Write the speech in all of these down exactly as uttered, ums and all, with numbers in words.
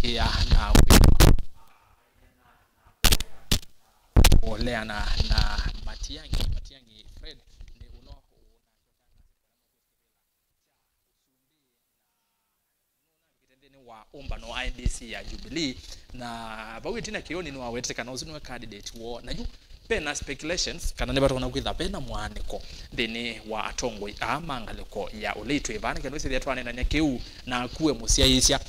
kũthũkĩa na kwĩleana na Matiang'i, Matiang'i Fred, nĩ ũno nthĩnĩ wa ũmbano wa I E B C ya Jubilee, na vau ĩtina kĩoni nĩwawetete kana ũsu nĩwe candidate woo. Na yu ve na speculations kana nĩvatona kwĩtha ve na mwaanĩko nthĩnĩ wa atongoi aa ma ngalĩko ya ũlei twĩ vaa, nĩkenda ĩsĩthĩa twaneenany'a kĩu naku we mũsyaĩĩsya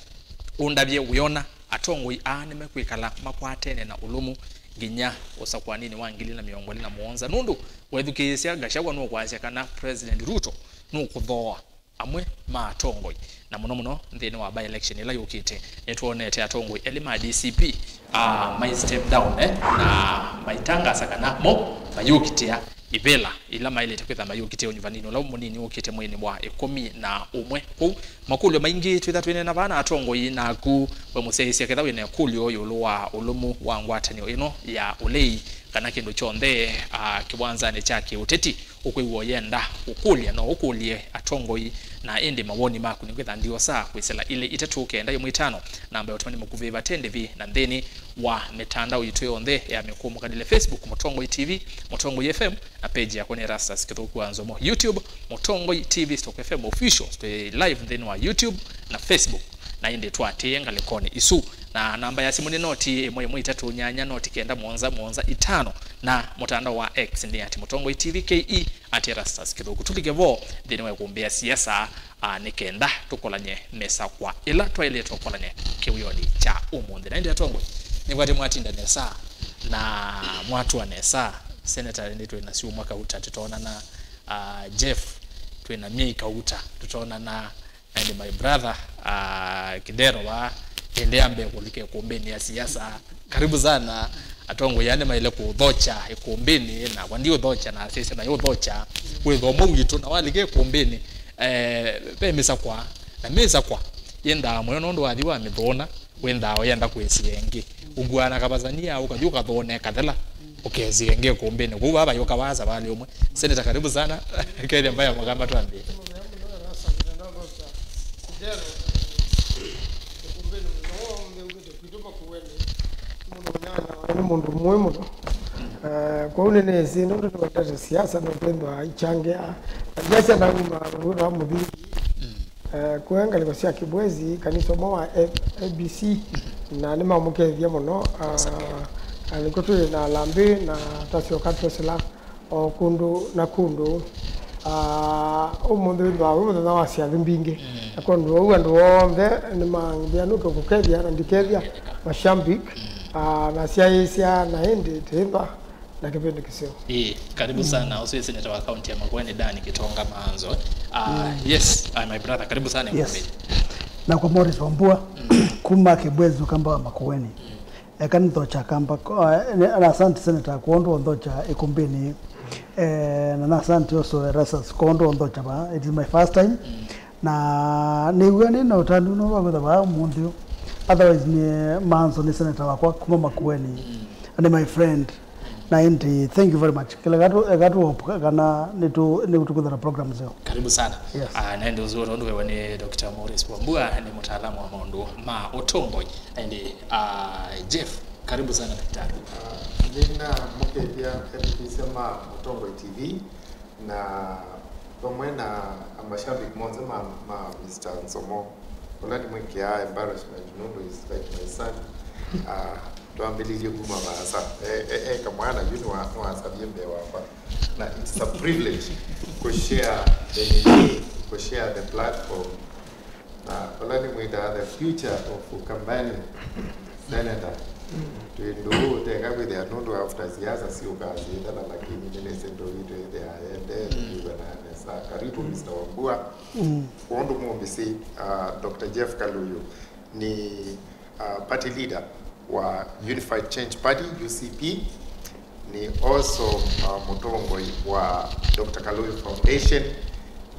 ũndavye wĩona atongoi aa nĩmekwĩkala makwatene na ũlũmu nginya ũsakũaninĩ wa ngili na mĩongo ĩlĩ na mũonza, nũndũ wethukĩĩsya Gachagua nũkwasya kana President Ruto nũkũthooa amwe ma atongoi, na mũno mũno nthĩnĩ wa by-election ĩla yũkĩte. Nĩtwonete atongoi elĩ ma D C P, ah, mai step down, eh, na maitangasa kana mo mayũkitĩa ivĩla ila maĩlĩte kwĩtha mayũkitĩa ũnyuvanĩnĩ ũla mũnini wũkĩte mweinĩ wa ĩkũmi na ũmwe. Kwoou makũlyo maingĩ twĩtha twĩneena vaa na atongoi, naku we mũsyaĩĩsya ketha wĩ na ĩkũlyo ĩũlũ wa ũlũmu wa ngwatanĩo ĩno ya ũlei kana kĩndũ kyonthe, ah, kĩwanzanĩ kya kĩũteti, ũkwĩw'a ũyenda ũkũlya, no ũkũlye atongoi, na ĩndĩ mawoni maku nĩngwĩtha ndiosaa kwĩsĩla ilĩ itatũ kenda ĩmwe itano, namba ya ũtũmani mũkuvĩ vate ndĩvi, na nthĩnĩ wa mĩtandao yitũ yonthe ya mĩkũũmũkanĩle, Facebook Mũtongoi T V, Mũtongoi F M, na page yakwa nĩ Erastus Kĩthũku wa Nzomo, YouTube Mũtongoi T V stroke F M Official. Twĩ live nthĩnĩ wa YouTube na Facebook, na ĩndĩ twaatĩĩe ngalĩkonĩ isu. Na namba ya simũ nĩ noti ĩmwe ĩmwe itatũ nyanya noti kenda mũonza mũonza itano, na mũtandao wa X nĩ at Mũtongoi T V K E, at Erastus Kĩthũku. Tũlike vo nthĩnĩ wa ĩkũmbĩ ya siasa, a, nĩ kenda tũkolany'e mĩsakwa ĩla twaĩlĩte ũkolany'a kĩwĩonĩ kya ũmũnthĩ. Na ĩndĩ atongoi, nĩkwatĩ mwatinda nesa na mwatũa nesa. Senator ĩndĩ twĩ na Syumwa Kauta tũtonana, a, Jeff twĩ na Myei Kauta tũtonana, and my brother, uh, Kidero wa ĩndĩ ambe kũlika ĩkũmbĩnĩ ya siasa. Karibu sana. Atongoi aa nĩmaĩle kũthokya ĩkũmbĩnĩ, nakwa ndiũthokya, na sisi mayũthokya wĩthomo witũ, na walika ĩkũmbĩnĩ, eh, ve mĩsakwa, na mĩsakwa yendaa mũyo nũndũ wathi wa mĩthũna wĩnthaa ũyenda kwĩsĩa ĩngĩ. Ũkuaa na kavasania, ũkathi ũkathũne kathela, ũkesĩa ĩngĩ ĩkũmbĩnĩ. Kwoou vava yũka wasa valĩ ũmwe. Senator, karibu sana. Kethĩa mbaya makamba twambie. Nĩ mũndũ mũĩ mũno. Eh, kwoou nĩnĩsĩ nũndũ nĩwendete siasa, nũndũ ĩthwa ikyangĩa na siasa nauma wĩra wa mũthingi. Eh, kũya ngalĩko sya Kĩbwezi, kanisa ũmwe wa A B C, na nĩmamũkethya mũno. Ah, na nĩkw'o twĩ na alambĩ na tasyoka twesĩla o kũndũ na kũndũ. Ah, ũmũnthĩ wĩthĩwa wĩ mũthenya wa syathĩ mbingĩ. Na kwondũ ũu andũ onthe nĩmambĩa nũke kũkethya na ndikethya mashabiki, ah, na syaĩĩsya na ĩndĩ tĩĩthwa na kĩvĩndĩ kĩseo. Ĩĩ, karibu sana. Ũsu nĩ seneta wa kaunti ya Makueni, Dan Gitonga Maanzo. Ah, yes, ah, my brother, karibu sana. Yes. Ĩkũmbĩnĩ. Nakwa Morris Wambua, kuma Kĩbwezi, Ũkamba wa Makueni. Eka nĩthokya Kamba, ko-, eh, nĩ-, na asante seneta kwa ũndũ ũnthokya ĩkũmbĩnĩ. Eh, na na asante also Erastus kwa ũndũ ũnthokya vaa. It is my first time. Na nĩw'a nĩ na ũtanu no wa kwĩtha vaa ũmũnthĩ ũũ. Otherwise nĩ Maanzo, nĩ seneta wakwa kuma Makueni. Na nĩ my friend. Na ĩndĩ, thank you very much. Kĩla eka tũ, eka tũ hope kana nĩtũ, nĩtũkwĩthĩwa na program nzeo. Karibu sana. Yes. Ah, na ĩndĩ ũzũa tondũ wewe nĩ Doctor Morris Wambua, nĩ mũtaalamu wa maũndũ ma ũtongoi. Na ĩndĩ, ah, Jeff, karibu sana daktari. Ah, nĩnamũkethya ethukĩĩsya ma Mũtongoi T V na vamwe na amashabiki monthe ma, ma Mister Nzomo. Ũla nĩmwĩkĩaa embarrassment nũndũ is like my son. Ah, twambĩlĩlye kuma vaasa. E, e, e kamwana yu nĩwa-, nĩwasavie mbee wakwa. Na it's a privilege kũshare the nini, kũshare the platform. Na vala nĩmwĩtaa the future of Ukambani senator. Twĩ ndũũ teka kwĩthĩa nũndũ after siasa siũkaa syĩthela, lakini nĩnĩsĩ ndũũ itũ ĩthĩa yendee, mm, kwĩw'ana nesa. Karibu, Mister Wambua. Mm. Kwa ũndũ mũmbĩsĩ, uh, Doctor Jeff Kaluyu nĩ, uh, party leader wa Unified Change Party, U C P. Nĩ also, uh, mũtongoi wa Doctor Kaluyu Foundation,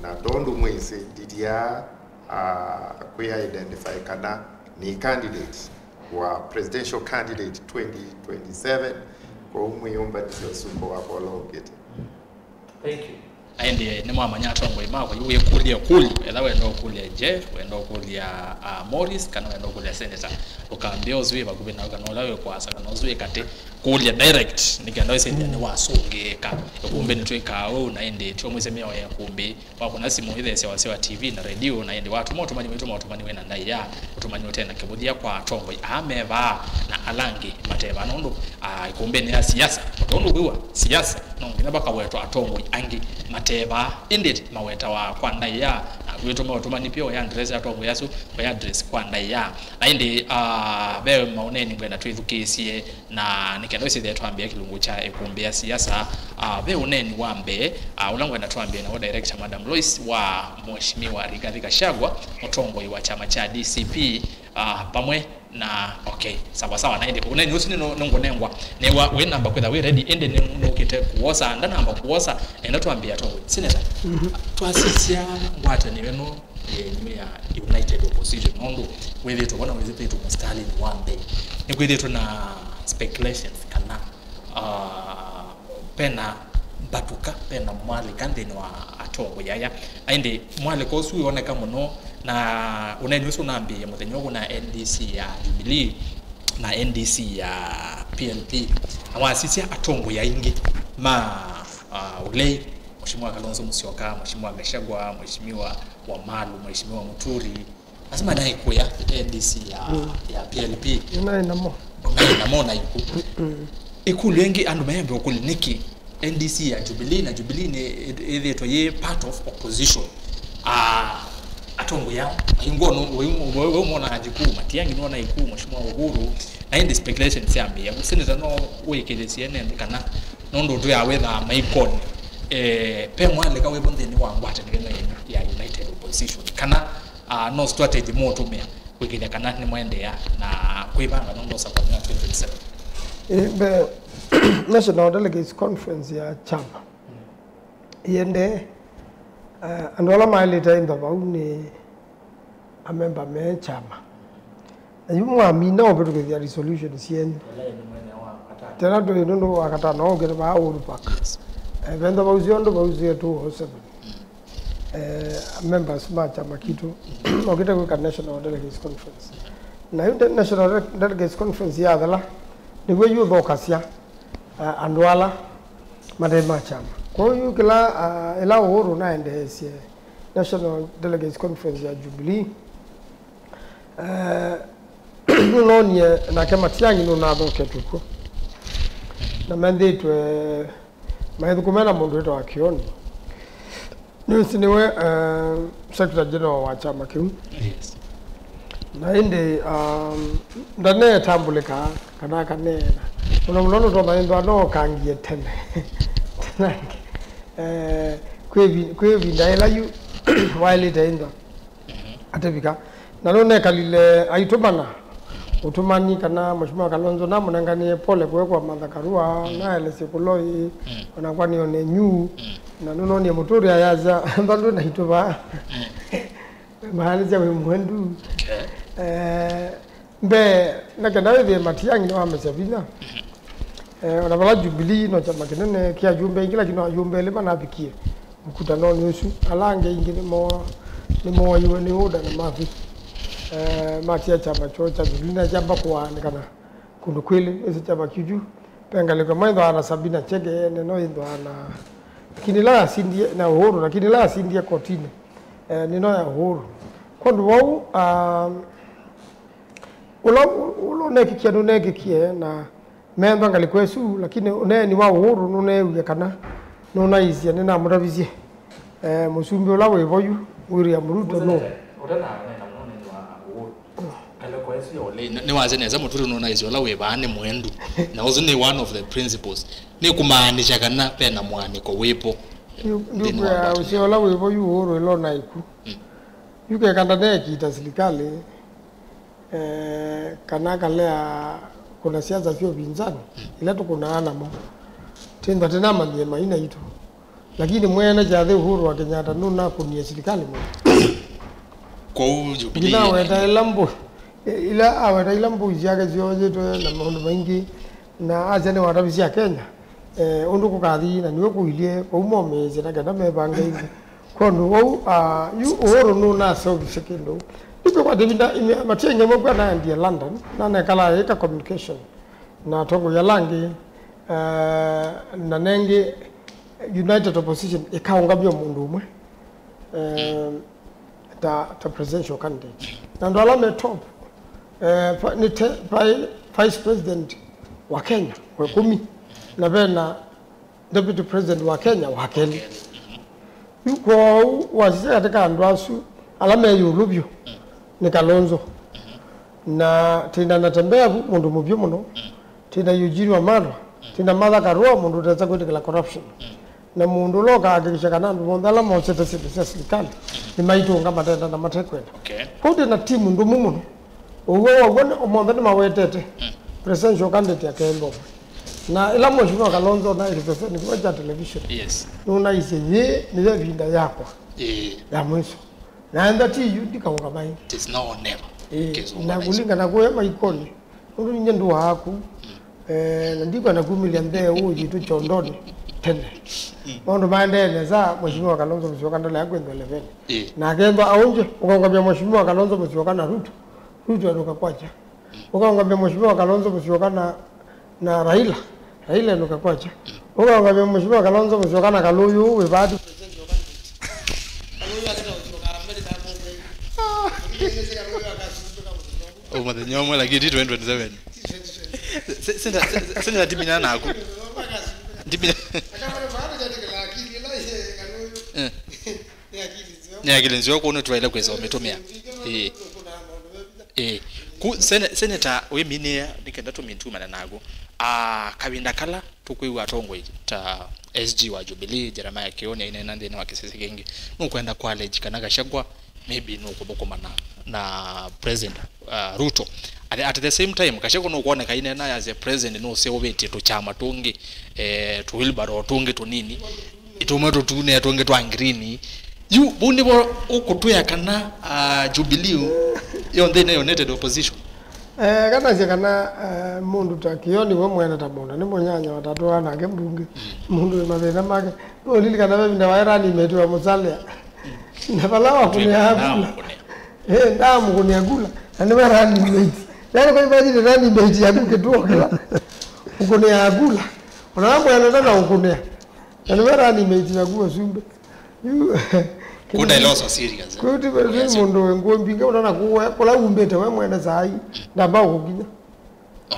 na tondũ mwĩsĩ, nditya, uh, kwĩ identify kana nĩ candidate wa presidential candidate twenty twenty-seven. Kwoou mwĩyũmbanĩsye ũsumbĩ wakwa ũla ũkĩte. Thank you. Na ĩndĩ nĩmwamanya atongoi makwa, yu wĩkũlye kũlyo, etha wenda ũkũlya Jeff, wenda ũkũlya, ah, Morris, kana wenda ũkũlya Senator, ũkambĩa ũsu wĩ vakuvĩ nawe, kana ũla wĩ kũasa, kana ũsu wĩ katĩ, kũlya direct, nĩ kenda wĩsĩthĩa nĩwasũngĩĩka. Ĩkũmbĩ nĩtwĩkaa ũu, na ĩndĩ tio mwĩsĩ mĩao ya ĩkũmbĩ, wakũna simũ ĩtheesya wasya wa T V na redio, na ĩndĩ watũma ũtũmani witũ, maũtũmani wĩ na ndaĩa, ũtũmani ũte na kĩvũthya kwa atongoi aa me vaa na ala angĩ mate vaa, nũndũ, ah, ĩkũmbĩnĩ ya siasa, o ta ũndũ ũkwĩw'a, siasa no nginya vakawetwa atongoi angĩ mate vaa, ĩndĩ mawetawa kwa ndaĩa, na kwĩtũma ũtũmani pia ũya address atongoi asu, ũya address kwa ndaĩa. Na ĩndĩ, ah, ve maũneeni ngwenda twĩthukĩĩsye, na nĩ kenda ũsĩthĩe twambĩa kĩlungu kya ĩkũmbĩ ya siasa, ah, ve ũneeni wa mbee, ah, ũla ngwenda twambĩe nawo, Director Madam Lois, wa Mheshimiwa Rigathi Gachagua, mũtongoi wa kyama kya D C P, ah, vamwe na, okay, sawa sawa, na ĩndĩ ũneeni ũsu nĩ nũ-, nũngũnengwa. Nĩwa wĩ namba kwĩtha wĩ ready, ĩndĩ nĩ nũkĩte kũwosa, ndanamba kũwosa, nenda twambĩe atongoi. Senator, mhm, twasisya ngwatanĩo ĩno yenyu ya United Opposition, nũndũ wĩthĩtwe vana wĩthĩtwe mũstalinĩ wa mbee, nĩkwĩthĩtwe na speculations kana, ah, pena mbatũka, pena mwalĩka nthĩnĩ wa atongoi aya. Na ĩndĩ mwalĩka ũsu wĩoneka mũno, na ũneeni ũsu ũnambĩĩe mũthenya ũkũ na N D C ya Jubilee na N D C ya P L P, na wasisya atongoi aingĩ ma, ah, ũlei, Mheshimiwa Kalonzo Musyoka, Mheshimiwa Gachagua, Mheshimiwa Wamalu, Mheshimiwa Muturi, asu manaĩ kũya N D C ya, mm, ya P L P. Nĩnaĩ namo. Naĩ namo na iku. Mm. Ĩkũlyo ĩngĩ andũ mayambe ũkũlya nĩkĩ N D C ya Jubilee, na Jubilee nĩ ĩthĩtwe yĩ part of opposition. Ah, atongoi ao, aingĩ no, we, we, we, we mona Wanjiku, Matiang'i nona iku, Mheshimiwa Uhuru, na ĩndĩ speculation syambĩĩa. Senator no wĩkĩlĩsye ene nthĩ kana nũndũ twĩaa wĩthaa maikonĩ, eh, pe mwalĩka wĩvo nthĩnĩ wa ngwatanĩo ĩno yenyu ya United Opposition, kana, ah, no strategy mũũtũmĩa kwĩkĩthya kana nĩmwendeea na kwĩvanga nũndũ ũsakuanĩ wa twenty twenty-seven? Ĩĩ, mbee, National Delegates Conference ya kyama ĩendee, eh, andũ ala maĩlĩte ĩntha vau nĩ amemba me kyama. Na yu mwamina ũvĩtũkĩthya resolution syenyu. Tena twĩ nũndũ wa katano ũkĩte vaa Uhuru Park. Yes. Eh, venda vau syonthe vau syetu o seven. Eh, members ma kyama kitũ mokĩte kwĩka National Delegates Conference. Na yu de-, National Dele-, Delegates Conference yathela, nĩw'o yu ũthokasya, ah, andũ ala mate ma kyama. Kwoou yu kĩla, ah, ĩla Uhuru naendeesye National Delegates Conference ya Jubilee, eh, nũnoonie nake Matiang'i nũnathoketwe kw'o. Na menthĩtwe maĩthũkũme na mũndũ wĩtawa Kĩoni. Nĩwĩsĩ nĩwe, eh, Secretary General wa kyama kĩu. Yes. Na ĩndĩ, um, ndanetambũlĩka kana akaneena. Mũno mũno nũtonya ĩndwa no ũkangie tene. Tene. Eh, kwĩ vi-, kwĩ ĩvinda ĩla yu waĩlĩte ĩndwa atevika. Na nũnekalile aitũmana ũtũmani kana Mheshimiwa Kalonzo namũnenganĩe pole kũe kwa Martha Karua, naelesye kũloi, onakwa nĩone nyu, na nũnonie mũtũrĩa yasya, "Ntha ndwĩ na itũ vaa." Maanĩsya wĩ mwendu. Okay. Eh, mbee, na kenda wĩthĩe Matiang'i nĩwamesya vinya. Eh, ona vala Jubilee no kyama kĩnene kĩ ajumbe aingĩ, lakini no ajumbe elĩ manavikie mũkutanonĩ ũsu. Ala angĩ aingĩ nĩmo-, nĩmooiwe nĩ ũda na mathi. Eh, matia kyama kyoo kya Jubilee na kyamba kũaanĩkana kũndũ kwĩlĩ, ĩsĩ kyama kĩu kyu. Ve ngalĩko ĩmwe ĩthwaa na Sabina Chege, ene no ĩthwaa na, lakini ĩla yasindie, na Uhuru, lakini ĩla yasindie kotinĩ, eh, nĩno ya Uhuru. Kwondũ vau, ah, ũla, ũla ũnekĩkie nũnekĩkie, na meemba ngalĩko ĩsu, lakini ũneeni wa Uhuru nũneewie kana nũnaisye, nĩnamũtavisye, eh, mũsumbĩ ũla wĩ vo yu, William Ruto, nũ. Ũtananena mũno nĩ wa Uhuru. Ngalĩko ĩsu ya ũlei, nĩ-, nĩwasya nesa, mũtũrĩ nũnaisye ũla wĩ vaa nĩ mwendu. Na ũsu nĩ one of the principles. Nĩ kũmaanisha kana ve na mũaanĩko wĩ vo. Ndiũ-, nthĩnĩ wa ndiũkwĩa ngwatanĩo. Ũseo ũla wĩ vo yu Uhuru ĩla ũnaĩ ku. Mm. Yu keka ndaneekita silikalĩ, eh, kana akalea kũna siasa sya ũvinzani, ila tũkũnaa namo. Tĩndwa tĩnamanyie maina itũ. Lakini mwene kyathĩ Uhuru wa Kenyatta nũnakũnie silikalĩ mũno. Kwoou Jubilee nginaweta ila mbũ-, ila aweta ila mbũi syake syoyĩtwe na maũndũ maingĩ, na asya nĩwatavisye Akenya. eh, ũndũ kũkathi, na nĩwe kũilyĩ vau momĩĩsye na kenda mevange ĩngĩ. Kwa ũndũ wau, ah, yu Uhuru nũnaseũvisye kĩndũ. Nĩkwĩkwata ĩvinda, ime-, matia ĩngĩ mwe kwa naendie London, nanekala ĩka communication na atongoi ala angĩ, eh, na nengĩ United Opposition ĩkaũngamya mũndũ ũmwe, eh, ta, ta presidential candidate. Na andũ ala me top, eh, pa, nĩ te, pa, vice president wa Kenya wa ĩkũmi, na vena deputy president wa Kenya wa kelĩ. Yu kwoou wasisya katika andũ asu ala me ĩũlũ vyũ nĩ Kalonzo. Na twĩna Natembeya vu, mũndũ mũvyũ mũno. Twĩna Eugene Wamalwa. Twĩna Martha Karua, mũndũ ũtesa kwĩtĩkĩla corruption. Na mũndũ ũla ũkahakikisha kana andũ monthe ala mosete syĩndũ sya silikalĩ nĩmaitũnga matenda na matekwenda. Okay. Kwoou twĩna timu ndũmu mũno. Ũw'o waw'o nĩ, monthe nĩmawetete presidential candidate akeendwa. Na ĩla Mheshimiwa Kalonzo naĩlĩte kĩseni kĩmwe kya television, yes, nũnaisye, "Yĩĩ nĩyo ĩvinda yakwa, ĩĩ, ya mwiso. Na enda ti yu, ndikaũngama ĩngĩ." It is now or never. Ĩĩ, case na over. Kũlingana kũya maikonĩ, nũndũ ninyie ndũaa kũu, eh, na ndikwenda kumĩlya nthee ũũ yitũ kyondonĩ tene. Maũndũ maendee nesa, Mheshimiwa Kalonzo Musyoka ndalea kwĩthwa leveni. Ĩĩ. Na akethwa aũngye, ũkaũngamya Mheshimiwa Kalonzo Musyoka na Ruto, Ruto endũka kwakya. Ũkaũngamya Mheshimiwa Kalonzo Musyoka na, na Raila, Raila endũka kwakya. Ũkaũngamya Mheshimiwa Kalonzo Musyoka na Kalũyũ wĩ vaa tu. Mũthenya ũmwe, lakini ti twenty twenty-seven. Se-, senda, se-, senda ndimina naku. Ndimina. Eh. Nĩ akili nzeo kũu nĩtwaĩle kwĩsa ũmĩtũmĩa. Ĩĩ. Ĩĩ. Ku sene-, seneta wĩminĩĩa nĩ kenda tũmĩtumane naku. Ah, kavinda kala tũkwĩw'a atongoi ta S G wa Jubilee, Jeremiah Kioni, aineena nthĩnĩ wa kĩsese kĩngĩ, nũkwenda kũallege kana Gachagua maybe nũkũthũkũmana na President, uh, Ruto. At, at the same time, Gachagua nũkwoneka aineena as a president nũseũvĩtye tũkyama tũngĩ, eh, tũ wheelbarrow tũngĩ tũnini, tũmwe tũtune, tũngĩ twa green. Yu vau nĩvo ũkũtwĩa kana, uh, Jubilee yonthe nĩ united opposition. Eh, kanasya kana, eh, mũndũ ta Kioni we mwene ta mũndũ, nĩ mũnyanya watatũaa nake mbunge. Mũndũ wĩ mathĩna make. Nũlilikana ve vinda waĩ running mate wa Musalia. Na vala wakũnĩa kula. Eh, ndamũkũnĩa kula. Na nĩwe running mate. Yaani kwa hivyo ni running mate yaku kĩtuo kĩla. Ũkũnĩa kula. Ona we mwene ndana ũkũnĩa. Na nĩwe running mate yaku ũsumbĩ. Yu, kunda ila so serious, eh? Kwĩu ti mũndũ wĩ ngũmbinge ũtana kũla umbĩte we mwene saa hii, ndamba ũkũkinya.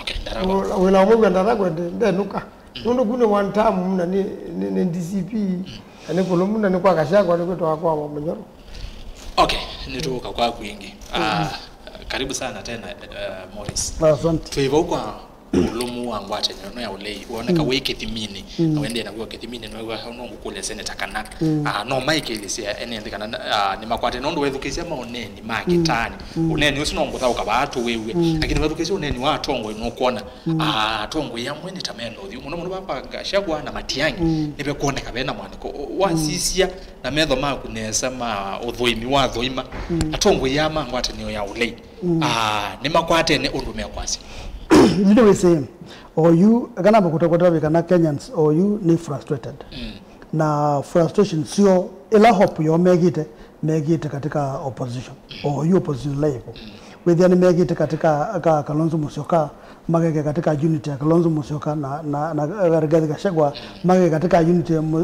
Okay, ndaraba. Wĩla, wĩla ũmwe wĩa ndata kwende, ndenũka. Nũndũ ku nĩ one term na nĩ, nĩ, nĩ D C P, na nĩ kũlũmu na nĩ kwa Gachagua nĩ kwĩtwa kwa wa mũnyoro. Okay, nĩtũũka kwaku ĩngĩ. Ah, karibu sana tena, eh, Morris. Asante. Twĩ vau kwa ũlũmu wa ngwatanĩo ĩno ya ũlei woneka wĩ kĩthiminĩ, na wendee naw'o kĩthiminĩ, no ngũkũlya seneta kana, ah, no maĩkĩĩthĩsya ene nthĩ kana, ah, nĩmakwate, nũndũ wethukĩĩsya maũneeni ma kĩtaanĩ, ũneeni ũsu no ngũthaũka vaa tũwĩw'e, lakini wethukĩĩsya ũneeni wa atongoi nũkwona, ah, atongoi amwe nĩ ta mena ũthyũ mũno mũno vaa kwa Gachagua na Matiang'i, nĩvekwoneka vena mwanĩko wasisya na metho maku nesa ma ũthũĩmi wa thũima, atongoi aa ma ngwatanĩo ya ũlei. Ah, nĩmakwatene ũndũ mekwasya. Yu nĩwĩsĩ, oyu, kana makutakutavĩ kana Kenyans oyu nĩ frustrated. Na frustration syo, ĩla hope yoo mekĩte, mekĩte katika opposition. Oyu opposition ĩla ĩvo. Wĩthĩa nĩmekĩte katika ka Kalonzo Musyoka, makeke katika unity ya Kalonzo Musyoka na, na, na Rigathi Gachagua, makeke katika unity ya mu-,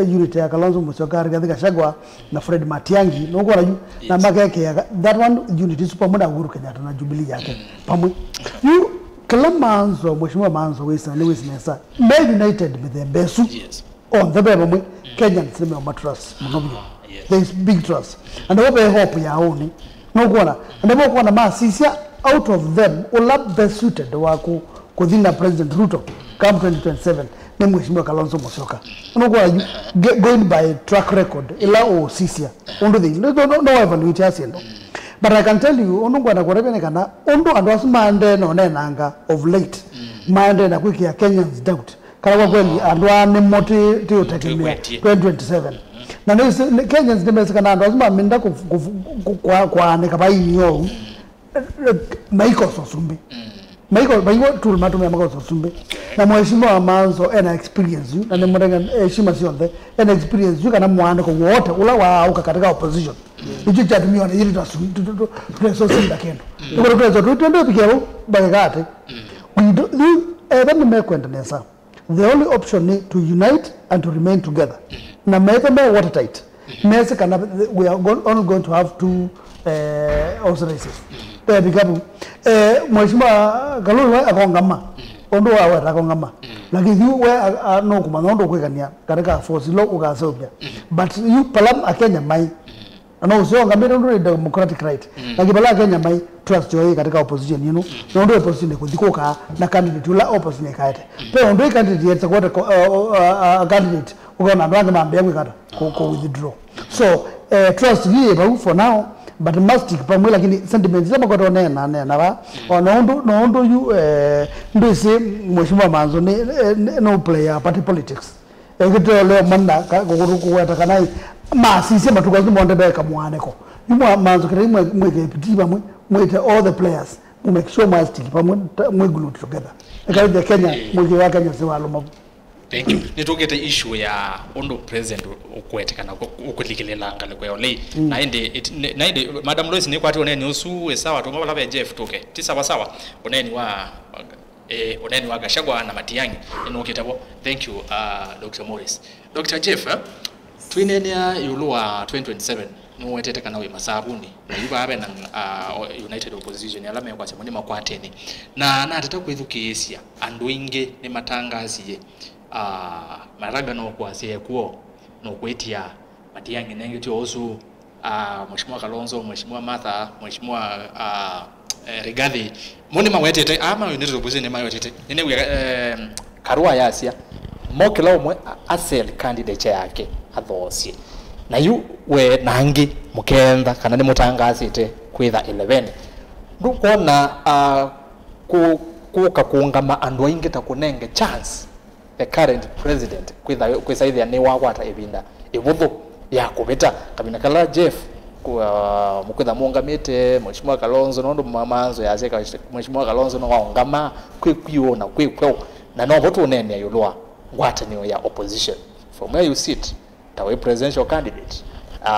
eh, unity ya Kalonzo Musyoka, Rigathi Gachagua, na Fred Matiang'i, nũkwona yu, na makekea that one unity ĩsu pamwe na Uhuru Kenyatta na Jubilee yake pamwe. Yu, kĩla Maanzo, Mheshimiwa Maanzo wĩsa, nĩ wĩsĩ nesa, me united mĩthemba ĩsu. Onthe ve vamwe, Kenyans nĩmeũmatrust mũno vyũ. There is big trust. Na nĩvo ve hope ya ũnĩ. Nũkwona? Na nĩvo ũkwona masisya out of them, ũla best suited wa kũ-, kũthi na President Ruto come twenty twenty-seven nĩ Mheshimiwa Kalonzo Musyoka. Nũkwona yu, ge-, going by track record, ĩla ũũsisya, ũndũ thĩ, no, no, no evaluate asyendo. But I can tell you, ũndũ ngwenda kũtavya nĩ kana, ũndũ andũ asu maendee na ũnenanga of late, maendee na kwĩkĩa Kenyans doubt. Kana kwa kweli andũ aa nĩmo tĩ, tĩ ũtegemea twenty twenty-seven. Na nĩ, nĩ, Kenyans nĩmesĩ kana andũ asu maminda kũ-, kũ-, kũ-, kwa-, kwaanĩka vaini ou, maikosa ũsumbĩ. Maiko, maiwo tool matumia makosa ũsumbĩ. Na Mheshimiwa Manzo ena experience yu, na nĩ mũtenga heshima syonthe, ena experience yu kana mwandĩko wote ũla waaũka katika opposition. Nĩkyo kyatumie ona yĩrĩ twasu-, tu-, tu-, tu-, tũtesosinda kĩndũ. Tũkũtũteso tũtende pikia vau, bakĩka atĩ. We do, rĩu, etha nĩmekwenda nesa. The only option ni to unite and to remain together. Na metha me watertight. Mese kana we are go-, only going to have two, eh, horse races. Pe vikapu. Eh, Mheshimiwa Kalonzo we akongama. Ũndũ wa weta akongama. Lakini yu we a-, a-, no kumanya ũndũ kwikania katika force lo ukaseupia. But yu palam Akenya mai. Na no ũseo ngamĩte ũndũ nĩ democratic right. Na kĩvala Kenya mai trust yo ĩ katika opposition ĩno. Na ũndũ opposition ĩkũthi kũkaa na candidate ũla opposition ĩkaete. Pe ũndũ ĩ candidate yetsa kũete ko-, uh, uh, uh, candidate ũkona andũ angĩ mambĩa kwĩkata kũ, kũ withdraw. So, eh, trust yĩ vau for now, but mastic pamwe, lakini sentiments ila makwata neena neena va. Ona ũndũ, na ũndũ yu, eh, ndwĩsĩ Mheshimiwa Manzo nĩ, nĩ, nĩ no player party politics. Ekĩteo leo mana kũkũtũ kũweta kana masisye matukũ asu monthe meka mwanĩko. Yu mwa-, Manzo kĩtai mwĩke piti vamwe, mwĩte all the players, mu make sure mwa stick pamwe, ta-, mwĩ glued together. Ĩkalĩthya Kenya, mwĩkĩĩ wa Kenya si walũma. Thank you. Nĩtũkĩte issue ya ũndũ president ũkwete kana ũkũlikĩlĩla ngalĩko ya ũlei. Na ĩndĩ, it-, nĩ-, na ĩndĩ, Madam Lois, nĩkwati ũneeni ũsu wĩ sawa, tuma vala ve Jeff tũke. Ti sawa sawa, ũneeni wa Eh, ũneeni wa Gachagua na Matiang'i nĩnũkĩte vo. Thank you, uh, Doctor Morris. Doctor Jeff, eh, twĩneenea ĩũlũ wa twenty twenty-seven, nĩwetete kana wĩ masavunĩ, na yu vaa ve na, uh, United Opposition, ala mekwasya mo nĩmakwatene. Na natata kwĩthukĩĩsya, andũ aingĩ nĩmatangasie, uh, Maraga no kwasya ekw'o, no kwĩtia Matiang'i nengĩ tyo ũsu, ah, Mheshimiwa Kalonzo, Mheshimiwa Martha, Mheshimiwa, ah, eh, Rigathi. Mo nĩmawetete, ama United Opposition nĩmawetete. Nĩnew'a, eh, Karua yasya, mo kĩla ũmwe a-, asel candidate yake athoosye. Na yu we na angĩ mũkentha kana nĩmũtangaasĩte kwĩtha eleven. Ndũkwona, ah, kũ-, kũka kũũngama andũ aingĩ ta kũnenge chance the current president kwĩtha-, kwĩsaĩthĩa nĩwakwata ĩvinda ĩvũthũ ya kũvĩta kavina kala Jeff ku-, uh, mũkwĩtha mũũngamĩte Mheshimiwa Kalonzo, nũndũ ma-, Manzo yasya ka-, Mheshimiwa Kalonzo nĩwaũngama kwĩ kwiũ na kwĩ kweũ, na novo tũneenea ĩũlũ wa ngwatanĩo ya opposition. From where you sit, ta wĩ presidential candidate, uh,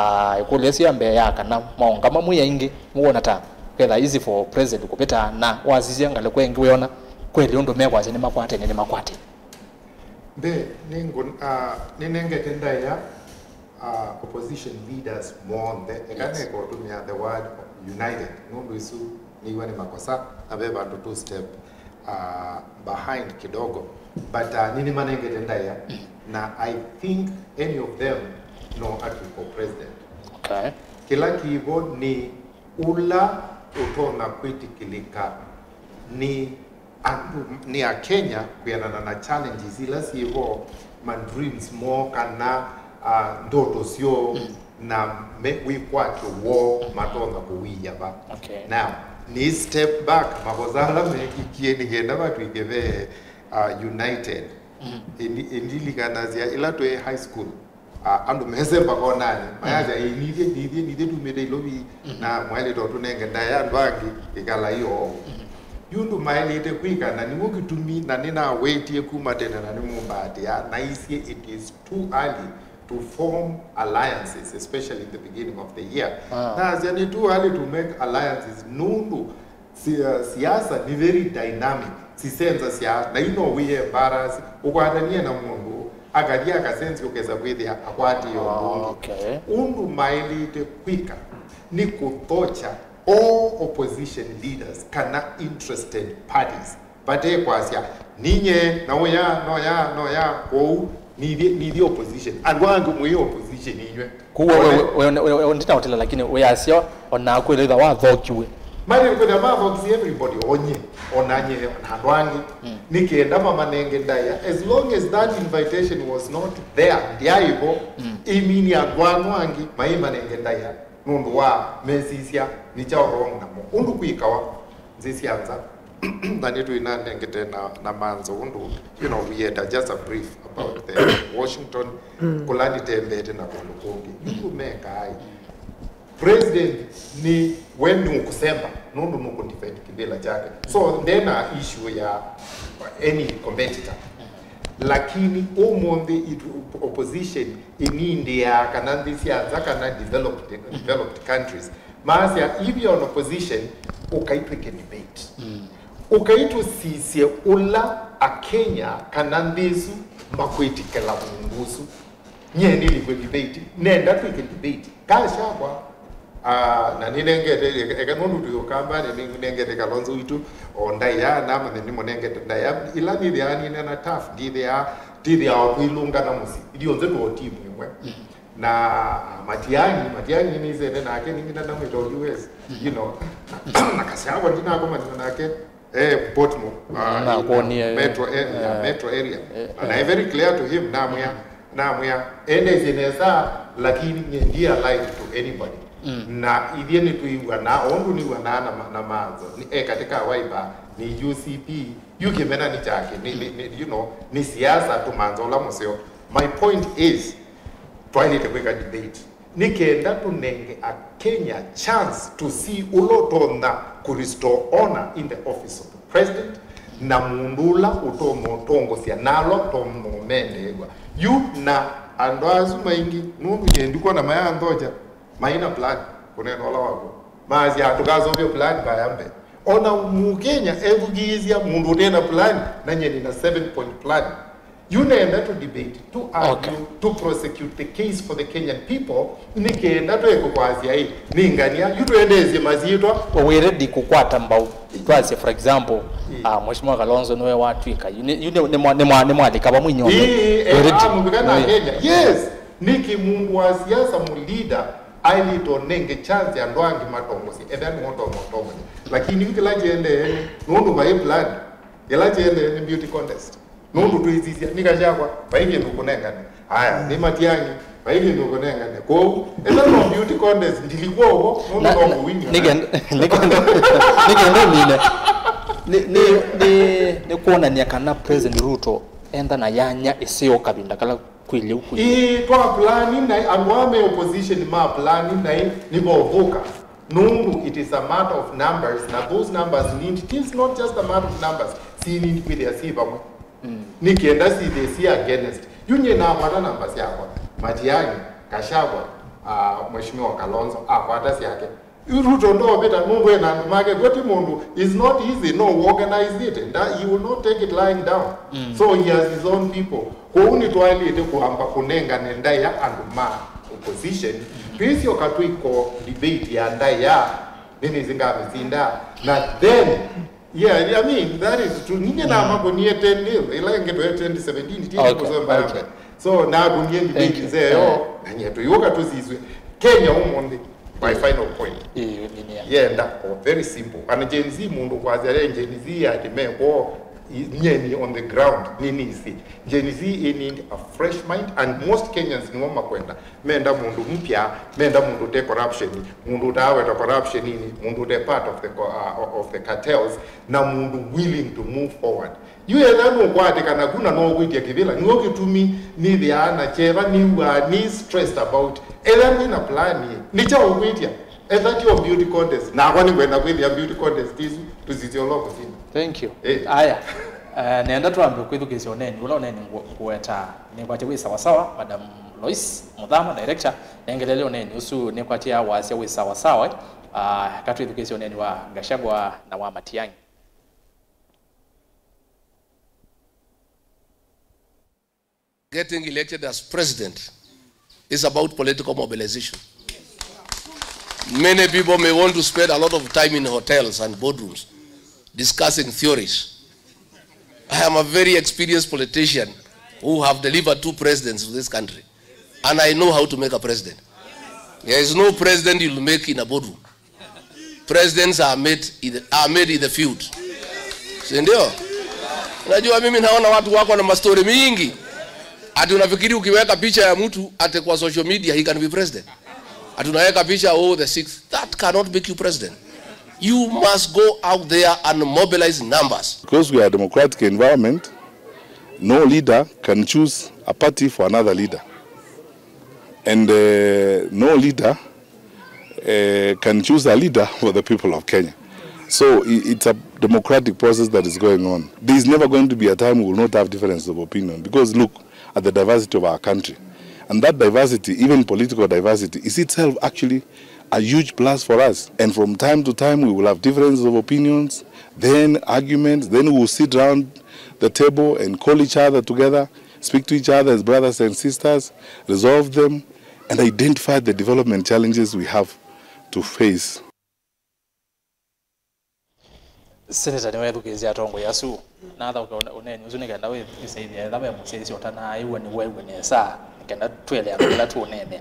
ĩkũlyo ĩsu ya mbee ya kana mwaũngama mwĩ aingĩ, mũwona ta kwĩtha easy for president kũvĩta, na wasisya ngalĩko ĩngĩ wĩona kweli ũndũ mekwasya nĩmakwatene, nĩmakwatene? Mbee, nĩngũ-, ah, nĩnengete ndaĩa, ah, opposition leaders monthe, eka nĩkũtũmĩa the word united, nũndũ ĩsu nĩw'a nĩ makosa, na ve vandũ tũ step, ah, behind kidogo. But, ah, nĩnĩmanengete ndaĩa, na I think any of them no atw'ĩka president. Okay. Kĩla kĩvo nĩ ũla ũtonya kwĩtĩkĩlĩka nĩ andũ, nĩ Akenya kwĩanana na challenges ila syĩ vo, ma dreams moo kana, ah, ndoto syoo, na me wĩkwatyo woo matonya kũwia va. Okay. Now, nĩ step back, makosa ala mekikie nĩ kenda vatw'ĩke ve, ah, united. Ĩndi-, ĩndilikanasya ĩla twĩ high school, ah, andũ mese mbakonani, mayasya, "Ĩ, nithyĩ, nithyĩ, nithyĩ tumĩte Ilovi, na mwaĩlĩte ũtũnenge ndaĩa andũ angĩ, ĩkalai oou." Yu ũndũ maĩlĩte kwĩka, na nĩw'o kĩtumi, na nĩnawĩtie kuma tene, na nĩmũmbaatĩa, naisye it is too early to form alliances, especially in the beginning of the year. Ah. Nasya nĩ too early to make alliances, nũndũ Si-, uh, siasa ni very dynamic, sisenzasya, na ino wĩ embarrass ũkwatanie na mũndũ, akathi akasenzi ũkesa kwĩthĩa akwatĩe ũndũ ũngĩ. Ah, okay. Ũndũ maĩlĩte kwĩka nĩ kũthokya all opposition leaders kana interested parties, vate kwasya, "Ninye, na ũya, noya, noya, kwoou, nithyĩ, nithyĩ opposition." Andũ angĩ mwĩ opposition inyw'ĩ. Kwoou we, we, we, we, we, we, ndinaũtĩla, lakini wĩasya o naku ĩla ĩtha wathokiw'e. Mali kwĩthĩa mathokisie everybody, onye, onanye, na andũ angĩ. Mm. Nĩ kenda mamanenge ndaĩa. As long as that invitation was not there, ndyaĩvo, mm, ĩmini andũ ano angĩ maimanenge ndaĩa nũndũ wa mesisya nĩ kyaũ wrong namo. Ũndũ kwĩkawa nzĩ sya nza. Na nĩtwĩnanengete na, na Manzo ũndũ, you know, we had a, just a brief about the Washington, mm, kũla nĩtembete na kũndũ kũngĩ. Yu mekaa ĩ. President nĩ we nũkũsemba. Nũndũ nũkũ defend kĩvĩla kyake. So, ndena issue ya any competitor. Lakini ũmũnthĩ it, opposition ĩnindĩaa kana nthĩ sya nza kana developed, developed countries. Maasya, if you're on opposition, ũkaitwĩke debate. Ũkaitũsisye ũla Akenya kana nthĩ ĩsu makwĩtĩkĩla mũndũ ũsu. Nyie nĩlĩkw'e debate, nenda twĩke debate. Gachagua, ah, na nĩnengete, eka nũndũ twĩ Ũkambanĩ, nĩnengete Kalonzo witũ o ndaĩa, namanya nĩmũnengete ndaĩa. Ĩla nĩthĩaa nĩneena tough, ndĩthĩaa, ndĩthĩaa o kwĩlũngana mũsyĩ. Ithyonthe tũo timu ĩmwe. Na Matiang'i, Matiang'i nĩsene nake, nĩngĩ ndamwĩta o U S, you know. Na Gachagua ndinakomania nake. Eh, Portmore. Ah, Nakuonie, Metro area, eh, Metro area. Eh, and eh. I very clear to him, namwĩa, namwĩa, endesye nesa, lakini nye ndi aligned to anybody. Na ithyĩ nĩtwĩw'anaa, ũndũ nĩw'anaa na ma-, na Manzo, nĩ e katika Wiper, nĩ U C P, yu kĩmena nĩ kyake, nĩ, nĩ, nĩ, you know, nĩ siasa, tũmanza ũla mũseo. My point is, twaĩlĩte kwĩka debate. Nĩ kenda tũnenge Akenya chance to see ũla ũtonya kũ restore honor in the office of the president, na mũndũ ũla ũtonya ũtongosya na ala ũtonya ũmendeew'a. Yu na andũ asu maingĩ, nũndũ nyie ndikwona mayanthokya, maina plan, kũneena ũla wakw'o. Maasya, tũkaseũvya plan mbaya mbee. Ona Mũkenya ethukĩĩsya mũndũ ũtena plan, na nyie nĩna seven point plan. Yu nenda to debate, to argue, okay, to prosecute the case for the Kenyan people, nĩ kenda tweke kwasya, ĩ, nĩ ngania, yu twendeesye masyĩtwa. We ready kũkwata mbau? Twasye, for example, mm, ah, Mheshimiwa Kalonzo nĩwe watwĩka. Yu nĩ, yu nĩ, nĩ mwa-, nĩ mwa-, nĩ mwalika vamwe inyonthe. Ĩĩ, we ready? Amũvika na Kenya. Yes. Nĩkĩ mũndũ wa siasa, mũ leader, ailĩte ũnenge chance andũ angĩ matongosye? Ethĩa nĩwe ũtonga ũtongonya. Lakini yu kĩla kĩendee nĩ, nũndũ vai plan, kĩla kĩendee nĩ beauty contest. Nũndũ twĩsisya, nĩ Gachagua, vai kĩndũ kũnengane. Aya, nĩ Matiang'i, vai kĩndũ kũnengane. Kwoou, ethĩa no beauty contest, ndilikw'o ũvo, nũndũ na, no na, mũwini. Nĩkenda, nĩkenda, nĩkenda ũmine. Nĩ, nĩ, nĩ, nĩ kwonania kana President Ruto enda na yanya ĩseo kavinda kala kwĩlye ũkwĩlye. Ĩĩ, twa plan naĩ, andũ aa me opposition ma plan naĩ, nĩvovũka. Nũndũ it is a matter of numbers, na those numbers need, it is not just a matter of numbers, si need kwĩthĩa si vamwe. Mm. Nĩ kenda sithĩe si against. Yu nyie nakwata namba syakwa, Matiang'i, Gachagua, ah, Mheshimiwa Kalonzo, akwata syake. Yu Ruto ndovĩta nũndũ ena andũ make, kw'o ti mũndũ, is not easy, no organize it, and that he will not take it lying down. Mm. So he has his own people. Kwoou nĩtwaĩlĩte kwamba kũnengane ndaĩa andũ ma opposition. Twĩsyoka twĩko debate ya ndaĩa, nĩnĩsĩ ngamĩsinda. Na then, yeah, I mean, that is true. Ninye namakonie ten nil, ĩla ĩngĩ twe twenty seventeen, ti, okay, Kũsomba, okay, yambe. So, nakunie debate, thank you, nzeo, yeah, na nyie tũyũka tũsiswe. Kenya ũmũnthĩ, my final point. Ĩĩ, nĩ, nĩ, yenda, oh, very simple. And Gen Z, mũndũ kwasya, eh, Gen Z ati mekwo, i-, nyeni on the ground, nĩ nĩsĩ. Gen Z, ĩ need a fresh mind, and most Kenyans nĩmo makwenda. Menda mũndũ mpya, menda mũndũ ũte corruption, mũndũ ũtaaweta corruption-inĩ, mũndũ ũte part of the co-, uh, of the cartels, na mũndũ willing to move forward. Yu ethĩa nũkwatĩkana ku na no ũkwĩtya kĩvĩla, nĩw'o kĩtumi nĩthĩaa na kyeva, nĩw'aa nĩ stressed about. Ethĩa nĩna plan ĩ, nĩ kyaũ ũkwĩtya? Ethĩa ti o beauty contest, nakwa nĩngwenda kwĩthĩa beauty contest ĩsu, tũsisye ũla ũkũsinda. Thank you. Eh. Aya. Eh, nenda twambe kwĩthukĩĩsya ũneeni ũla ũneeni ngũ-, ngũwetaa. Nĩkwatya wĩ sawasawa, Madam Lois Mũthama, director, nengelele ũneeni ũsu, nĩkwatya wasya wĩ sawasawa, eh? Ah, katwĩthukĩĩsye ũneeni wa Gachagua na wa Matiang'i. Getting elected as president is about political mobilization. Many people may want to spend a lot of time in hotels and boardrooms discussing theories. I am a very experienced politician who have delivered two presidents to this country, and I know how to make a president. There is no president you'll make in a boardroom. Presidents are made in the, are made in the field. Si ndio? Unajua, mimi naona watu wako na mastori mingi. Ati unafikiri ukiweka picha ya mtu ati kwa social media he can be president? Ati unaweka picha, oh, the sixth. That cannot make you president. You must go out there and mobilize numbers. Because we are a democratic environment, no leader can choose a party for another leader. And, uh, no leader, uh, can choose a leader for the people of Kenya. So i- it's a democratic process that is going on. There is never going to be a time we will not have differences of opinion, because look at the diversity of our country. And that diversity, even political diversity, is itself actually a huge plus for us. And from time to time, we will have differences of opinions, then arguments, then we will sit around the table and call each other together, speak to each other as brothers and sisters, resolve them, and identify the development challenges we have to face. Seneta nĩwethukĩĩsye atongoi asu, na athaũka ũne- ũneeni ũsu nĩ kenda wĩ- wĩsaĩthya etha ve mũsyaĩĩsya ũtanaaĩw'a nĩw'o aiw'e nesa, nĩ kenda twĩeleana kĩla tũũneenea.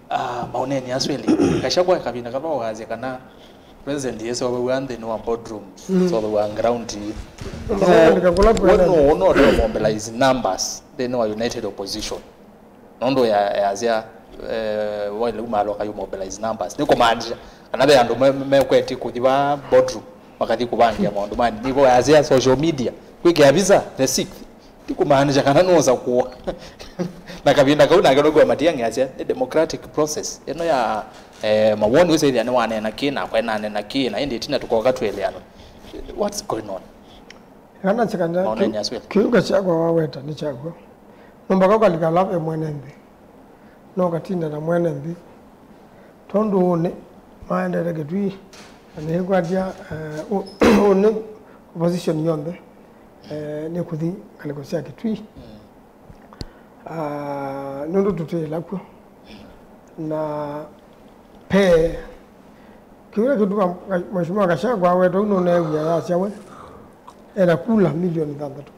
Ah, maũneeni asu elĩ, Gachagua kavinda kala waasya kana president yĩseũvaw'a nthĩnĩ wa boardroom, mm, seũvaw'a ground. Maũneeni kakũla we kwenda. No ũnote mobilize numbers nthĩnĩ wa United Opposition. Nũndũ ya- yasya, eh, waile umalo kayu mobilize numbers. Nĩ kũmaanisha kana ve andũ me- mekwetye kũthi va boardroom, makathi kũvangĩa maũndũ mani. Nĩvo yasya social media, kwĩkĩa visa the sixth. Ti kũmaanisha kana nũũsa kũa. Na kavinda kau nake nũkw'a Matiang'i asya, nĩ democratic process. Ĩno ya, eh, mawoni ũsethĩa nĩ waneena kĩ, nakwa nanena kĩ, na ĩndĩ ĩtina tũkoka twĩleana. What's going on? Kana sikana, maũneeni asu elĩ. Kĩu Gachagua waweta nĩ kyaw'o. No mpaka ũkalika ala ve mwene nthĩ. No ũkatinda na mwene nthĩ. Tondũ ũnĩ maendete Kĩtui, na nĩkwatya, eh, ũ- ũnĩ opposition yonthe, eh, nĩ kũthi ngalĩko sya Kĩtui. Mm. Ah, nũndũ tũtĩĩla kw'o. Na pe kĩla kĩtuma Mheshimiwa Gachagua aweta ũu, nũneew'a yasya we ena kula milioni thanthatũ.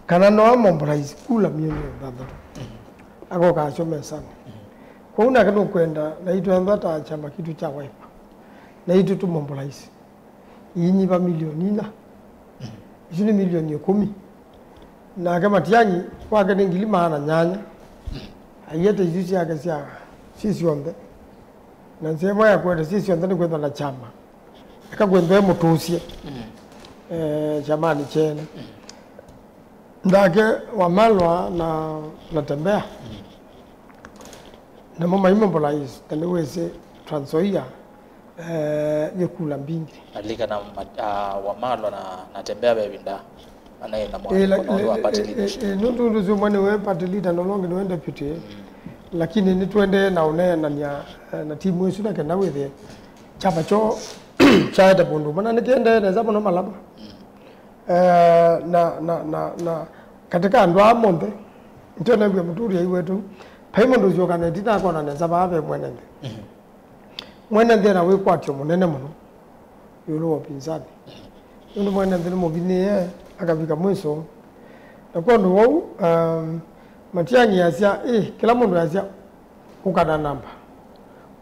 Kana no amobilize kula milioni thanthatũ. Akoka asyo mesanĩ. Kwoou nake nũkwenda naitũ ethwa ta kyama kitũ kya Wiper, naitũ tũmobilize iinyiva milioni inya. Isu nĩ milioni ĩkũmi. Nake Matiang'i wake nĩ ngili maana nyanya. Aiete isu syake sya syĩ syonthe. Na nzĩa ĩmwe ya kũete syĩ syonthe nĩ kwĩthwa na kyama. Eka kwĩthwa e mũtũsye, mm, eh, kyamanĩ kyene. Mm. Nake Wamalwa na, na Tembea. Mm. Namo maimobilize, na nĩwĩsĩ Trans Nzoia, eh, yĩ kula mbingĩ. Alika na ma- ah, Wamalwa na, na Tembea ve ĩvinda anaĩ na mwaliko na ũndũ wa party leadership. Nũndũ ũndũ ũsu ũmwe nĩwe party leader na ũla ũngĩ nĩwe deputy. Mm. Lakini nĩtũendee na ũneenany'a, eh, na timu ĩsu na kenda wĩthĩe kyama kyoo kyaete mũndũ ũmwe na nĩkĩendee nesa mũno Malaba. Mm. Eh, na, na, na, na katika andũ aa monthe, nĩtwonew'a mũtũlĩai wetu, vai mũndũ ũsyoka na ĩtina akona nesa vaa ve mwene nthĩ. Mhm. Mwene nthĩ ena wĩkwatyo mũnene mũno ĩũlũ wa ũpinzani. Nũndũ mwene nthĩ nĩmũvinyĩĩe akavika mwiso. Na kwondũ wou, um, Matiang'i asya, ĩ, kĩla mũndũ asya, ũka na namba,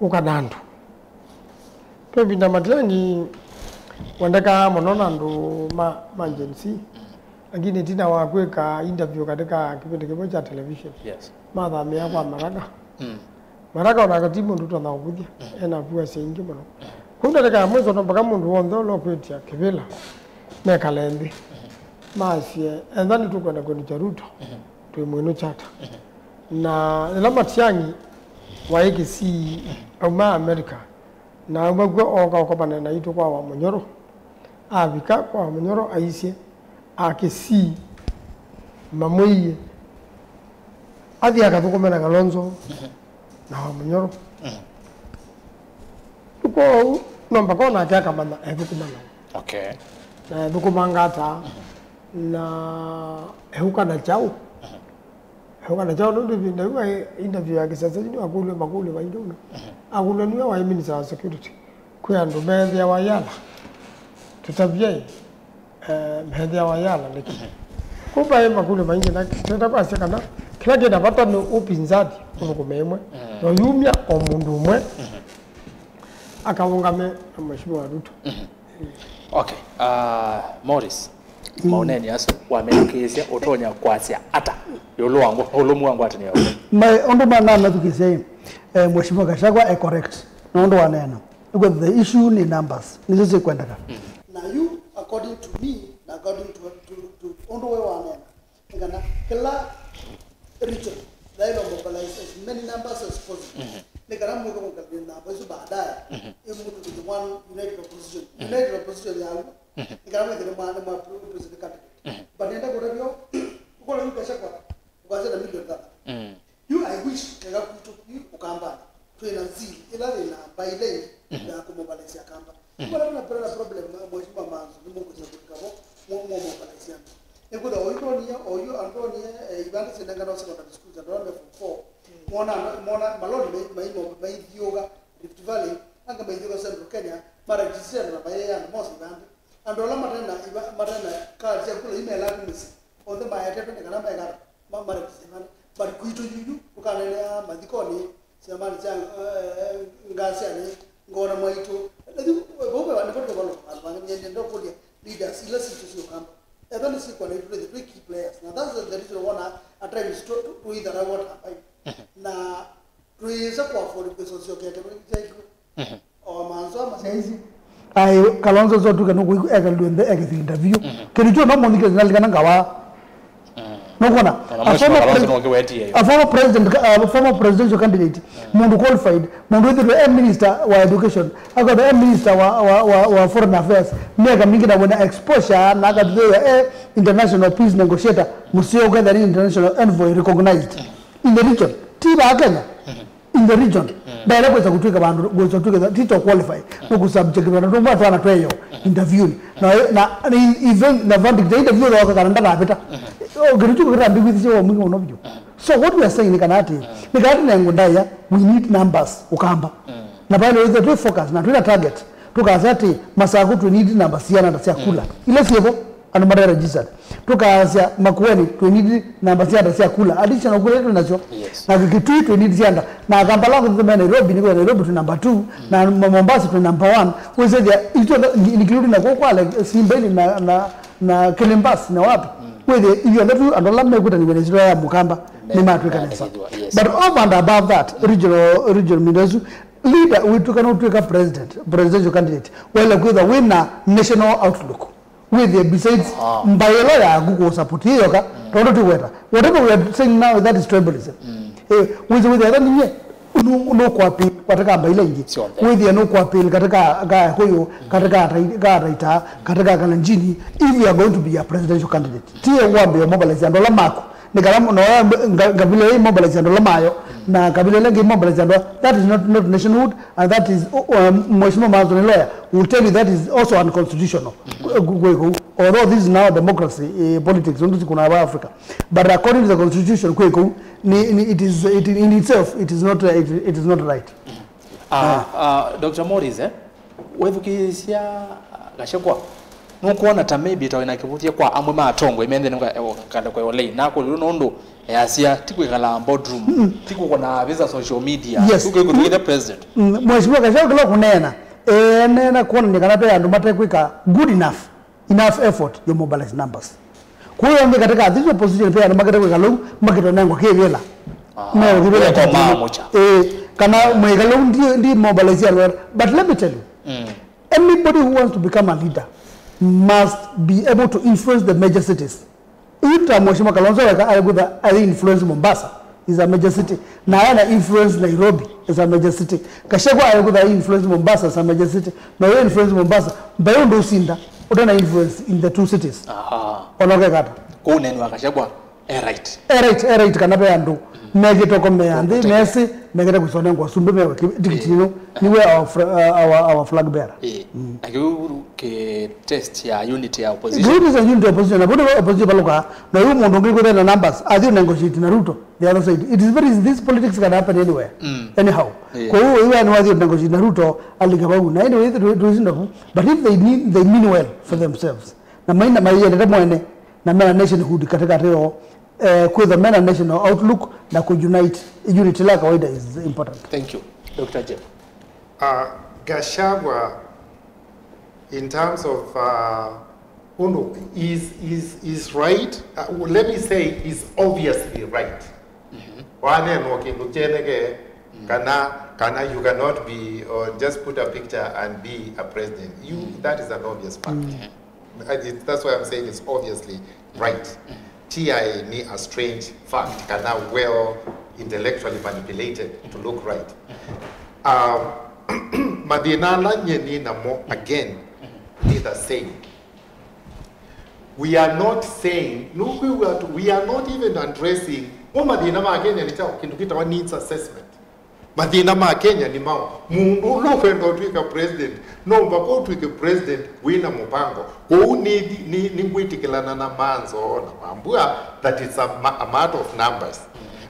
ũka na andũ. Ve ĩvinda Matiang'i wendekaa mũno na andũ ma, ma Gen Z, lakini ĩtina wa kwĩka interview katika kĩvĩndĩ kĩmwe kya television, yes, mathamĩĩa kwa Maraga. Mm. Maraga onake ti mũndũ ũtonya kũvũthya, mm, ena viewers aingĩ mũno. Mm. Kwoou ndatĩka ya mwiso no mpaka mũndũ w'onthe ũla ũkwĩtya kĩvĩla mekale nthĩ, mm, masye, ethwa nĩtũkwenda kwĩnũkya Ruto, mm, twĩ mwĩnũkya ata? Mm. Na yĩla Matiang'i waĩ Kisii, mm, auma America, na auma kw'o ooka ũkomane naitũ kwa Wamunyoro. Avika kwa Wamunyoro aisye, Akisii mamwĩie athi akathũkũme na Kalonzo na Wamunyoro. Mhm. Kwoou no mpaka onake akamanya ethũkũma nao. Okay. Na ethũkũmanga ata, mhm, na eũka na kyaũ. Mhm. Eũka na kyaũ nũndũ ĩvinda yu aĩ interview ya kĩsasa yu nĩwakũlw'e makũlyo maingĩ mũno. Mhm. Akũlw'a nĩwe waĩ minister wa security. Kwĩ andũ methĩawa yala, tũtavyei, eh, methĩawa yala nĩkĩ? Kũu vaĩ makũlyo maingĩ, na twenda kwasya kana kĩla kĩ na vata nĩ ũpinzani ũthũkũme ĩmwe, mm, na ũyumya o mũndũ ũmwe, mhm, akaũngame na Mheshimiwa Ruto. Mhm. Okay. Ah, Morris, mm, maũneeni asu wamethukĩĩsya ũtonya kwasya ata ĩũlũ wa ngwa- ũlũmu wa ngwatanĩo yaku? Ma- ũndũ ma- namathukĩĩsya ĩ, eh, Mheshimiwa Gachagua e correct na ũndũ waneena. Nĩkwĩthĩa the issue nĩ numbers, nĩsyo syĩkwendeka. Mm. Na yu, according to me, na according to, to, to ũndũ we waneena, nĩ kana kĩla region yaĩlwe mobilize as many numbers as possible. Mhm. Nĩ kana mwĩke kũkalĩlya namba isu baadaye, mhm, ĩ mũndũ kĩthĩ one united opposition. United opposition yaku, nĩ kana mwĩthĩe mwa, nĩ mwa president candidate. But nenda kũtavyo, ũkola yu Gachagua, ũkasya na milioni thanthatũ. Yu I wish keka kwitũ yu Ũkambani. Twĩ na zeal, ĩla yĩ na mbaĩ ĩla ĩngĩ ya kũmobilize Akamba. Vala tuna, tuna problem, mheshimiwa Manzo, nĩ mũkũsya kũlika vo, mũ, mũ mobilize andũ. Nĩkwĩthwa oyu ndonie, oyu andonie, eh, ivanda syĩnengana secondary schools, andũ ala me form four. Mona, mona maloni mai, mai, maithiũka Rift Valley, anga maithiũka Central Kenya, maregister na mayeana mose ivanda. Andũ ala matena, iva, matena card sya kula imelaa mĩsyĩ, onthe maetetwe nĩ kana mekana, ma, maregister ivanda. But kwitũ yuyu, tũkanenea mathikonĩ, syamanĩ sya, eh, ngasyanĩ, ngona mwaitũ. Ĩthu, vau ve nĩvo tũvalũka vandũ vangĩ, nyende ndokũlya leaders ila sitũ sya Ũkamba. Ethwa nĩsyĩkwa naitũ twĩthĩ twĩ key players. Na that's the reason wona at times tũ, tũ, tũithara what happened. Na twĩĩsa kũ afford kwĩsosyokia kĩndũ kyaitũ. O Manzo ama syaisi. Ai, Kalonzo so tuke nuku ekalilwe nthĩ ekĩthĩa interview. Kĩndũ kyo no mũthikĩrĩria nalikana ngawa. Nũkwona? Kana a Mheshimiwa former Kalonzo pres- nũkĩwetie yo. A former president, a former presidential candidate, mũndũ qualified, mũndũ wĩthĩtwe e minister wa education, akatha e minister wa, wa, wa, wa foreign affairs, myaka mingĩ na wĩna exposure, na akathĩwa e international peace negotiator, mũseo ũkethĩa nĩ international envoy recognized in the region. Ti vaa Kenya. In the region. Ndaĩle kwĩsa kũtwĩka vandũ, kwĩsa kũtwĩka, ti to qualify. Nũkũsubject vandũ tũmwe twana tweyo interviewni. Na, na, na even, na verdict ya interview thooka kana ndanavĩta. O, kĩndũ kĩu kĩtambĩkwĩthisye wa mwingĩ mũno vyũ. So what we are saying nĩ kana atĩ, nĩ kana tũnengwe ndaĩa, we need numbers Ũkamba. Na pale wĩthĩe twĩ focus na twĩna target. Tũkasya atĩ, Masakũ tũ need namba siana na sya kula. Ila syĩvo, andũ mate registered. Tũkasya Makueni tũ need namba siana sya kula. Additional kula twĩ nasyo. Yes. Na Kitui tũ need siana. Na Kampala kũthũma Nairobi, nĩ kwa Nairobi tũ number two. Na Mo-, Mombasa tũ number one. Wĩsethia, itũ, including na kũkwale, Simba Hill na, na, na Kilimbas na wapi. Wĩthĩe, ithuĩ andũ tu, andũ ala mekwĩtanĩw'a na ĩsyĩtwa ya Mũkamba, nĩ matwĩka nesa. Yes. But over and above that, regional, regional ministers, leader witũ kana ũtwĩka president, presidential candidate, waĩle kwĩthwa wĩna national outlook. Wĩthĩe besides mbaĩ ĩla yaku kũ support yĩyoka, tondũ tũkweta. Whatever we are saying now, that is tribalism. Eh, wĩsĩ wĩthĩa ata ninyie, nũ-, nũkũappeal katika mbaĩ ila ingĩ. Syonthe. Wĩthĩe nũkũappeal katika ka Kũyũ, katika Atai-, ka Ataita, katika Kalenjini, if you are going to be a presidential candidate. Tiye wambe mobilize andũ ala maku. Nĩ kana no nga-, ngavila ĩ mobilize andũ ala mayo, na ngavila ĩla ĩngĩ mobilize andũ. That is not, not nationhood, and that is, uh, um, Mheshimiwa Manzo nĩ lawyer will tell you that is also unconstitutional. Kũ-, kũ-, kũu. Although this is now a democracy, eh, politics, ndio kuna hapa Africa. But according to the constitution, kũu, ni, ni, it is, it, in itself, it is not, uh, it, it is not right. Ah, ah, Doctor Morris, eh? Wethukĩĩsya Gachagua, nũkwona ta maybe ta wĩna kĩvũthya kwa amwe ma atongoi me nthĩnĩ wa ngalĩko ya ũlei? Nakũlilwe nũndũ easya ti kwĩkala boardroom, ti kũkũna visa social media, yes, tu kwĩkũthukĩĩsya president. Mm, Mheshimiwa Gachagua kĩla kũneena, eeneena kwonany'a kana ve andũ matekwĩka good enough, enough effort ya mobilize numbers. Kwa hiyo nĩ katika this opposition pia makete kwĩkala ũu, makĩtonengwa kĩvĩla. Ah, meo kĩvĩla kwa tũtũ. Mamucha. Eh, kana mwĩkala ũu ndi, ndi mobilize ya lwera. But let me tell you, anybody who wants to become a leader must be able to influence the major cities. Yu ta Mheshimiwa Kalonzo weka akwĩtha ayi influence Mombasa is a major city. Na ana influence Nairobi is a major city. Gachagua akwĩtha ayi influence Mombasa is a major city. Na yo influence Mombasa, mbaĩ ũndũ ũsinda, ũtana influence in the two cities. Aha. Onokekata. Kũu nenu wa Gachagua, eh, right. Eh, right, eh, right, kana ve andũ. Mekĩte kũmea nthĩ, mesĩ, mekĩte kũsonengwa sumbĩ mewe tikiti ĩno. Nĩwe our, fr-, uh, our, our flag bearer. Eh. Na kĩu kĩ test ya unity ya opposition. Kĩu test ya unity ya opposition. Na vũndũ opposition valũkaa, na yu mũndũ ũngĩ kwĩthĩa na numbers, athi negotiate na Ruto, the other side. It is very easy. This politics can happen anywhere. Anyhow. Yeah. Kwa hiyo, iwe ni wathi negotiate na Ruto, alika vau. Na anyway, tu-, tuisinda vu. But if they mean, they mean well for themselves. Na maina mayendete mwene, na mena nationhood katikati yo, eh, kwĩtha mena national outlook na ku unite, unity la kawaida is important. Thank you. Doctor Jeff. Uh, Gachagua, in terms of, uh, undu, is, is, is right. Uh, let me say, is obviously right. Wanenwa kĩndũ kyeneke, kana, kana you cannot be, or just put a picture and be a president. You, that is an obvious fact. Uh, it, that's why I'm saying it's obviously right. T I A ni a strange fact, kana well intellectually manipulated to look right. Um, Mathĩna ala nyie nĩ namo, again, nĩ the same. We are not saying, nũkwĩw'a, we are not even addressing mo mathĩna ma Kenya nĩ kyaũ, kĩndũ kĩtawa needs assessment. Mathĩna ma Kenya nĩ maũ? Mũndũ ũla ũkwenda ũtw'ĩka president, no mpaka ũtw'ĩke president wĩna mũvango. Kwoou nĩ, nĩ, nĩ ngwĩtĩkĩlana na Manzo na Wambua that it's a, ma- a matter of numbers.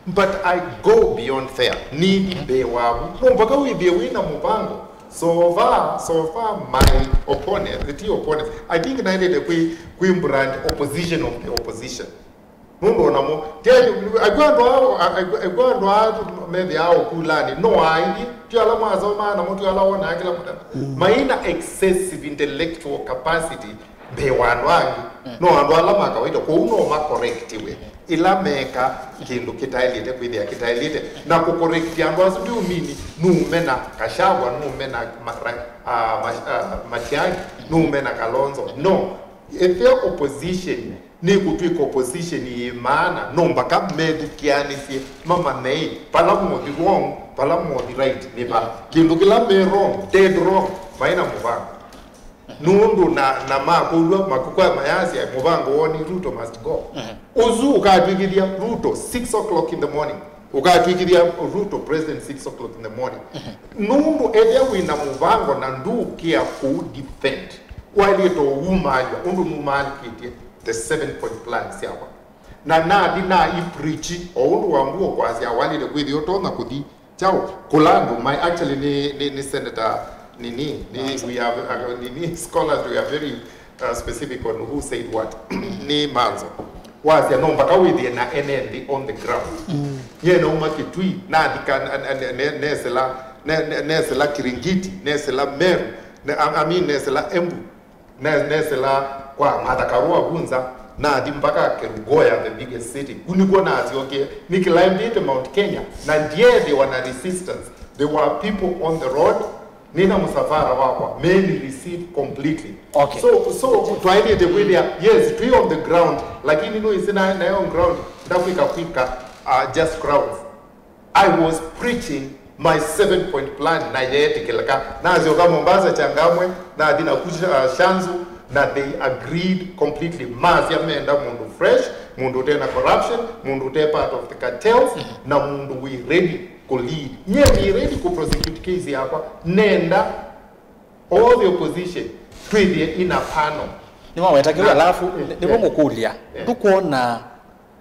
But I go beyond there. Nĩ mbee waku. No mpaka wĩthĩe wĩna mũvango. So far, so far my opponents, the two opponents, I think naendete kwĩ, kwĩ brand opposition of the opposition. Nũndũ onamo, tĩaĩ, akw'a andũ aa, akw'a andũ aa methĩaa ũkulani, no aingĩ, ti ala mwasomaa namo, ti ala wonaa kĩla mũthenya. Maina excessive intellectual capacity mbee wa andũ angĩ. No andũ ala ma kawaida, kwoou no makorektiwe ĩla meka kĩndũ kĩtaĩlĩte kwĩthĩa kĩtaĩlĩte. Na kũkorekti andũ asu ndiũmini nũmena Gachagua, nũmena ma- ra- ah, ma- ah, Matiang'i, nũmena Kalonzo. No, ethĩa opposition nĩkũtw'ĩka opposition yĩ maana, no mpaka methukĩanĩsye, mamanyei vala mothi wrong, vala mothi right nĩ va. Kĩndũ kĩla me wrong, dead wrong, maĩ na mũvango. Nũndũ na, na makũlw'a makũkw'a mayasya mũvango woo nĩ Ruto must go. Ũsu ũkatw'ĩkĩthya Ruto six o'clock in the morning. Ũkatw'ĩkĩthya Ruto president six o'clock in the morning. Nũndũ ethĩa wĩ na mũvango na ndũkĩa kũu defend, waĩlĩte ũumaalw'a ũndũ numaalĩkĩtye the seven point plan syakwa. Na nathi na i preach o ũndũ Wambua ũkwasya waĩlĩte kwĩthĩa ũtonya kũthi kyaũ, kũla andũ mai, actually nĩ, nĩ, nĩ Senator nini, nĩ, we have, uh, nini, scholars, we are very uh, specific on who said what. Nĩ Manzo. Wasya no mpaka wĩthĩe na ene nthĩ on the ground. Nyie nauma Kitui, nathika, ne- ne- ne- nesĩla, ne- ne- nesĩla Kiringiti, nesĩla Meru, ne- I I mean, nesĩla Embu, ne- nesĩla kwa Martha Karua Gunza, nathi mpaka Kerugoya, the biggest city. Kũ nĩkw'o nasyokie, nĩclimbĩte Mount Kenya, na ndyeethĩwa na resistance. There were people on the road, nĩna mũsafara wakwa, meni receive completely. Okay. So, so twaĩlĩte kwĩthĩa, yes, twĩ on the ground, lakini nũĩsĩ na, nayo ground ndakwĩka kwĩka uh, just crowds. I was preaching my seven point plan na yeetĩkĩlĩka. Nasyoka Mombasa, Changamwe, nathi na kucha uh, Shanzu, na they agreed completely. Masya menda mũndũ fresh, mũndũ ũte na corruption, mũndũ ũte part of the cartels, na mũndũ wĩ ready kũ lead. Nyie nĩ ready kũ prosecute case yakwa. Nenda all the opposition twĩthĩe in a panel. Nĩwaweta kĩu. Na- alafu, yeah, nĩvo yeah, ngũkũlya, yeah, ndũkwona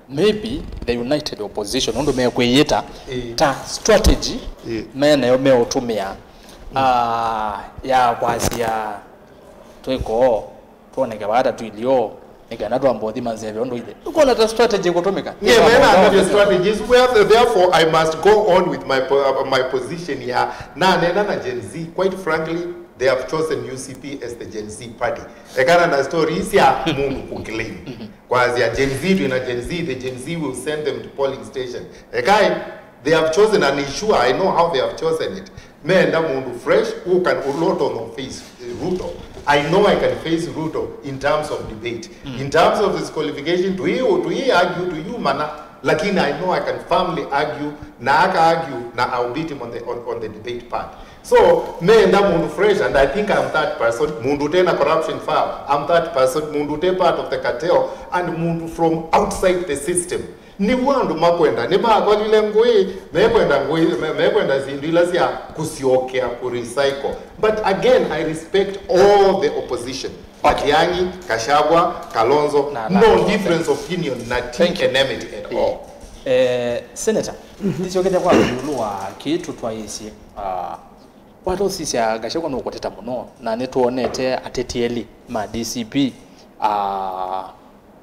maybe the united opposition ũndũ mekwĩyĩta, eh, ta strategy, eh, me nayo meũtũmĩa, ah, ya kwasya twĩkoo twoneke vata twĩlyo, nĩ kana twamba ũthima nzeve ũndũ ithe. Ũkona ta strategy kũtũmĩka? Yeah, men are not strategies. Well, therefore, I must go on with my, po- uh, my position here. Nanena na Gen Z, quite frankly, they have chosen U C P as the Gen Z party. Ekana na story isi ya mũndũ kũclaim. Kwasya Gen Z, twĩna Gen Z, the Gen Z will send them to polling station. Ekai, they have chosen an issue, I know how they have chosen it. Meenda mũndũ fresh who can, ũla ũtonya face, eh, Ruto. I know I can face Ruto in terms of debate. In terms of disqualification, tũi, tũi argue, tũiumana, lakini I know I can firmly argue, na aka argue, na I'll beat him on the, on, on the debate part. So, meenda mũndũ fresh, and I think I'm that person, mũndũ ũte na corruption file, I'm that person, mũndũ ũte part of the cartel, and mũndũ from outside the system. Nĩw'o andũ makwenda, nĩmakolile ngũĩ, mekwenda ngũĩ, me- mekwenda syĩndũ ila sya kũsyokea, kũ recycle. But again, I respect all the opposition. Okay. Matiang'i, Gachagua, Kalonzo, na- no difference of opinion na ti enmity at all. Eh, Senator, ndisyokete kwa ĩũlũ wa kĩĩ tũtwaĩĩsye, ah, watũsisya Gachagua nũkũteta mũno, na nĩtwonete ateti elĩ ma D C P, ah,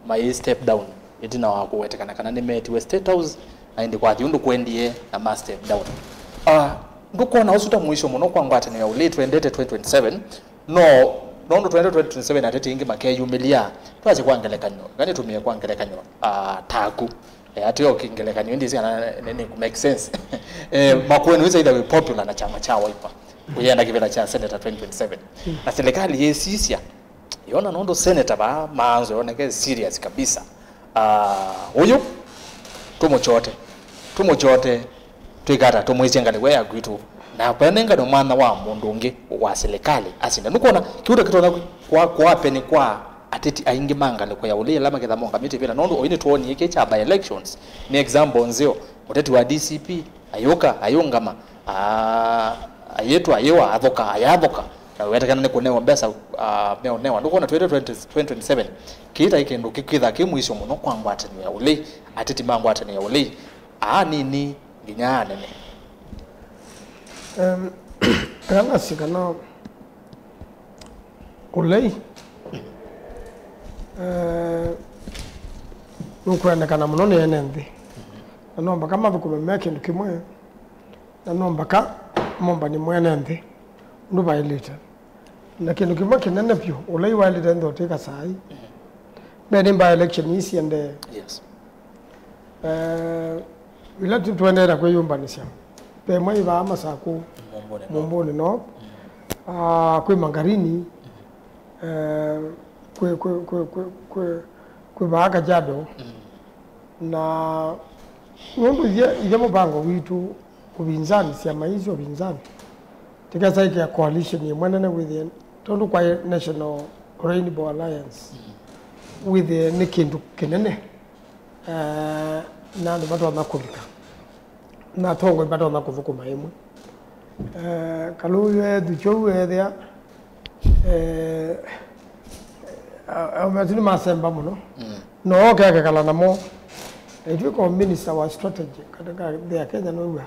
mai step down ĩtina wa kũwetekana kana nĩmetiwe State House, na ĩndĩ kwathi ũndũ kwendie na ma step down. Ah, ndũkwona ũsu ta mũisyo mũno kwa ngwatanĩo ya ũlĩ twendete twenty twenty-seven? No, nũndũ twendete twenty twenty-seven ateti aingĩ makeyumĩlya. Twasye kwa ngelekany'o, kana nĩtũmĩe kwa ngelekany'o, ah, taku. Eh, ateo ki- ngelekany'o ĩndĩ syana nĩ, nĩ make sense. Eh, Makueni wĩsa either wĩ popular na kyama kya Wiper, ũyenda kĩvĩla kya Senator twenty twenty-seven. Na serikali yĩsisya yona nũndũ senator vaa Manzo yoneke serious kabisa. Ah, ũyũ tũmũkyote, tũmũkyote, twĩkata tũmwĩsye ngalĩko ya kwitũ Na vanenganwe mwanya wa mũndũ ũngĩ wa silikalĩ asinda. Nũkwona, kĩu ta kĩtonya kwa, kwa pene kwa ateti aingĩ ma ngalĩko ya ũlei ala maketha mongamĩte vĩla, nũndũ oyu nĩtwonie kĩ kya by elections. Nĩ example nzeo, mũteti wa D C P ayũka, ayũngama, a-, ayĩtwa, ayĩwa, athũka, ayathũka, na wetekana nĩ kũnewa mbesa, a, meũnewa. Nũkwona, twĩte twenty, twenty twenty-seven, kĩĩ ta kĩndũ kĩkwĩtha kĩ mũisyo mũno kwa ngwatanĩo ya ũlei, ateti ma ngwatanĩo ya ũlei, aa nini nginya anene. Em, ĩla nasĩ kana ũlei, eh, nũkwendekana mũno nĩ ene nthĩ, na no mbaka mathũkũme me kĩndũ kĩmwe, na no mbaka mombany'e mwene nthĩ ũndũ vaĩlĩte. Na kĩndũ kĩmwe kĩnene vyũ, ũlei waĩlĩte nthĩ ũtw'ĩka saa ii. Mbee nĩ by election ii siendee. Yes. Eh, ila tu-, tũendee na kwĩyũmbanĩsya, ve ĩmwe ĩvaa Masakũ, Mũmbũnĩ North. Mũmbũnĩ North. Ah, kwĩ Mangarini, eh, kwĩ, kwĩ, kwĩ vaa Kajiado. Na nũndũ ithe, ithe mũvango witũ, ũvinzani, syama ii sya ũvinzani, tĩkesa ĩkĩa coalition ĩmwe nene wĩthĩe, tondũ kwa National Rainbow Alliance, wĩthĩe nĩ kĩndũ kĩnene, eh, na andũ matonya kũvika, na atongoi matonya kũthũkũma ĩmwe. Eh, Kalũyũ ethukya ũu ethĩa, eh, a-, aũme asu nĩmasemba mũno. Mm. No oke akekala namo. Aitw'ĩka o minister wa strategy katika nthĩ ya Kenya, now'a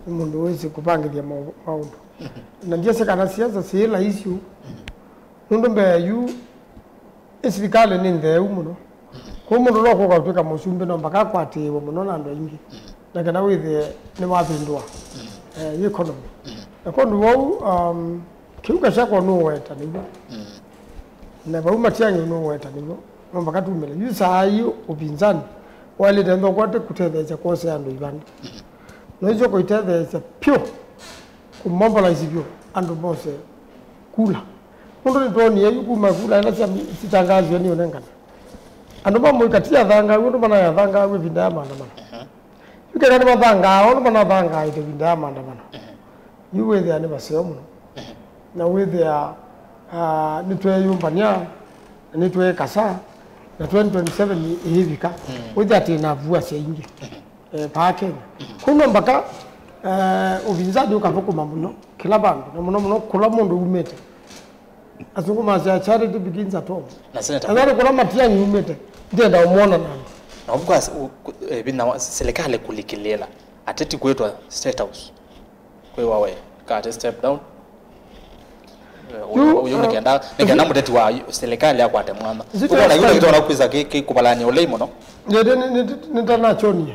nĩ mũndũ wĩsĩ kũvangĩthya mau-, maũndũ. Na ndyĩsĩ kana siasa syĩ laisi ũu. Nũndũ mbee yu, ĩ silikalĩ nĩ ntheu mũno. Kwoou mũndũ no kũka ũtw'ĩka mũsumbĩ, no mpaka akwatĩĩwe mũno na andũ aingĩ, na kana wĩthĩe nĩwavĩndũa, eh, economy. Na kwondũ wou, um, kĩu Gachagua nũweta nĩw'o. Na vau Matiang'i nũweta nĩw'o. No mpaka tumĩle. Yu saa ii ũpinzani waĩlĩte nthokwa tĩ kũtetheesya kwosea andũ ivanda. No isyo kũitetheesya pyũ. Kũmobilize vyũ andũ mose kula. Nũndũ nĩtwonie yu kuma kula ĩla sya mi-, sitangaasiwe nĩ ũnengane. Andũ ma mũika ti athangaau ũndũ manayathangaaw'a ĩvinda ya maandamano. Yu kethwa nĩmathangaa ũndũ manathangaa ĩvinda ya maandamano. Yu wĩthĩa nĩ vaseo mũno. Na wĩthĩa, ah, nĩtweeyũmbany'a, na nĩtweekasa, na twenty twenty-seven ĩivika. Wĩthĩa tĩ na vua sya ingĩ. Eh, vaa Kenya. Kwoou no mpaka, eh, ũvinzani ũkathũkũma mũno kĩla vandũ, na mũno mũno kũla mũndũ umĩte. Asũngũ masya, "Charity begins at home." Na Senator, andũ kũla Matiang'i umĩte, ndĩenda ũmwona na andũ. Na of course, u-, ku-, eh, vinya wa silikalĩ kũlikĩlĩĩla, ateti kwĩtwa State House. Kwĩwa we, kate step down. Eh, yu, ũyũ, ũyũ uh, nĩkenda, nĩkenda mũteti wa silikalĩ akwate mwanya. Ũkona yu nĩkĩtona kwĩsa kĩ, kĩ kũvalany'a ũlei mũno. Ndĩndĩ nĩ, nĩ, nĩtanakyonie.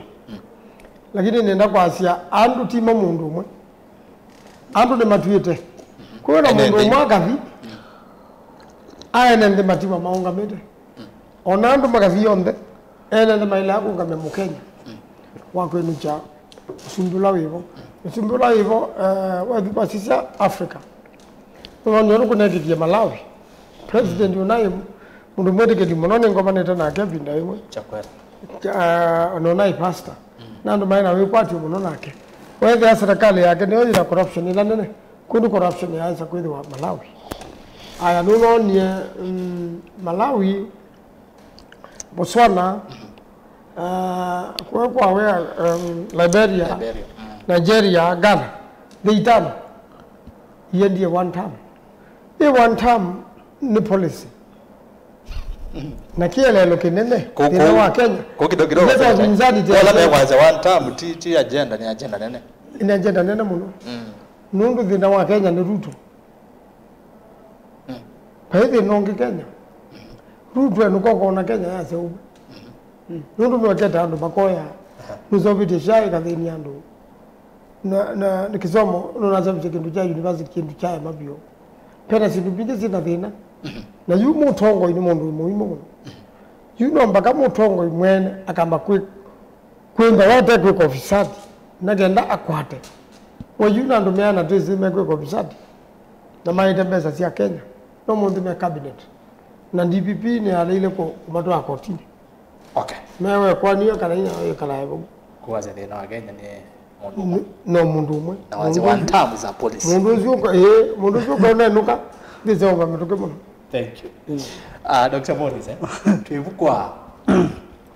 Lakini nĩenda kwasya andũ ti ma mũndũ ũmwe. Andũ nĩmatw'ĩte. Kwĩna mũndũ ũmwe akathi, aene nthĩ matiwa maũngamĩte. O na andũ makathi onthe, ene nthĩ maĩlaa kũũngamya Mũkenya wa kwĩnũkya ũsumbĩ ũla wĩvo. Ũsumbĩ ũla wĩvo, eh, wathi wasisya Africa. Nĩwonio nũkũnekĩkie Malawi. President ũnaĩ mũndũ mwĩtĩkĩli mũno nĩngomanĩte nake ĩvinda ĩmwe. Chakwera. Ah, na ũnaĩ pastor. Na andũ maĩ na wĩkwatyo mũno nake. Weethĩa serikali yake nĩyo yĩna corruption ĩla nene. Kũndũ corruption yaĩsa kwĩthĩwa Malawi. Aya, nũnonie, mm, Malawi, Botswana, ah, kwa, kwa wea, um, Liberia, Liberia, mm. Nigeria, Ghana, the itano, iendie one term. Ĩ one term nĩ policy. Na kĩeleelo kĩnene thĩna wa Kenya. Kũ kidogo kidogo. Ndeto mpinzani tena. Wala mekwasya one term ti, ti agenda, nĩ agenda nene. Nĩ agenda nene mũno. Mm. Nũndũ thĩna wa Kenya nĩ Ruto. Mm. Vai thĩna ũngĩ Kenya. Ruto enũka ũkona Kenya yasya ũu. Mm. Nũndũ nũekete andũ makoya. Aha. Nũseũvĩtye SHA ĩkathĩnia andũ. Na, na, na kĩsomo, nũnaseũvĩtye kĩndũ kya university, kĩndũ kyaema vyũ. Vena syĩndũ mbingĩ syĩ na thĩna. Mhm. Na yu mũtongoi nĩ mũndũ mũimũ mũno. Mhm. Yu no mpaka mũtongoi mwene akamba kwĩ-, kwĩmba wate kwĩka ofisadi, na kenda akwate. We yu na andũ meana twĩsĩ mekwĩka ofisadi, na maĩte mbesa sya Kenya, no mũnthĩ me cabinet. Na D P P nĩyaleile kũ-, kũmatwaa kotinĩ. Okay. Mewe kwani yo kana ina yo kala ya vau. Kuwasya thĩna wa Kenya nĩ No mũndũ ũmwe. Na wasya one term is a policy. Mũndũ ũcio ũka, ĩĩ, mũndũ ũcio ũka ũnenũka, ndĩseũva mĩtũkĩ mũno. Thank you. Uh, Doctor Morris, eh? Twĩvukwa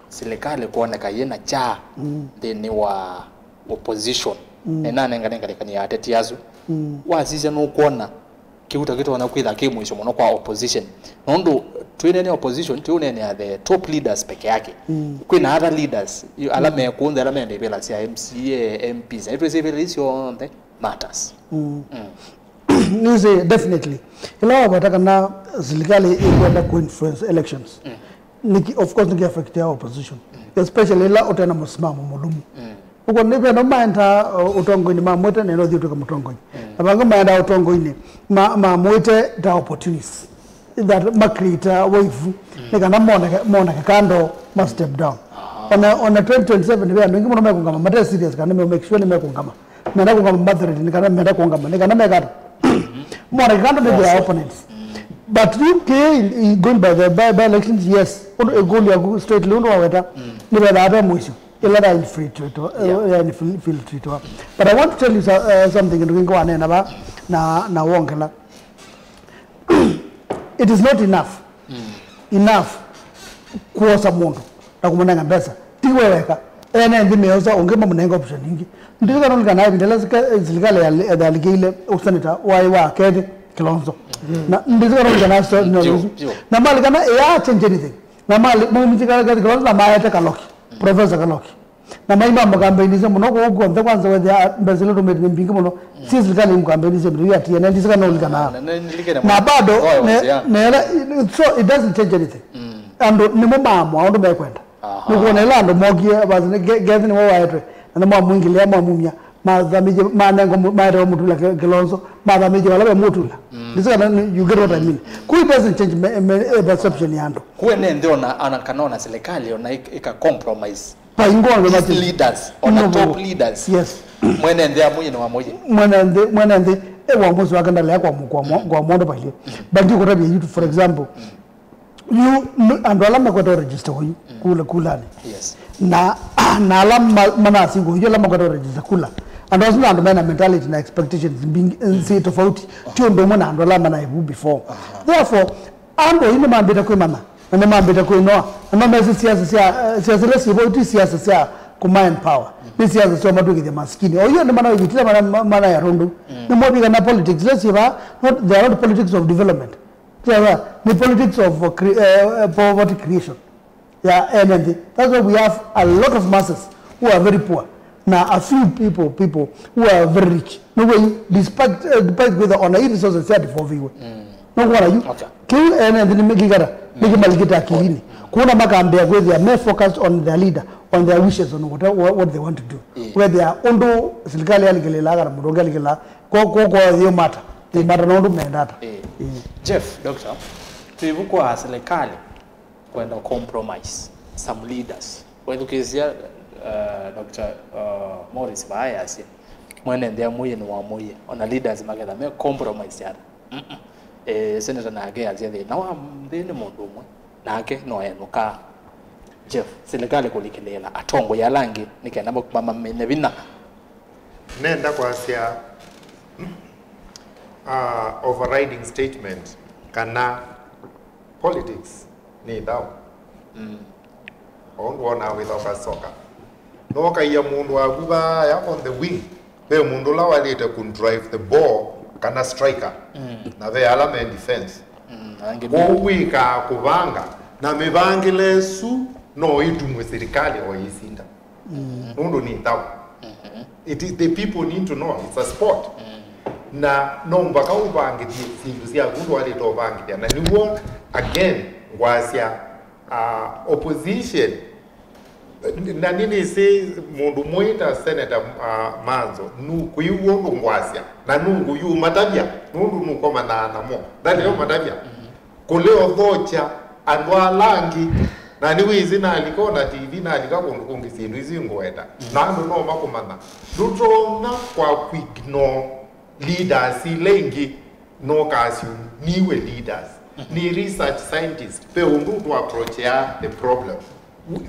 serikali kuoneka yĩna kya nthĩnĩ wa opposition. Na nanengane ngalĩkanĩo ya ateti asu. Wasisya nũkwona kĩu ta kĩtonya kwĩtha kĩ mũisyo mũno kwa opposition. Nũndũ twĩnene opposition, tũnenea the top leaders peke yake. Kwĩna other leaders, ala me kũnthe, ala me ndĩvĩla sya M C A, M Ps, na itwĩsĩ ivĩla isu syonthe matters. Nĩsĩ, definitely. Ĩla waweta kana silikalĩ ĩkwenda ku influence elections. Nĩkĩ, of course, nĩkĩ affectia opposition. Especially ĩla ũtena mũsimamo mũlũmu. Ũkwona nĩ vena maendaa, uh, ũtongoinĩ mamwĩte neno thiĩ ũtuĩke mũtongoi. Na vangĩ maendaa ũtongoinĩ ma, mamwĩte ta opportunists. That ma create a wave. Nĩ kana moneke, moneke kando, ma step down. Ona, ona twenty twenty-seven ve andũ aingĩ mũno mekũngama, mate serious kana me make sure nĩ mekũngama. Menda kũngama mathreat, nĩ kana menda kũngama, nĩ kana mekata. Moneke kando nĩ their opponents. But U K, in, in going by the by, by elections, yes. Ũndũ ĩkũlyo yaku straight lĩ ũndũ waweta, nĩ vethaa ve mũisyo. Ĩla ya infiltrate, eh, ya infil-, infiltrate. But I want to tell you so-, uh, something, kĩndũ kĩngĩ wanena va, na, na wongela. It is not enough. Enough kwosa mũndũ na kũmũnenga mbesa. Ti we weka. Ene nthĩ meosa ũngĩ mamũnenga option ingĩ. Ndĩsika nũlikana ĩvinda ĩla sika-, silikalĩ ya, ya, yalikĩile ũseneta waĩ wa Kethi Kilonzo. Na ndĩsika nũlikana so-, no, na malikana ya change anything. Na mali, maumĩsye Kethi Kilonzo na maete Kaloki. Professor Kaloki. Na mai mamũkambenisye mũno kũu kw'onthe, kwanza wethĩa mbesa ila tũmĩte nĩ mbingĩ mũno. Si silikalĩ imũkambenisye mĩtũi ya T N N, ndisika nũlikanaa. Na bado, ne-, nela, so it doesn't change anything. Andũ nĩmo maamũa ũndũ mekwenda. Nĩkuona ĩla andũ mokie, basi, Kethi nĩwe waetwe. Na nĩmwamwingĩlĩa, mwamumya. Mathamĩtye, manengo, maetewa Mũtula Kilonzo. Mathamĩtye vala ve Mũtula. Ndisika na, you get what I mean. Kũu it doesn't change me, me, eh, perception ya andũ. Kuwe ne nthĩ ona, ona kana ona serikali ona ika compromise. Vaingwa these leaders, ona top leaders. Yes. Mwene nthĩ amũye nĩ wamũye. Mwene nthĩ, mwene nthĩ, e wa mwezi wake ndalea kwa mu-, kwa mo-, kwa mondo pale. But you could have you, for example, you, andũ ala makwenda register kwa you, kula, kulani. Yes. Na, na ala ma-, manasi kwa you, ala makwenda register kula. Andũ asu nĩ andũ mena mentality na expectations mbingĩ, nsi tofauti. Ti ũndũ ũmwe na andũ ala manaivu before. Therefore, andũ aingĩ nĩmambĩte kwĩmanya, na nĩmambĩte kwĩnoa, na no mesĩ siasa sya, eh, siasa ila syĩvo ti siasa sya kũma empower, nĩ siasa sya matwĩkĩthya masikini. O hiyo nĩ mana ivitila mana, mana ya rundu. Nĩ mobika na politics ila syĩva, not, they are not politics of development. They are, nĩ politics of, uh, cre-, eh, eh, poverty creation. Ya ene nthĩ. That's why we have a lot of masses who are very poor. Na a few people, people who are very rich. No way, despite, uh, despite whether on a resources ya devolve iwe. No kuona yu. Okay. Kĩu ene nthĩ nĩ mekikata, nĩkĩmalikĩte akilini. Kuona makambĩa kwĩthĩa me focused on their leader, on their wishes, on what, what, what they want to do. Whether ũndũ silikalĩ yalikĩlĩla kana mũndũ ũngĩ alikĩlĩla, ko, ko, ko, they matter. They matter na ũndũ mendata. Jeff, Doctor, twĩvukwa silikalĩ kwenda compromise some leaders. Wethukĩĩsya, uh, Doctor, uh, Morris vaa easya, mwene nthĩ amũie nĩ wamũie, ona leaders maketha me compromise ata. Mm-mm. Eh, Senator nake easya thĩna wa nthĩ nĩ mũndũ ũmwe, nake no enũkaa. Jeff, silikalĩ kũlikĩlĩĩla atongoi ala angĩ nĩ kenda ma-, ma-, mamine vinya. Nenda kwasya, uh, overriding statement kana politics nĩ ĩthaũ. O ũndũ wonaa wĩthaũ kasoka. Nũkaia mũndũ waku vaya on the wing. Ve mũndũ ũla waĩlĩte kũ drive the ball kana striker. Na ve ala me defense. Kwoou wĩkaa kũvanga na mĩvangĩle ĩsu no ĩtumwe silikalĩ o ĩsinda. Nũndũ nĩ ĩthaũ. It is, the people need to know it's a sport. Na no mpaka ũvangĩthye syĩndũ syaku ndwaĩlĩte ũvangĩthya. Na nĩw'o, again, ngwasya, uh, opposition. Na nĩnĩsĩ mũndũ mũĩ ta Senator, uh, Manzo, nũkwĩw'a ũndũ ngwasya, na nũngũyũmatavya, nũndũ nũkomanaa namo. Ndanĩo matavya. Kũlea ũthokya andũ ala angĩ, na nĩwĩsĩ nalika ona T V, nalika kũndũ kũngĩ syĩndũ isu ingũweta. Na andũ no makũmanya. Ndũtonya kwa kũignore leaders ila ingĩ, no kasyu niwe leaders. Nĩ research scientist, ve ũndũ tũ approachea the problem.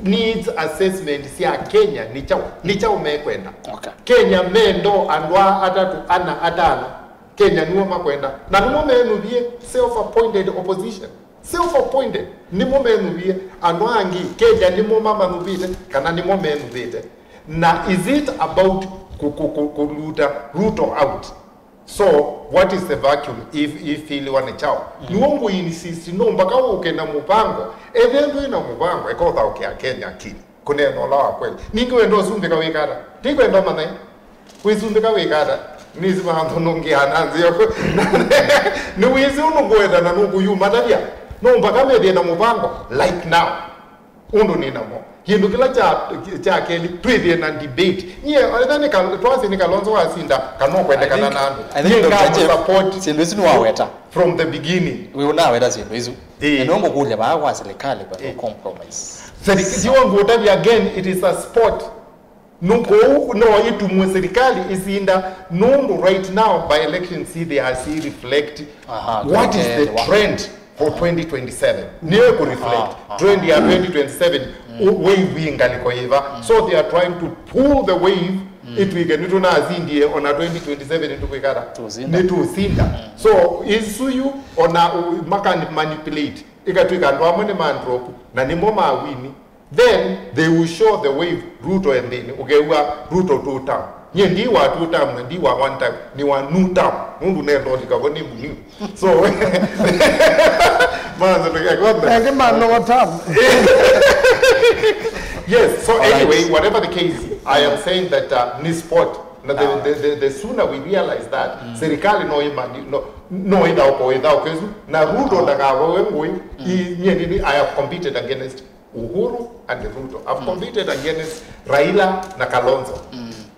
needs assessment sya Kenya nĩ kyaũ, nĩ kyaũ mekwenda. Okay. Kenya mendo andũ aa atatũ, ana, atano, Kenya nĩmo makwenda, na nĩmo menũvie self appointed opposition. Self appointed, nĩmo menũvie. Andũ angĩ Kenya nĩmo mamanyuvĩte kana nĩmo menũvĩte? Na is it about ku, ku, ku, kuluta Ruto out? So what is the vacuum if, if iliwa nĩ kyaũ? Nĩw'o ngũ insist, no mpaka ũke na mũvango. Ethĩwa ndwĩ na mũvango, eka ũthaũkĩa Kenya akili. Kũneena ũla wa kweli. Ningĩ wenda ũsumbĩka wĩka ata? Ti kwenda ũmanye. Wĩsumbĩka wĩka ata? Nĩsĩ vandũ nũngĩaa na nzĩa. Nĩwĩsĩ ũndũ ngwenda na nũkũyuma tavya. No mpaka methĩe na mũvango like now. Ũndũ nĩ namo. Kĩndũ kĩla kya, kya kelĩ, twĩthĩe na debate. Nyie, etha nĩ Kal-, twasĩ nĩ Kalonzo wasinda, kana ũkwendekana na andũ. I think Doctor Jeff, syĩndũ isu nĩwaweta from the beginning. Wĩ ũnaweta syĩndũ isu. Ĩĩ. Na nĩngũkũlya vaa kwa serikali kwa compromise. Serikali, ndiwa ngũtavya again, it is a sport. No, kũu no ĩtumwe serikali ĩsinda, nũndũ right now by-elections they are si reflect. Aha, what is the trend for twenty twenty-seven? Nĩyo ĩkũ reflect trend ya twenty twenty-seven, wave ĩ ngalĩko yĩva. So they are trying to pull the wave, ĩtw'ĩke nĩtũnasindie ona twenty twenty-seven nĩtũkwĩka ata? Nĩtũsinda. So isu yu ona, uh, maka manipulate, ĩkatw'ĩka andũ amwe nĩ ma drop na nĩmo ma wini. Then they will show the wave, Ruto e nthĩnĩ. Ũkew'a Ruto two term. Nyie ndi wa two term na ndi wa one term, nĩ wa new term. Nũndũ nenda ũlika vo nĩ mũniu. So, manza tũkekwa. Angĩ ma no term. Yes, so anyway, whatever the case, I am saying that, uh, nĩ sport. Na the, the, the, the sooner we realize that, serikali no imani, no, no ithaũko, ithaũko isu. Na Ruto ndakavawe ngũĩ, i, nyie nini, I have competed against Uhuru and Ruto. I've competed against Raila na Kalonzo.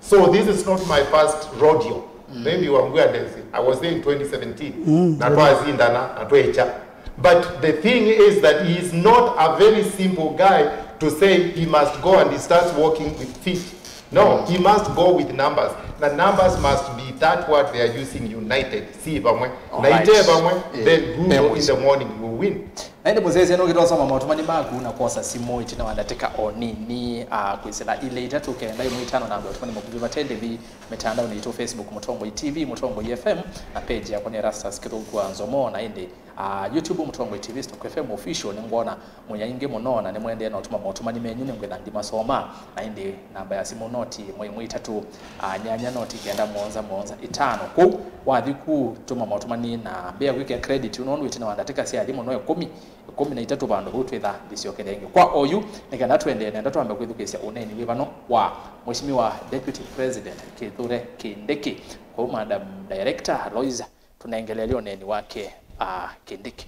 So this is not my first rodeo. Maybe Wambua Ndezi, I was there in twenty seventeen. Na twasindana, na twecha. But the thing is that he is not a very simple guy to say he must go and he starts walking with feet. No, he must go with numbers. Na numbers must be that word they are using, united. Si vamwe. Na ite vamwe, then Ruto in the morning will win. Na ĩndĩ mũsyaĩĩsya nũkĩtosoma maũtũmani maku na kwosa simũ ĩtina wa ndatĩka o nini, ah, kwĩsĩla ilĩ itatũ kenda ĩmwe itano namba ya ũtũmani mũkuvĩ vate ndĩvi mĩtandaonĩ itũ, Facebook Mũtongoi T V, Mũtongoi F M, na page yakwa nĩ Erastus Kĩthũku wa Nzomo, na ĩndĩ, ah, YouTube Mũtongoi T V, Stock F M Official. Nĩngwona mwĩ aingĩ mũno na nĩmwendee na ũtũma maũtũmani menyu, nĩngwĩtha ndimasoma, na ĩndĩ namba ya simũ noti ĩmwe ĩmwe itatũ, ah, nyanya noti kenda mũonza mũonza ĩtano. Kũu wathi ku tũma maũtũmani na mbĩa kwĩkĩa credit, nũndũ ĩtina wa ndatĩka sya alimũ no ĩkũmi, ĩkũmi na itatũ vandũ vau twĩtha ndĩsyokele ĩngĩ kwa oyu, nĩ kana tũendee nenda twambe kwĩthukĩĩsya ũneeni wĩ vano wa Mheshimiwa Deputy President Kithure Kindiki. Kwoou Madam Director Alois, tũnengeleelye ũneeni wake, ah, Kindiki.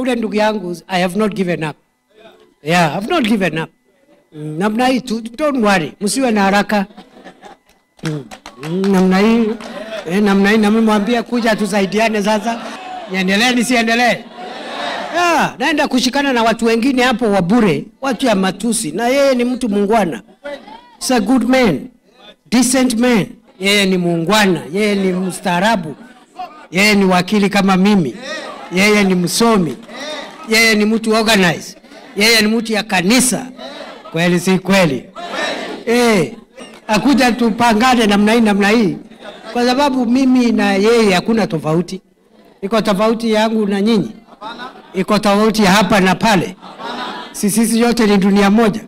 Ule ndugu yangu, I have not given up. Yeah, I've not given up. Mm, namna hii tu, don't worry, msiwe na haraka. Mm, mm, namna hii, eh, namna hii, namwambia kuja tusaidiane sasa. Niendelee nisiendelee? Yeah, naenda kushikana na watu wengine hapo wa bure, watu ya matusi. Na yeye ni mtu muungwana. He's a good man. Decent man. Yeye ni muungwana, yeye ni mstaarabu, yeye ni wakili kama mimi, yeye ni msomi, yeye ni mtu organized, yeye ni mtu ya kanisa. Kweli si kweli? Eh, akuja tupangane namna hii, namna hii, kwa sababu mimi na yeye hakuna tofauti. Iko tofauti yangu na nyinyi? Iko tofauti ya hapa na pale? Si sisi yote ni dunia moja?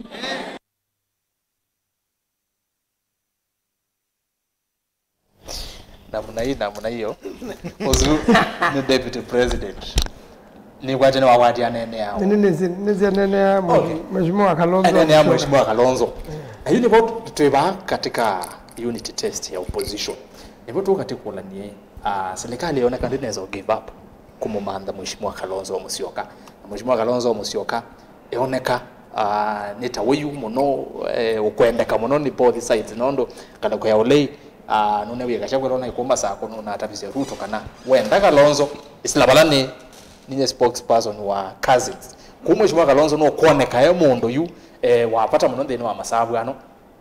Namna hii, namna hiyo. Ũsu nĩ Deputy President. Nĩkwatya nĩwakwatia anene ao. Nĩ, nĩ, nĩ, nĩsyanenea Mheshimiwa Kalonzo. Anene ya Mheshimiwa Kalonzo. Ayu nĩvo twĩ vaa katika unity test ya opposition. Nĩvo tũkatikũlanie, ah, serikali yoneka ndĩnesa give up kũmũmantha Mheshimiwa Kalonzo Musyoka. Na Mheshimiwa Kalonzo Musyoka eoneka, ah, nĩ ta wĩu mũno, eh, ũkwendeka mũno nĩ both sides, nũndũ ngalĩko ya ũlei, ah, nũnewie Gachagua ĩla ũnaĩ kuma Sako nũnatavisye Ruto kana wenda Kalonzo, ĩsĩla vala nĩ ninyie spokesperson wa Cousins. Kũu Mheshimiwa Kalonzo nũkwoneka e mũndũ yu, eh, wa vata mũno nthĩnĩ wa masavu ano.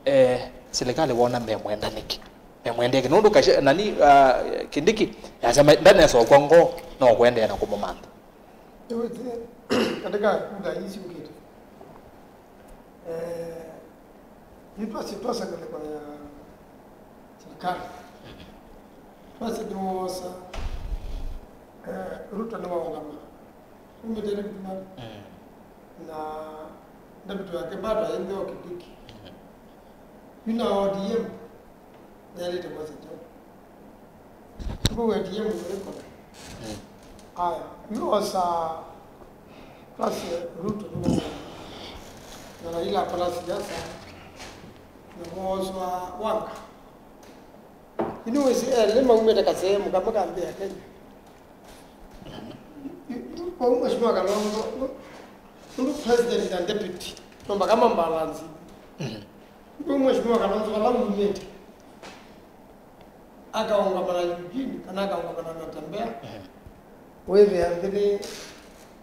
Eh, silikalĩ wona memwenda nĩkĩ? Memwendee kĩ? Nũndũ Kache-, nani, ah, Kindiki yasema ndanesokwa ngoo no kũendeea na kũmũmantha. Nĩwĩsĩ, katika kura hii siũkĩte. Eh, yu twasye twosa ngelekany'o ya serikali. Twasye nĩwoosa, eh, Ruto nĩwaũngama. Umĩte Rift Valley. Mm. Na ndavitũ yake bado aĩ nthĩ o Kindiki. Mm. Yu na O D M, nĩalĩte kwa Siteo. Mbũwe ndiye mũnene. Mm. Aya, nĩwosa twasye Ruto nĩwe na Raila akola siasa, na mwooswa Wanga. Ĩnĩ wĩsĩ elĩ maumĩte kasehemu kamwe ka nthĩ ya Kenya. Kwa hiyo Mheshimiwa Kalonzo, nũndũ president na deputy, no mpaka mambalance. Mm. Kwa hiyo Mheshimiwa Kalonzo, vala umĩte, akaũngama na Eugene, kana akaũngama na Natembeya. Mhm. Wĩthĩa nthĩ nĩ,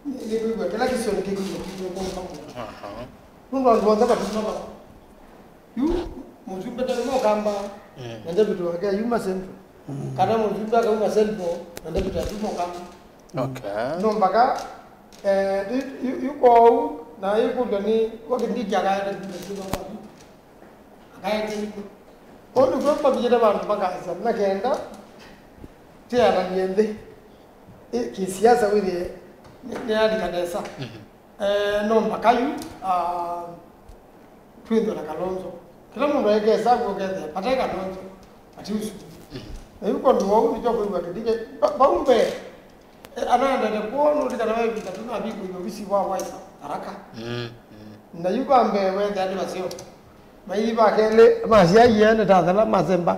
nĩ, nĩ kwĩw'a kĩla kĩsio nĩ kĩkwĩw'a kĩkwĩw'a kwa mũndũ. Aha. Nũndũ andũ onthe matumama. Yu mũsumbĩ ndarĩ no Kamba, mm, na David wake ayuma Central. Mm. Kana mũsumbĩ akauma Central, na David atuma Kamba. Okay. No mpaka, eh, yu, yu, yu kwoou, na ĩkũlyo nĩ, kwa Kindiki akaenda kũmĩsĩma kwa Ruto. Akaete ĩkũ. Kwoou nĩkw'o mavĩte vandũ makasya, na kenda, tĩananie nthĩ. Ĩ, kĩsiasa wĩthĩe, nĩ, nĩalika nesa. Mhm. Eh, no mpaka yu, ah, twĩthwe na Kalonzo. Kĩla mũndũ aĩkesa kw'o kethĩa, vate Kalonzo, vate ũsu. Mhm. Na yu kwondũ wau nĩkyo kwĩw'a Kindiki, va-, vau mbee, eh, anaendete kwoo, nũlikana ve ĩvinda tũnavikũie ovisi wa Wiper, Tharaka. Mm, mm. Na yu va mbee wethĩa nĩ vaseo. Maii va kelĩ, masyaie nĩ ta thela masemba.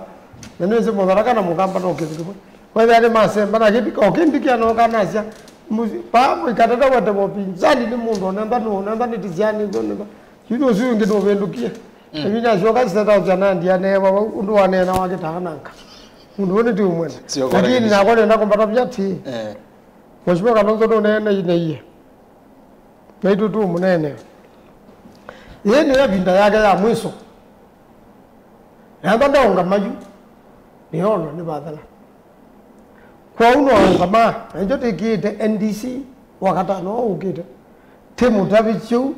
Na nĩwĩsĩ Mũtharaka na Mũkamba no kĩndũ kĩmwe. Wethĩa nĩ masemba, na kĩndũ, o kĩndũ kĩanoka nasya, mũsi-, paa mũikatata wete wa upinzani nĩ mũndũ onentha nũ, onentha nĩ tisiani, onentha. Yu nũsu ũngĩ nũvĩndũkie. Mm. Na yu nasyoka State House anandia neewa vau, ũndũ waneena wakĩtaa nanga. Mũndũ ũyũ nĩtĩ ũmwenda. Sio kwa. Lakini lakini nakwa nenda kũmbata vya ti. Eh. Mheshimiwa Kalonzo nũneene ineiye. Naitũ tũmũneenea. Yĩĩ nĩyo ĩvinda yake ya mwĩso. Ethwa ndaũngama yu, nĩyoolwa nĩ vathela. Kwoou no aũngama, na nĩkyo twĩkĩĩte N D C wakatano ũũ ũkĩte. Tĩ mũtavĩ kyeu,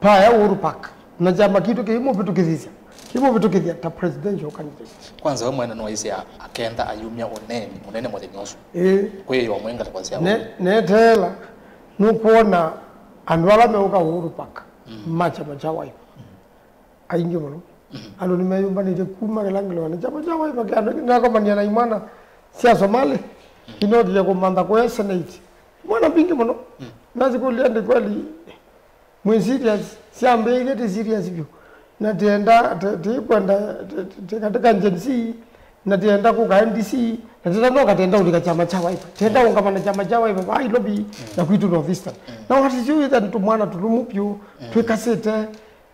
paya Uhuru Park, na kyama kitũ kĩimũvĩtũkĩthisya, kĩimũvĩtũkĩthya ta presidential candidate. Kwanza we mwene nũwaisye akenda ayumya ũneeni mũnene mũthenya ũsu. Ĩĩ. Kwĩ yo mwengata kwa sya ne, neteela, nũkwona andũ ala meũka Uhuru Park, mm, ma kyama kya Wiper. Aingĩ mũno. Mhm. Andũ nĩmeyũmbanĩtye kuma kĩla ngĩlonĩ. Kyama kya Wiper kĩanakomania na imwana sya Somali, mhm, inokĩlya kũmantha kũya Senate. Imwana mbingĩ mũno. Mhm. Nasikũlya ndĩ kweli, mwĩ serious? Syambĩĩie tĩ serious vyũ. Na tienda, ti-, tikwenda, ti-, ti-, ti katika Gen Z, na tienda kũka N D C, na tienda noka, tienda ũlika kyama kya Wiper. Tienda, mhm, ũngama na kyama kya Wiper, vaa Nairobi, mhm, na kwitũ North Eastern. Mhm. Na wasisyo wĩtha nĩ tũmwana tũlũmu vyũ, mhm, twĩkasĩte,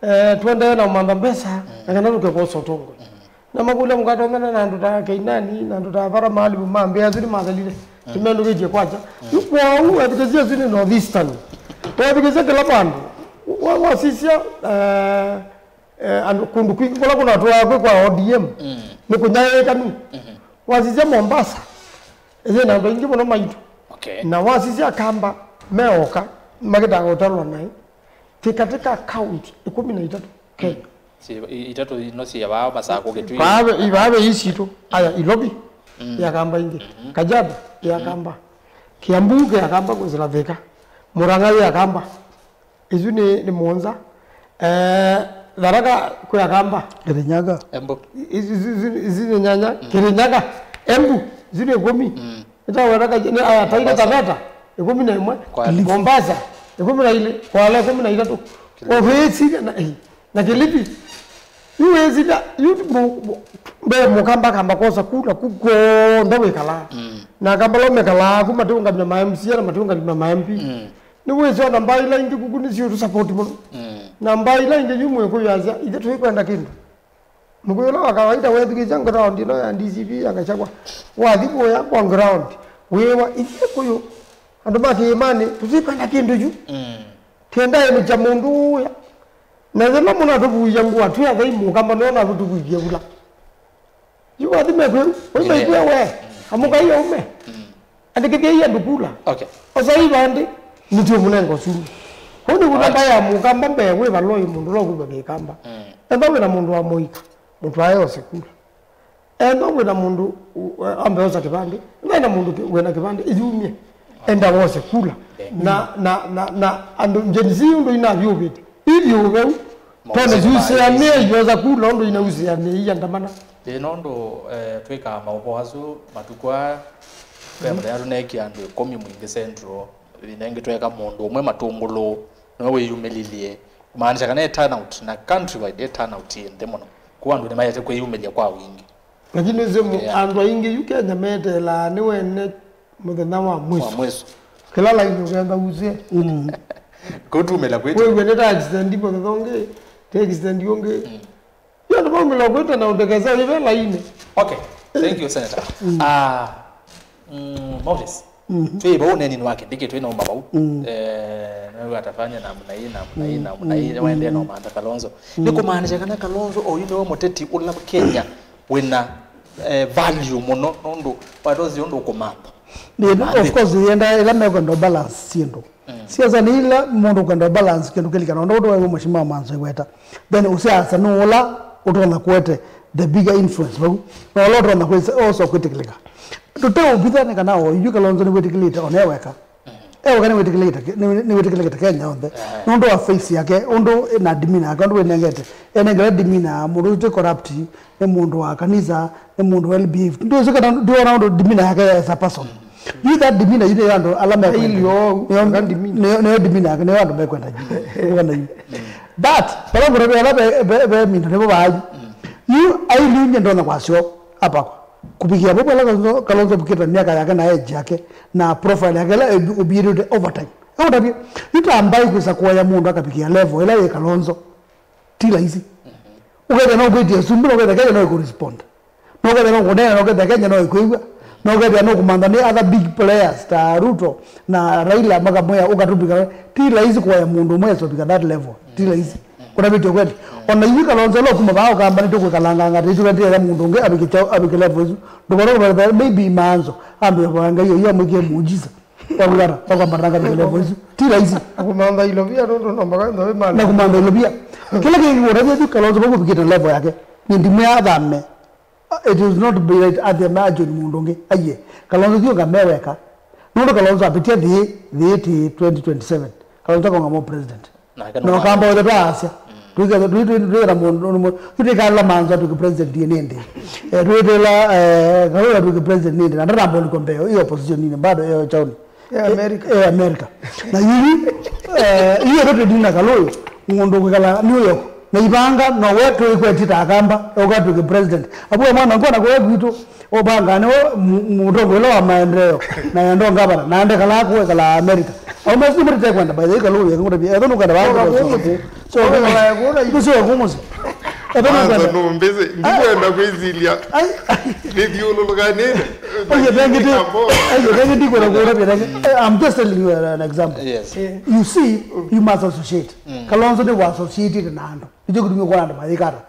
eh, tũendee na ũmantha mbesa, mm, na kana tũkevosa ũtongoi. Mm. Na makũlya mũkatongana na andũ ta Keinani, na andũ ta Vara Maalim, mambĩa asu nĩmathelile. Mm. Nĩmendũkĩtye kwakya. Mm. Yu kwoou, ethukĩsya asu nĩ North Eastern. Wethukĩsya kĩla vandũ. Wa-, wasisya, eh, eh, andũ kũndũ kwingĩ kũla kũnatũaa kwĩ kwa O D M. Mm. Nĩ kũnyaĩĩkanu. Mm-hmm. Wasisya Mombasa. Ĩyĩ na andũ aingĩ mũno maitũ. Okay. Na wasisya Akamba meoka, makĩtaa ũtalwa naĩ. Ti katika kaunti ikũmi na itatũ Kenya. Mm. Si, i-, itatũ ino si ya vaa Masakũ, Kitui. Vaa ve, vaa ve ii sitũ. Aya, Ilovi, mm, ya Kamba ingĩ. Mm-hmm. Kajiado, ya, mm-hmm, Kamba. Kiambu, ya Kamba kwĩsĩla Thika. Murang'a, ya Kamba. Isu nĩ, nĩ mũonza. Eh, Tharaka, kwĩ Akamba. Kirinyaga. Embu. I-, isu, isu, isu, isu nĩ nyanya. Mm. Kirinyaga. Embu, isu nĩ ikũmi. Mm. Ĩtaweta kaji, nĩ aya, Taita Mombasa. Taveta, ikũmi na ĩmwe. Kwale. Mombasa, ikũmi na ilĩ. Kwale, ikũmi na itatũ. Kilifi. Ovĩsile na, eh, na Kilifi. Yu wĩsile, yu mu-, mu-, mbe Mũkamba akamba kwosa kula ku kw'onthe wĩkalaa. Mm. Na Akamba ala mekalaa ku matiũngamya ma M C A na matiũngamya ma M P. Mm. Nĩwĩsĩ ona mbaa ila ingĩ kuku nĩsiũtũ support mũno. Mm. Na mbaa ila ingĩ yu Mwĩkũyũ asya, ithe tũikwenda kĩndũ. Mũkũyũ ũla wa kawaida wethukĩĩsya ground ĩno ya D C P ya Gachagua, wathi kũya kwa ground, wĩwa, "Ithyĩ Kũyũ, andũ ma kĩĩmanĩ, tũtikwenda kĩndũ yu. Mm. Tienda ĩmĩkya mũndũ ũya. Na yĩla mũnatũvuia ngũa, twĩ athei Mũkamba, nĩwe natũtũvuithie vula." Yu wathi mekwĩu, wĩ mekwĩa we, amũkai aume. Mm. Andĩkĩthya ii andũ kula. Okay. Osa ivandĩ, Nĩtũũmũnenga ũsumbi. Kũu nĩ kũtamba ya mũkamba mbee wĩ valoi mũndũ ũla ũkwĩw'a kĩkamba. Mm. Ethwa wĩ na mũndũ wa mũika, mũtwae ose kula. Ethwa wĩ na mũndũ u-, ambe osa kĩvandĩ, ethwa wĩ na mũndũ kĩ-, wĩ na kĩvandĩ, ĩyumye. Enda wose kula. Na, na, na, na andũ Gen Z ũndũ inavyũvĩte. Ithyũũveu. Tondũ siusĩanĩe yosa kula ũndũ inausĩanĩe iandamana. Ĩ, nũndũ, eh, twĩkaa maũvoo asu matukũ aa, ve mũthenya tũneekie andũ ĩkũmi Mwingi Central, ĩvinda ĩngĩ tweeka mũndũ ũmwe Matũngũlũ, nĩwe wĩyumĩlilye, kumaanisha kana ĩ turnout, na countrywide ĩ turnout ĩ nthĩ mũno. Kwoou andũ nĩmaete kwĩyumĩlya kwa wingĩ. Lakini nĩsĩ mũ-, yeah, andũ aingĩ yu Kenya meteelaa nĩwene mũthenya wa mwiso. Wa mwiso. Kĩla laini ũkenda usye. Mm. Kũtumĩla kwĩtũ. Wĩw'e nĩ ta accident mũthenya ũngĩ, ta accident ũngĩ. Mm. Yu andũ maumĩla kwĩtana ũtekesa wĩve laini. Okay. Thank you, Senator. Mm. Ah, mm, Moses. Mm. Twĩ vau ũneeninĩ wa Kindiki, twĩ na uma vau. Mm. Eh, nĩwe atafanya namna hii, namna hii, mm, namna hii, mm, waendea na Omantha Kalonzo. Mm. Nĩ kũmaanisha kana Kalonzo oyu nĩwe mũteti ũla Kenya wĩna, eh, value mũno, nũndũ watosi ũndũ ũkũmantha. Nĩ, of course, yenda ĩla mekwenda balance syĩndũ. Mm. Siasa nĩ ila mũndũ ũkwenda balance kĩndũ kĩlikana, ũndũ ũndũ waiwe Mheshimiwa Manzo iweta. Then ũsiasa nĩ ũla ũtonya kũete the bigger influence vau. Na ũla ũtonya kwĩsa, osa kwĩtĩkĩlĩka. Tũteũvitha nĩ kana o yu Kalonzo nĩwĩtĩkĩlĩte, o ne weka. Mm. E weka nĩwĩtĩkĩlĩte, nĩ-, nĩwĩtĩkĩlĩte Kenya yonthe. Aha. Nũndũ wa face yake, ũndũ na demeanor yake, ũndũ wĩnengete. Enengere demeanor, mũndũ ũsu ti corrupt, nĩ mũndũ wa kanisa, nĩ mũndũ well behaved. Ndũsĩ kana, ndĩona ũndũ demeanor yake as a person. Mm. Yu that demeanor yu nĩyo andũ ala mekwenda. Ili o, nĩyo, aka demeanor. Nĩyo, nĩyo demeanor yake, nĩyo andũ mekwenda yu. Mekwenda yu. But, vala ngũtavya ala ve, ve, ve minda nĩvo vaayu. Mm. Yu, aili yu nye ndonya kwasyo, apakwa. Kuvikia vau vala Kalonzo, Kalonzo vikĩte myaka yake na age yake, na profile yake ĩla ũbi-, ũbiĩtĩte over time. Eũtavye, yu ta mbai kwĩsa kũaya mũndũ akavikia level ĩla yĩ Kalonzo. Ti laisi. Ũkethĩa no kwĩtia sumbi, no ũkethĩa Kenya no ĩkũrespond. No ũkethĩa no kũneena, no ũkethĩa Kenya no ĩkwĩw'a. No ũkethĩa no kũmantha nĩ other big players ta Ruto na Raila makamwĩa ũkatũvika. Ti laisi kũaya mũndũ ũmwe esovika that level. Ti laisi. Kũtavĩtye kweli. Ona ithyĩ Kalonzo lo kuma vaa ũkamba nĩtũkwĩkalanganga tĩtũvetĩĩa mũndũ ũngĩ avike chao, avike level isu. Ndũkona kũvetha maybe Manzo ambĩe kwa Ngai oyu amwĩkie muujiza. Wakwĩkata, wakwambatana katika level isu. Ti laisi. Na kũmantha ilovia nũndũ no mpaka ndo wĩ mali. Na kũmantha ilovia. Kĩla kĩngĩ kũtavya tu Kalonzo vakuvikĩte level yake. Nĩ ndimũ ya thame. It is not be right athiame a John mũndũ ũngĩ. Aiye. Kalonzo thiũka meweka. Nũndũ Kalonzo apitia thĩ, thĩ ti twenty twenty-seven. Kalonzo kong'a mo president. Nake no nũkamba wethe twaasya. Twĩketha, twi-, twi-, twĩketha mũndũ, mũndũ, mũndũ, twĩkala Manzo atwĩke president yĩ nĩndĩ. Eh, twĩtĩla, eh, Kalonzo atwĩke president nĩndĩ. Na ndatamba ũlikwa mbeo, ĩ opposition nini, bado ĩ chauni. Ĩ America. Ĩ America. Na yu, eh, yu ĩtũ tũdina Kalonzo, mũndũ kwĩkala New York. Na ivanga, no we tũikwetita akamba, ũkatwĩke president. Abu mwana ngona kwa kwitu. Ũvanga nĩwe mu-, mũtongoĩ ũla wa maendeeo, na enda ngavana, na ndekalaa kũekala America. Au mesi mũtete kwenda, by the way, Kalonzo, yakũngũta bia, ethwa nũkwenda vaa. Ũka kũmũsĩ. So, ũka kũla yakũla. Nĩsio kũmũsĩ. Ethwa nũkwenda. Nũmbĩsĩ, ndikwenda kwĩsilya. Ai. Nĩthiũlũlũkanĩte. Oye, thank you. Oye, thank you, ndikwenda kũla bia, thank you. Eh, I'm just telling you an example. Yes. You see, you must associate. Kalonzo nĩ wa associated na andũ. Nĩkyo kĩtumi ũkwona andũ mayĩkata.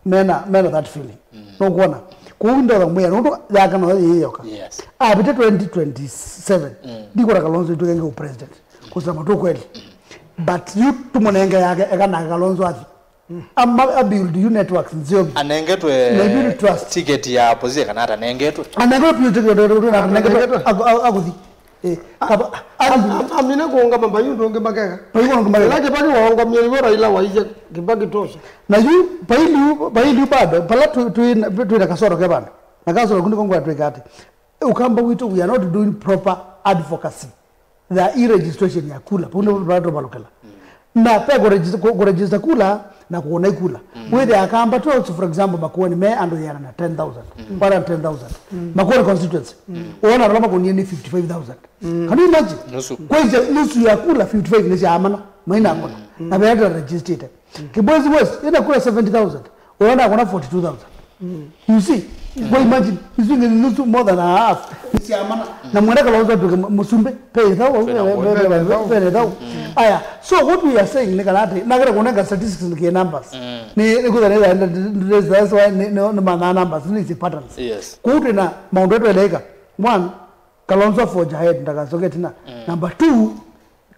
Mena, mena that feeling. Nũkwona? Kũu ndoka mwĩa, nũndũ yake no yĩyoka. Yes. Apite twenty twenty-seven. Ndikwona Kalonzo itũkenge u president. Kusema tu kweli. But yu tũmũnenge yake, eka na Kalonzo athi. Ama, a build you networks nzeo. Anengetwe. Na build trust. Ticket ya opposition kana atanengetwe. Anengetwe build ticket, anengetwe, aku-, aku-, akuthi. Eh, kaba, a-, a-, amina kũũngama mbayu ndũngĩ makeka. Mbayu ndũngĩ makeka. Ĩla Kĩbakĩ waũngamie nĩw'o Raila waisye Kĩbakĩ tosha. Na yu, baili yu, baili yu bado, pala tu, tu, tu, twĩna kasoro ke vandũ. Na kasoro kũndũ kongwa twĩka atĩ. Ũkamba witũ, we are not doing proper advocacy. The e-registration ya kula, pau nĩvo tũvalũkĩla. Na pe kũregister, kũ-, kũregister kula na kũũna ikula. Wĩthĩa akamba tu, for example, Makueni me andũ ĩana na ten thousand, one hundred ten thousand. Makueni constituency. Ũona ala makũnie nĩ fifty-five thousand. Can you imagine? Nusu. Kwĩsya nusu ya kula fifty-five nĩ sya amana, maina akona. Na veata registered. Kibwezi West, ina kula seventy thousand. Ũyona akona forty-two thousand. You see? Kwa imagine, isu nĩ nusu, more than a half. Nĩ sya amana. Na mwenda Kalonzo atwĩke mu-, mũsumbĩ. Pe ĩthau, pe, pe, pe, pe, pe, pe, ĩthau. Aya, so what we are saying nĩ kana atĩ, nakĩta kũnenga statistics nĩ kĩ numbers. Nĩ, nĩ kũtha nĩ, that's why nĩ, nĩ, nĩ manaa numbers, nĩ ici patterns. Yes. Kũu twĩna maũndũ etweleka. One, Kalonzo forge ahead, ndakasoke tina. Number two,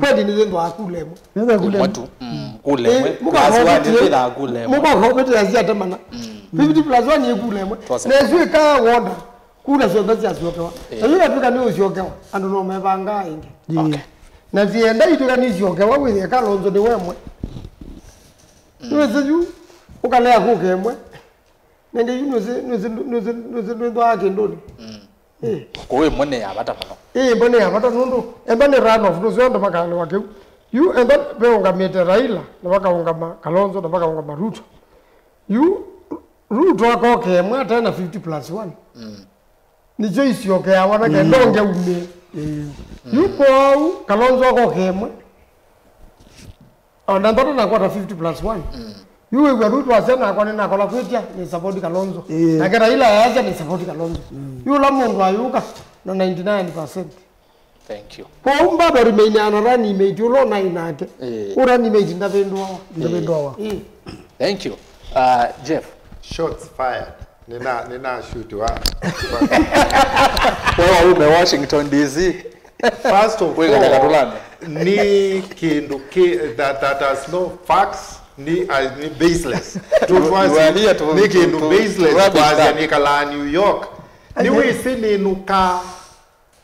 Kweli nĩ thĩndwa kula ĩmwe. Nĩza kula ĩmwe. Ĩmwe tu. Mm, kula ĩmwe. Plus one nĩ thĩndwa kula ĩmwe. Mũkoka ũvĩtĩa siatemana. Fifty plus one nĩ kula ĩmwe. Twase. Na ĩsu ĩkaa wonda. Kula syonthe syasyokewa. Eh. Na yu yatwĩka nĩ ũsyokewa, andũ no mevangaa ĩngĩ. Okay. Na sienda itwĩka nĩ syokewa, wĩthĩe Kalonzo nĩ wemwe. Nĩwĩsĩ yu, ũkalea kũka ĩmwe. Nende yu nĩwĩsĩ, nĩwĩsĩ, nĩwĩsĩ, nĩwĩsĩ ndwĩthwaa kĩndũnĩ. Eh. Kũu ĩmwe nĩ ya vata mũno. Ĩ, ĩmwe nĩ ya vata nũndũ, ĩmwe nĩ run off, nũseo andũ makalewa kĩu. Yu, ĩmwe veũngamĩte Raila, na vakaũngama Kalonzo, na vakaũngama Ruto. Yu, Ruto akoka ĩmwe ate na fifty plus one. Nĩkyo isyokeawa na kenda ũngĩ aumĩe. Yu kwoou, Kalonzo akoka ĩmwe. Ona mbata nakwata fifty plus one. Yu wĩw'a Ruto asya nakwa nĩnakola kwĩtya, nĩ support Kalonzo. Nake Raila ayasya nĩ support Kalonzo. Yu ũla mũndũ ayũka na ninety-nine percent. Thank you. Kwoou mbaba remain ana running mate ũla ũnaĩ nake. Eh. Ũ running mate ndavĩndũawa. Ndavĩndũawa. Eh. Thank you. Uh, Jeff. Shots fired. Nina, nina shoot wa. Wewe ume Washington D C. First of all, ni kindu ki, that, that has no facts, ni, uh, ni baseless. Ni kindu baseless, kwasya nikala New York. Ni wisi ninuka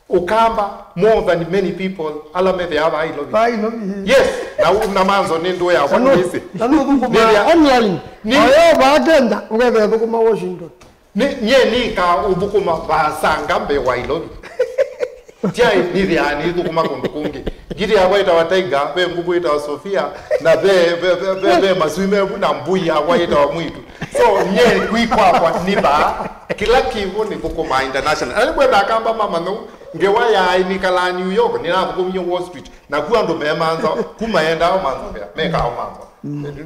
Ukamba more than many people ala methĩawa vaa Ilovi. Vaa Ilovi, ĩĩ. Yes, na, na Manzo nĩ ndũũ yakwa nĩwĩsĩ. Na nũthũkũmaa online. Oyo vaa Kenya, ũkethĩa thũkũma Washington. Nyie nĩkaa ũthũkũma vaasanga mbee wa Ilovi. Tyaĩ nĩthĩaa nĩthũkũma kũndũ kũngĩ. Ngili yakwa ĩtawa Tiger, ve ngũkũ ĩtawa Sofia, na ve, ve, ve, ve, ve maswime vu na mbũi yakwa ĩtawa Mwitu. So, nyie kwĩ kwakwa nĩ vaa, kĩla kĩvo nĩ thũkũmaa international. Na nĩkwenda Akamba mamanya ũu, ngewa yaĩ nĩkalaa New York, nĩnathũkũmie Wall Street, naku andũ me Manza, kuma endaa Manza vea, mekaa Manza.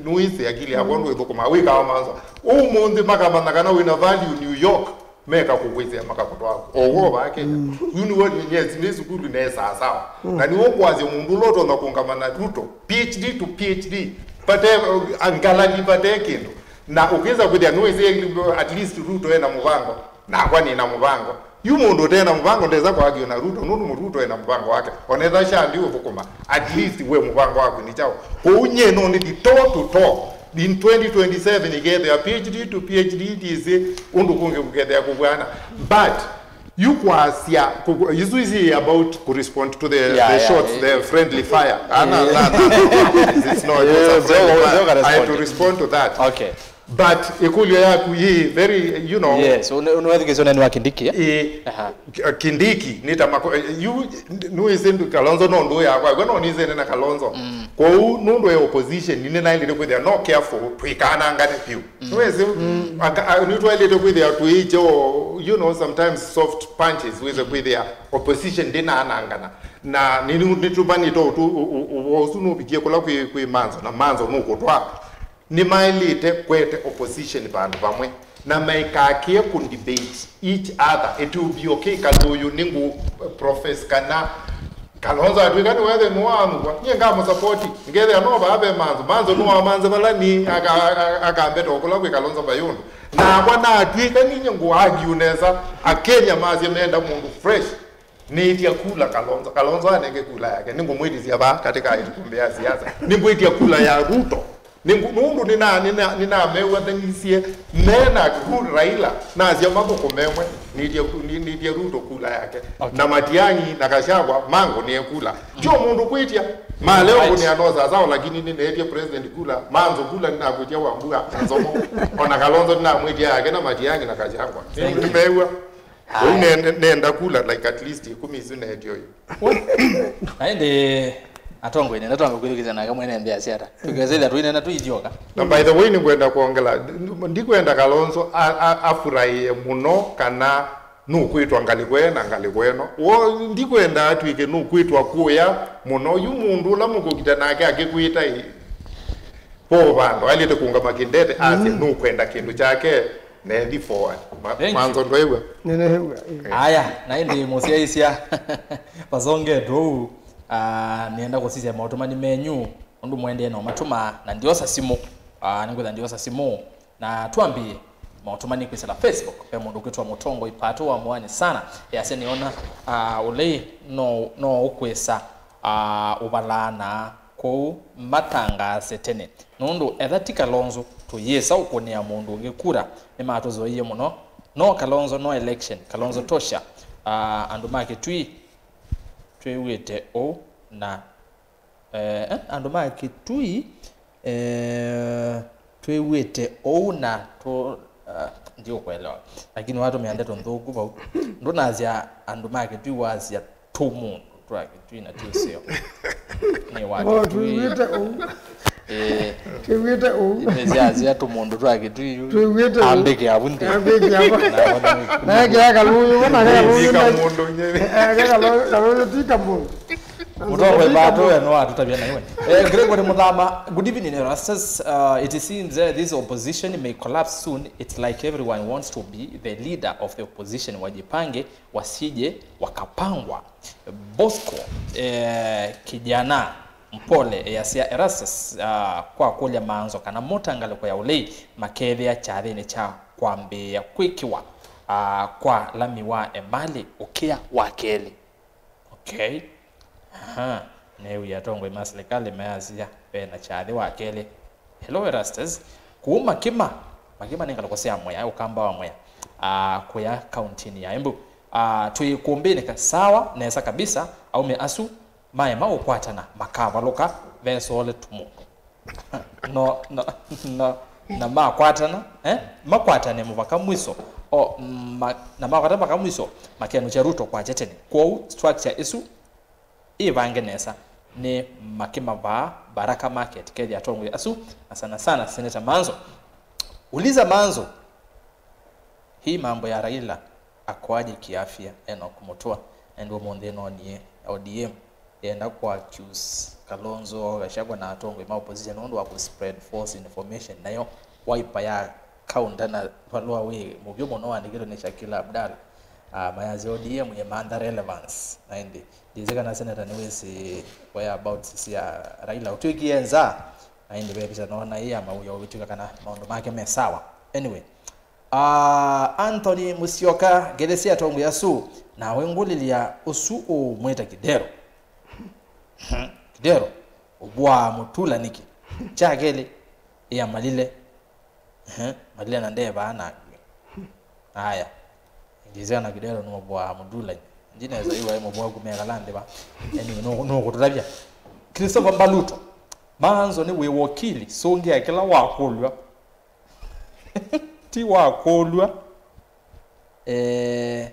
Nũĩsĩ akili yakwa ndũĩthũkũmaa, wĩkaa Manza. Ũmũnthĩ makamanya kana wĩna value New York, meka kũkwĩsĩa makakũtwaa o woo vaa Kenya. Yu nĩw'o nyesi nĩ sukulu ne sawasawa. Na nĩw'o kwasya mũndũ ũla ũtonya kũngama na Ruto, P H D to P H D, vate, uh, ngalali vate kĩndũ. Na ũkĩsa kwĩthĩa nũĩsĩ at least Ruto ena mũvango, nakwa nĩna mũvango. Yu mũndũ ũte na mũvango ndesa kwagio na Ruto, nũndũ Ruto ena mũvango wake. Onetha sha ndi ũthũkũma, at least we mũvango waku nĩ kyaũ? Kwoou nyie no ndithi toe to toe. In twenty twenty-seven ikethĩa P H D to P H D, ndisĩ ũndũ kũngĩ kũkethĩa kũvw'ana. But yu kwasya, kũ-, isu isi about kũ respond to the, yeah, the, yeah, shots, yeah, the friendly fire. Ah, no, no, no, no, it's not, it was a friendly fire. I had to respond to that. Okay. But ĩkũlyo yaku yĩ very, you know. Yes, ũnĩwethikĩsya ũneni wa Kindiki, eh? Ĩĩ. Aha. K-, Kindiki, nĩ ta mako-, eh, yu, nĩwĩsĩ ndũ-, Kalonzo no ndũũ yakwa, kwa no nĩsene na Kalonzo. Kwoou, nũndũ e opposition, nĩnaĩlĩte kwĩthĩa no careful, tũikanangane vyũ. Nĩwĩsĩ, aka-, a-, nĩtwaĩlĩte kwĩthĩa tũicho, you know, sometimes soft punches, wĩse kwĩthĩa opposition ndĩnaanangana. Na nĩ-, nĩ-, nĩtũmanĩte ũtũ-, ũ-, ũ-, ũvoo ũsu nũvikie kũla kwĩ, kwĩ Manzo, na Manzo nũkũtwaa. Nĩmaĩlĩte kwete opposition vandũ vamwe, na maikakĩe kũ debate each other. It will be okay, Kathũyũ nĩ ngũ profess kana Kalonzo atw'ĩka nĩwethe nĩwaamũkwa, nyie ngamũsapoti. Ngethĩa no vaa ve Manzo, Manzo nĩwamanze vala nĩ aka-, aka-, akambeta o kũla kwĩ Kalonzo vayũndũ. Nakwa natw'ĩka ninyie ngũ argue nesa, Akenya masye menda mũndũ fresh. Nĩĩtya kula Kalonzo. Kalonzo anenge kula yake. Nĩngũmwĩtĩsya vaa katika ĩkumbi ya siasa. Nĩngwĩtya kula ya Ruto. Nĩngũ-, nũndũ nĩna-, nĩna-, nĩnamew'anisye me na Ru-, Raila. Nasya mathũkũme ĩmwe. Nĩĩtya ku-, nĩ-, nĩĩtya Ruto kula yake. Okay. Na Matiang'i na Gachagua mangũnĩe kula. Tyo mũndũ kwĩtya. Maleo ngũnĩa no sasawa, lakini nĩneetya president kula. Manzo kula nĩnakwĩtya Wambua na Nzomo. Ona Kalonzo nĩnamwĩtya yake na Matiang'i na Gachagua. Nĩmew'a. Ũu ne- ne- nenda kula like at least ikũmi isu neetio yu. Na ĩndĩ atongoi nenda twambe kwĩthukĩsya nake mwene nthĩ asya ata. Tũkesĩthya tũinena tũithyoka. Na by the way, nĩngwenda kwongela, ndikwenda Kalonzo a- a- afurahie mũno kana nũkwĩtwa ngalĩko ĩĩ na ngalĩko ĩno. Wo ndikwenda atw'ĩke nũkwĩtwa kũya mũno. Yu mũndũ ũla mũkũkita nake akĩkwĩta ĩ, po vandũ ailĩte kũngama kĩndete asye nũkwenda kĩndũ kyake. Nethi forward. Ma- Thank you. Manzo ndwaĩw'a? Nĩneew'a, ĩĩ. Aya, na ĩndĩ mũsyaĩĩsya vasongetwe ũu, ah, nĩenda kũsisya maũtũmani menyu, ũndũ mũendee na ũmatũma, na ndiosa simũ. Ah, nĩngwĩtha ndiosa simũ, na twambie maũtũmani kwĩsĩla Facebook. Ve mũndũ ũkwĩtwa Mũtongoi Pato wa Mwani sana, easya nĩona, ah, ũlei no, no ũkwĩsa, ah, ũvalaana kũu matangaase tene. Nũndũ etha ti Kalonzo, tũyĩsa ũkũnĩa mũndũ ũngĩ kura. Nĩmatũzoie mũno. No Kalonzo, no election. Kalonzo tosha. Ah, andũ ma Kĩtui twĩw'ĩte ũu na, eh, eh, andũ ma Kĩtui, eh, twĩw'ĩte ũu na tũ, ah, ndiũkwelewa. Lakini watũmĩa ndeto nthũku vau. Ndũnasya andũ ma Kĩtui, wasya tũmũndũ twa Kĩtui na ti ũseo. Nĩ wa Kĩtui. Twĩw'ĩte ũu. Eh. Twĩw'ĩte ũu. Nĩsyasya tũmũndũ twa Kĩtui yu. Twĩw'ĩte ũu. Ambĩke avu nthĩ. Ambĩke avu. Na ekea kalũyũ, wona kalũyũ. Tika mũndũ nye. Ekea kalũyũ, kalũyũ tika mũndũ. Mũtongoi Pato we no atũtavya na iwe. Eh, Gregory Muthama, good evening, Erastus. Uh, it seems, uh, this opposition may collapse soon. It's like everyone wants to be the leader of the opposition. Wajipange, wasije wakapangwa. Bosco, eh, kijana mpole, easya Erastus, ah, kwa kũlya Manzo kana mota ngalĩko ya ũlei makethĩa kyathĩnĩ kya kwambĩĩa kwĩkĩwa, ah, kwa lami wa Emali ũkĩa wa kelĩ. Okay. Aha. Neewie atongoi ma silikalĩ mayasya ve na kyathĩ wa kelĩ. Hello, Erastus. Kũu Makima, Makima nĩ ngalĩko sya Mwea, ũkamba wa Mwea, ah, kũya kauntinĩ ya Embu. Ah, twĩ kũmbĩnĩ ka sawa nesa kabisa, aume asu maema ũkwatana, makavalũka, vesoole tũmũndũ. No, no, no, na makwatana, eh? Makwatane mũvaka mwiso. O, ma, na makwata mpaka mwiso, makenũkya Ruto kwakya tene. Kwoou, structure ĩsu ĩvange nesa. Nĩ Makima vaa Baraka Market, kethĩa atongoi asu, na sana sana Senator Manzo. Uliza Manzo, hii mambo ya Raila akoaje kiafya? Enoch Mutua, ĩndĩ ũmũnthĩ nonie O D M yenda kũ accuse Kalonzo, Gachagua na atongoi ma opposition nũndũ wa kũ spread false information. Nayo Wiper ya counter na valũa wĩ mũvyũ mũno wandĩkĩtwe nĩ Shakila Abdalla. Ah, mayasya O D M yĩmantha relevance. Na ĩndĩ, ndĩsĩ kana senator nĩwĩsĩ whereabouts sya Raila ũtw'ĩkie nza. Na ĩndĩ ve visa noona ĩ ya mawĩa ũvĩtw'ĩka kana maũndũ make me sawa. Anyway, ah, Anthony Musyoka, ngelesya atongoi asu, nawe ngũlĩlya ũsu ũũmwĩta Kidero. Kidero, ũvũaa mũtula nĩkĩ? Kya kelĩ, ĩa Malile. Ehe, Malile na ndevaa na akwie. Aya. Ngĩsya na Kidero nũvũaa mũtula. Ndinesa yu waĩ mũvũa kumekala nthĩ va. Anyway, nũ- nũkũtũtavya. Christopher Mbaluto. Manzo nĩ wĩ wokili, sũngĩa kĩla wakũlw'a. Ti wakũlw'a. Eh,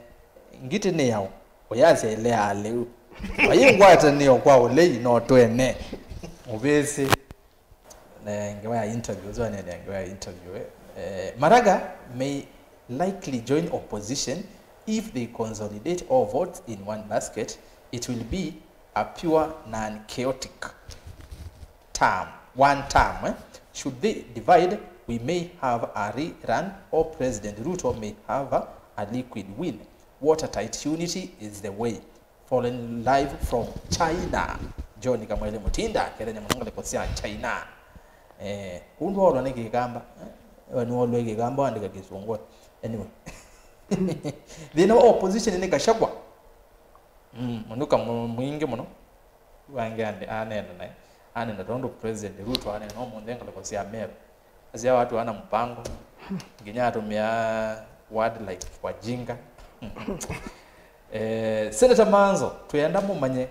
ngitĩ nĩ yaũ? Ũyasya ĩleaa lĩu. Vayĩ ngwatanĩo kwa ũlei no twene. Mũvĩsĩ. Eh, ngewa ya interview, ũzwa nene ngewa ya interview, eh. Eh, Maraga may likely join opposition if they consolidate all votes in one basket. It will be a pure non-chaotic term, one term, eh? Should they divide, we may have a rerun, or President Ruto may have a, a liquid win. Watertight unity is the way. Following live from China. John Kamwele Mutinda, kethenya mũno ngalĩko sya China. Eh, kũu ndwaolwa nĩ Kĩkamba. Eh, we nĩwolwe Kĩkamba, wandĩka Kĩsũngũ. Anyway. Thĩna wa opposition nĩ Gachagua. Mm, mũnuka mu- mwingĩ mũno. Wangi ande- anena naye. Anena tondũ President Ruto anena ũmũnthĩ ngalĩko sya Meru. Asya watu wana mpango. Nginya atumia word like wajinga. Eh, Senator Manzo, twĩenda mũmanye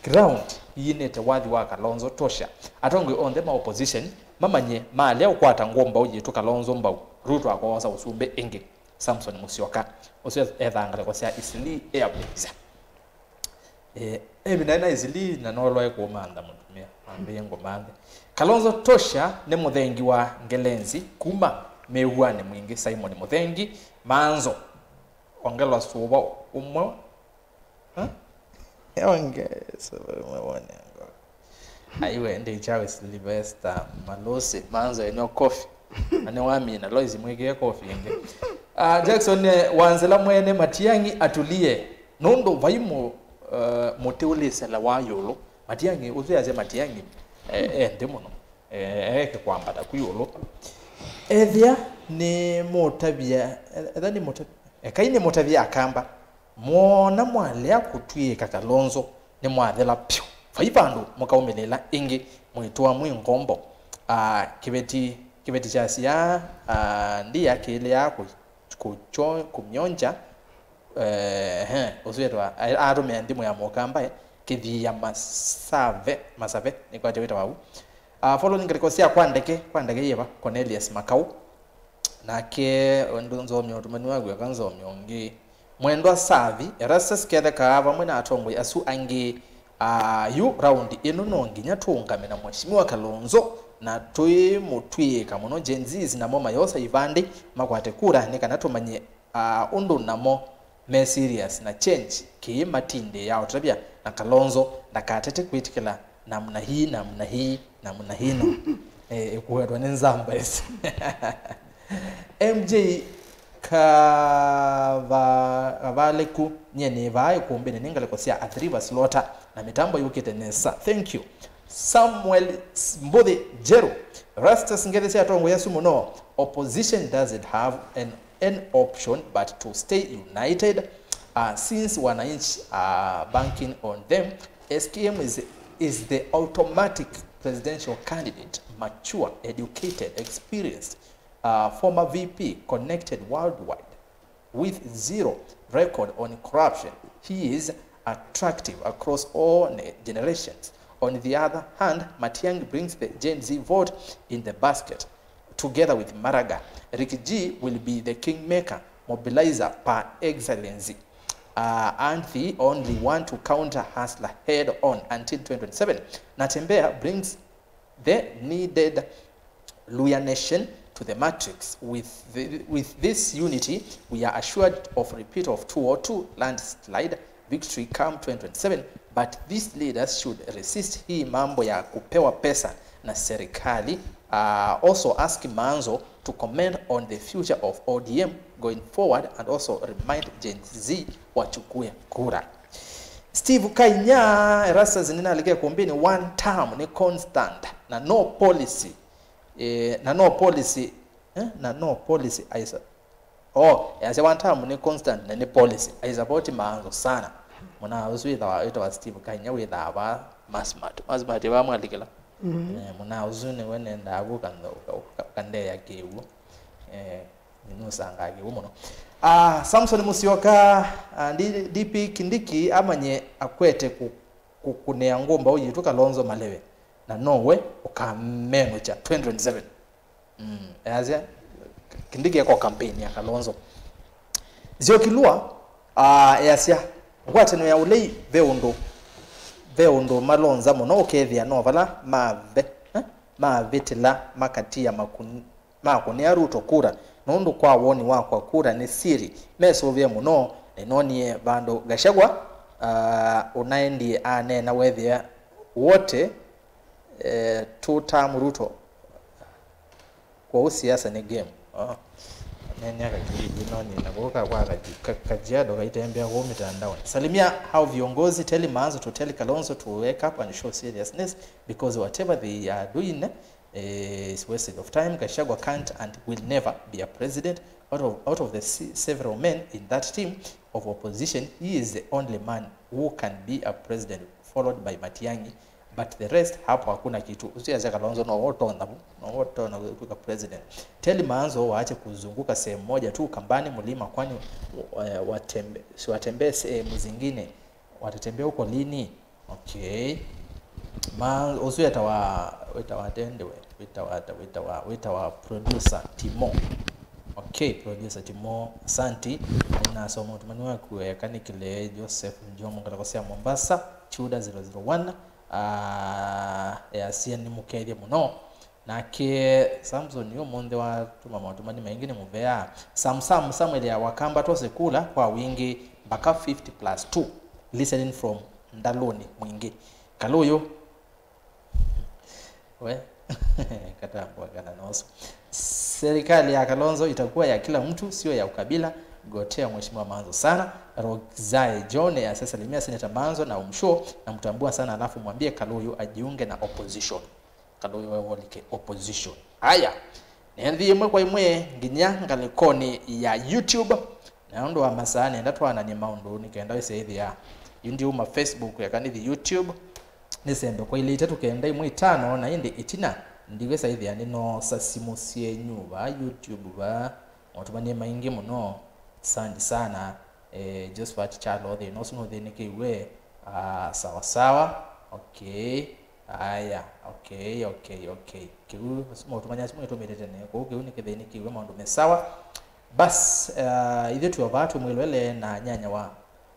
ground yinĩte wathi wa Kalonzo tosha. Atongoi onthe ma opposition mamanye malea ũkwata ngũ mbau yitũ Kalonzo mbau, Ruto akoosa ũsumbĩ ĩngĩ. Samson Musyoka, ũsu ethaa ngalĩko sya Eastleigh Air Base. Eh, ĩvinda ĩna Eastleigh na nolwae kũmantha mũtumĩa, ambĩĩe ngũmanthe. Kalonzo Tosha nĩ mũthengi wa Ngelenzi kuma mĩw'anĩ mwingĩ. Simon Mũthengi, Manzo, ongelwa sũva ũmwe. Huh? Onge sũva ũmwe wone ngo. Aiwe, ndi chawe Sylvester Malosi, Manzo enyo kofi. Ane wamina, Lois mwĩkĩe kofi ĩngĩ. Ah, Jackson, eh, Wanzila mwene Matiang'i atulie. Nũndũ vai mũ-, eh, mũtĩ ũlĩsela wa yũlũ. Matiang'i, ũsu yasya Matiang'i, eh, eh, nthĩ mũno. Eh, eke kwambata ku yũlũ. Ethĩa nĩ mũtavya, etha nĩ mũta-, ekai nĩ mũtavya Akamba. Mwoona mwalea kũtw'ĩĩka Kalonzo, nĩmwathela vyũ. Vai vandũ mũkaumĩlĩĩla ĩngĩ, mwĩtũa mwĩ ngombo. Ah, kĩveti, kĩveti kyasyaa, ah, ndia kĩlĩaa kũ-, kũkyo-, kũmyongya. Eh, ehe, ũsu wĩtawa, a-, atũmĩa nthimũ ya mũkamba, eh, kĩthiia masave, masave, nĩkwatya wĩtawa u. Ah, following ngalĩko sya kwa ndeke, kwa ndeke yĩva, Cornelius Makau. Nake, ũndũ nzomya ũtũmani wa kwĩka nzomya ũngĩ. Mwendwa Savi, Erastus Ketheka vamwe na atongoi asu angĩ, ah, yu raundi ĩno no nginya tũũngame na Mheshimiwa Kalonzo, na tũimũtw'ĩĩka mũno. Gen Zs namo mayosa ivandĩ makwate kura nĩ kana tũmanye, ah, ũndũ namo me serious na change kĩĩ matindĩaa ũtavya, na Kalonzo ndakatete kwĩtĩkĩla namna hii, namna hii, namna hino. Eh, ĩkũetwa nĩ nzamba ĩsu. M J Kava-, Kavaleku, nyie nĩ vaa ĩkũmbĩnĩ nĩ ngalĩko sya Athi River Slaughter na mĩtambo yũkĩte nesa. Thank you. Samuel S-, Mbuthi Njeru, Rastus Ngethi sya tongo yasu mũno. Opposition doesn't have an, an option but to stay united, uh, since wananchi are banking on them. S K M is, is the automatic presidential candidate, mature, educated, experienced, uh, former V P, connected worldwide, with zero record on corruption. He is attractive across all ne-, generations. On the other hand, Matiang'i brings the Gen Z vote in the basket. Together with Maraga, Ricky G will be the kingmaker, mobilizer par excellence, uh, and the only one to counter hustler head on until twenty twenty-seven. Natembeya brings the needed Luhya Nation to the matrix. With the, with this unity, we are assured of repeat of two oh two landslide victory come twenty twenty-seven, but these leaders should resist hii mambo ya kupewa pesa na serikali. Uh, also ask Manzo to comment on the future of O D M going forward and also remind Gen Z wachukue kura. Steve Kainya, Erastus nĩnalike kumbini, one term ni constant na no policy. Eh, na no policy, eh, na no policy, I sa-, oh, yasya one term ni constant na ni policy. I support Manzo sana. Mwana ũsu wĩthawa, wĩtawa Steve Kainya, wĩthawa va Masmat. Masmat va mwalikila. Mm. Eh, mwana ũsu nĩwe nendaa ku kandea kĩw'ũ. Eh, nĩnũsangaa kĩw'ũ mũno. Ah, Samson Musyoka, ah, D-, D P Kindiki amanye akwete ku-, kũkũnĩa ngũmbaũ yitũ Kalonzo Malewe, na nowe ũkamenũkya twenty twenty-seven. Mm, easya, Kindiki eko campaign ya Kalonzo. Nzioki Lua, ah, easya, ngwatanĩo ya ũlei ve ũndũ, ve ũndũ malonza mũno ũkethĩa no vala mave-, eh, mavĩtĩla makatia makun-, makũnĩa Ruto kura, nũndũ kwa woni wakwa kura nĩ siri. Mesũvĩe mũno, nĩnonie vandũ Gachagua, ah, ũnaendie aneena wethĩa wote, eh, two term Ruto. Kwoou siasa nĩ game. Oh. Neenea kakiliki nonina kũu kakwa Kaji-, Ka-, Kajiado kaitembea kũu mitandaoni. Salimia hao viongozi, tell Manzo to tell Kalonzo to wake up and show seriousness, because whatever they are doing, eh, is wasted of time. Gachagua can't and will never be a president. Out of, out of the se-, several men in that team of opposition, he is the only man who can be a president, followed by Matiang'i. But the rest, hapo hakuna kitu. Usiache Kalonzo, no wote na, no wote na kuka president. Tell Manzo waache kuzunguka sehemu moja tu, Kambani, Mlima, kwani, eh, watembe-, si watembee sehemu zingine? Watatembea huko lini? Okay. Ma, ũsu wĩtawa, wĩtawa tende we, wĩtawa, wĩtawa, wĩtawa producer Timo. Okay, producer Timo, asanti. Ninasoma ũtũmani waku weka nĩ kĩlee. Joseph Njomo, ngalĩko sya Mombasa, Chuda zero zero one, ah, easya nĩ mũkethye mũno. Nake Samson ũmũnthĩ watũma maũtũmani maingĩ nĩ mũvea. Sam Sam Samuel ya Wakamba twose kula kwa wingĩ mpaka fifty plus two. Listening from Ndalũni Mwingĩ. Kalũyũ. We katambwa kana noso. Serikali ya Kalonzo itakuwa ya kila mtu, sio ya ukabila. Gotea Mheshimiwa Manzo sana. Roxae John ya salimia Senator Manzo na umshow namtambua sana, alafu mwambie Kalũyũ ajiunge na opposition. Kalũyũ we wolike opposition. Aya, nĩ nthĩ ĩmwe kwa ĩmwe nginya ngalĩkonĩ ya YouTube. Na ũndũ wa masaa nenda twananie maũndũ nĩ kenda wĩse ĩthĩa yu ndiuma Facebook, eka nĩthi YouTube. Nĩsembe kwa ilĩ itatũ kenda ĩmwe itano, na ĩndĩ ĩtina ndiwĩsa ĩthĩa nĩnoosa simũ syenyu vaa YouTube vaa. Maũtũmanie maingĩ mũno. Asante sana. Eh, Josephat Kyalo, thĩna ũsu nũthĩnĩkĩw'e? Ah, sawa sawa. Okay. Aya, okay, okay, okay. Kĩu, asu maũtũmani asu mwĩtũmĩte tene, kũu kĩu nĩkĩthĩnĩkĩw'e, maũndũ me sawa. Bas, ah, ithyĩ twĩ o vaa twĩ mwĩlwele na nyanya wa,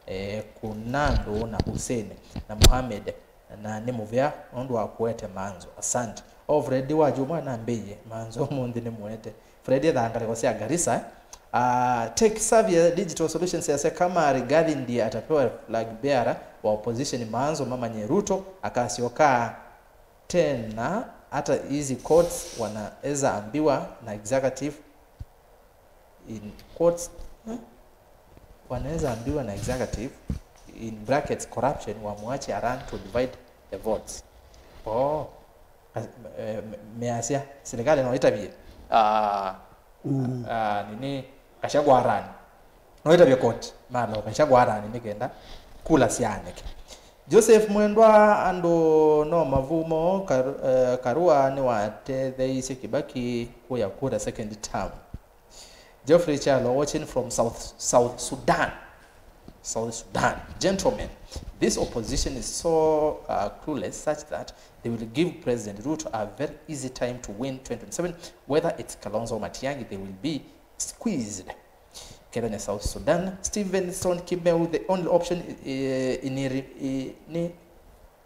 eh, Kunandũ na Hussein na Mohamed, na nĩ mũvea nũndũ wa kũete Manzo. Asante. O Fred wa Juma nambĩie, Manzo ũmũnthĩ nĩ mũete. Fred ethaa ngalĩko sya Garissa, eh? Ah, Tech Savvy Digital Solutions yasya kama Rigathi ndiye atapewa flag bearer wa opposition, Manzo mamanye Ruto akasyoka tena, hata hizi courts wanaweza ambiwa na executive, in quotes, eh? Wanaweza ambiwa na executive, in brackets corruption, wamwache arun to divide the votes. Oh. As-, eh, me-, measya serikali no ĩtavye, ah, ah, nini, Gachagua arani. No ĩtavye koti, malo Gachagua arani nĩ kenda kula syaanĩke. Joseph Mwendwa, andũ no mavumo, Kar-, eh, Karua nĩwatetheeisye Kibaki kũya kura second term. Geoffrey Kyalo watching from South, South Sudan. South Sudan. Gentlemen, this opposition is so, uh, clueless such that they will give President Ruto a very easy time to win twenty twenty-seven, whether it's Kalonzo or Matiang'i, they will be squeezed. Kenya na South Sudan. Stevenson Kimeu, the only option, eh, in re-, eh, ni,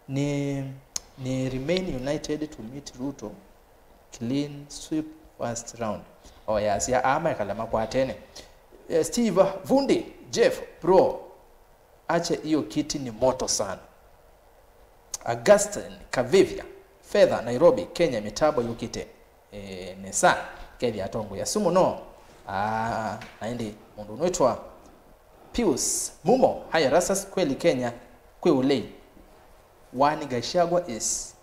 ni, ni remain united to meet Ruto, clean sweep first round. O yasya, aa mekala makwatene. Eh, Steve Vundi, Jeff, bro, ache hiyo kiti ni moto sana. Augustine Kavivia, Fedha, Nairobi, Kenya, mĩtambo yũkĩte, eh, nesa, kethĩa atongoi asu mũno. Ah, na ĩndĩ mũndũ ũnwĩtwa Pius Mumo, hi Erastus, kweli Kenya kwĩ ũlei. Wani Gachagua is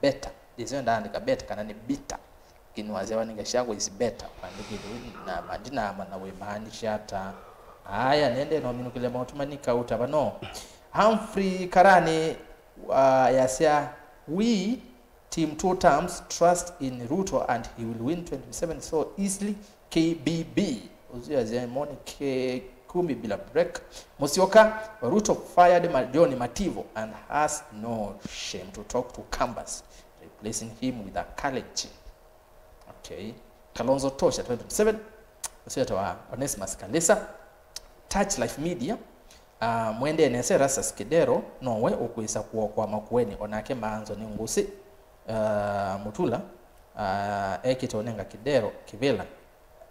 better. Ndĩsĩ ndaandĩka better kana nĩ bitter. Lakini wasya Wani Gachagua is better. Maandĩkĩte na mandina mana wĩmaanisha ata? Aya, nende no minũkĩle maũtũmani kauta vano. Humphrey Karani, uh, yasya, we team two terms, trust in Ruto and he will win twenty twenty-seven so easily. K B B, ũsu yasya moni ke kumi bila break. Musyoka, Ruto fired Ma-, John Mativo and has no shame to talk to Kambas, replacing him with a Kalenjin. Okay. Kalonzo tosha twenty twenty-seven. Ũsu wĩtawa Onesmus Kalisa. Touch Life Media. Ah, mwendee nesa Erastus Kidero, nowe ũkwĩsa kũokoa Makueni, onake Manzo nĩ ngũsĩ. Ah, Mutula, ah, ekĩte ũnenga Kidero kĩvĩla.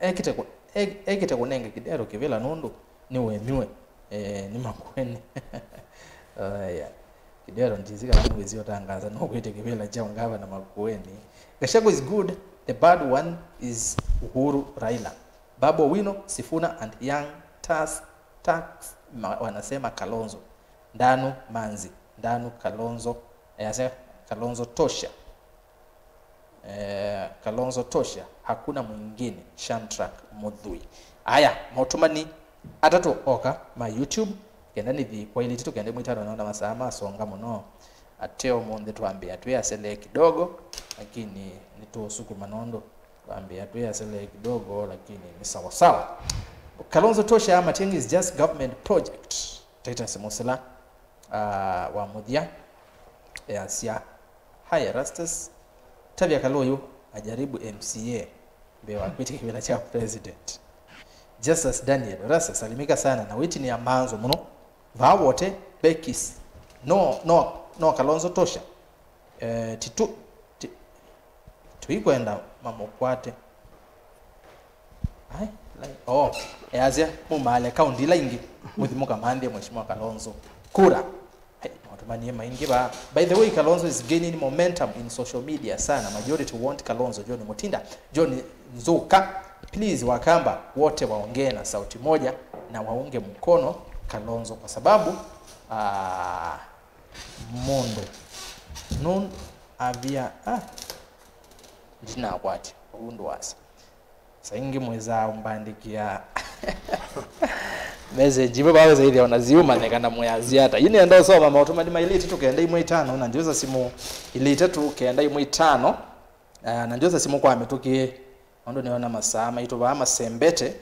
Ekĩte kũ-, e-, ekĩte kũnenga Kidero kĩvĩla nũndũ nĩwemiwe, eh, nĩ Makueni. Aya. Kidero ndisi kana nĩwĩsĩ ũtangaasa no kwĩte kĩvĩla kya ũngavana Makueni. Gachagua is good, the bad one is Uhuru Raila. Babu Owino, Sifuna and Young Turks, Turks, ma-, wanasema Kalonzo. Ndanu Manzi, Ndanu Kalonzo, yasya Kalonzo tosha. Eh, Kalonzo tosha, hakuna mwingine. Shamtrak Muthui. Aya, maũtũmani atatũ oka ma YouTube, kenda nĩthi kwa ilĩ itatũ kenda ĩmwe itano, naona masaa masonga mũno. Ate ũmũnthĩ twambĩa twĩ asele kidogo, lakini nĩtũũsukuma nũndũ twambĩa twĩ asele kidogo, lakini ni sawa sawa. Kalonzo tosha, Matiang'i is just government project. Titus Musila, ah, wa Muthia, yasya, hi Erastus, tavya Kalũyũ ajaribu M C A. mbee wa kwĩtĩkĩla kĩvĩla kya president. Justus Daniel, Erastus, salimika sana na wĩtinia Maanzo mũno. Vaa Wote, Bekis. No, no, no Kalonzo tosha. Eh, titu, ti, tuikwenda mamũkwate. Ai, like, oh, easya, mumaale kaunti ila ingĩ, mũthi mũkamanthie Mheshimiwa Kalonzo kura. Hey, maũndũ manie maingĩ vaa. By the way, Kalonzo is gaining momentum in social media sana. Majority want Kalonzo. John Mutinda, John Nzuka, please, Wakamba wote waongee na sauti moja na waunge mkono Kalonzo kwa sababu, ah, mũndũ nũn avia, ah, ndinakwatya ũndũ wasa. Saingĩ mwĩsaa ũmbandĩkĩa message imwe vau zaithia ona ziumanyĩka na mwĩasya ata. Yu nĩenda ũsoma maũtũmani ma ilĩ itatũ kenda imwe itano, na njosa simũ ilĩ itatũ kenda imwe itano, ah, na njosa simũ kwa mĩtũkĩ, nũndũ nĩona masaa maitũ vaa masembete,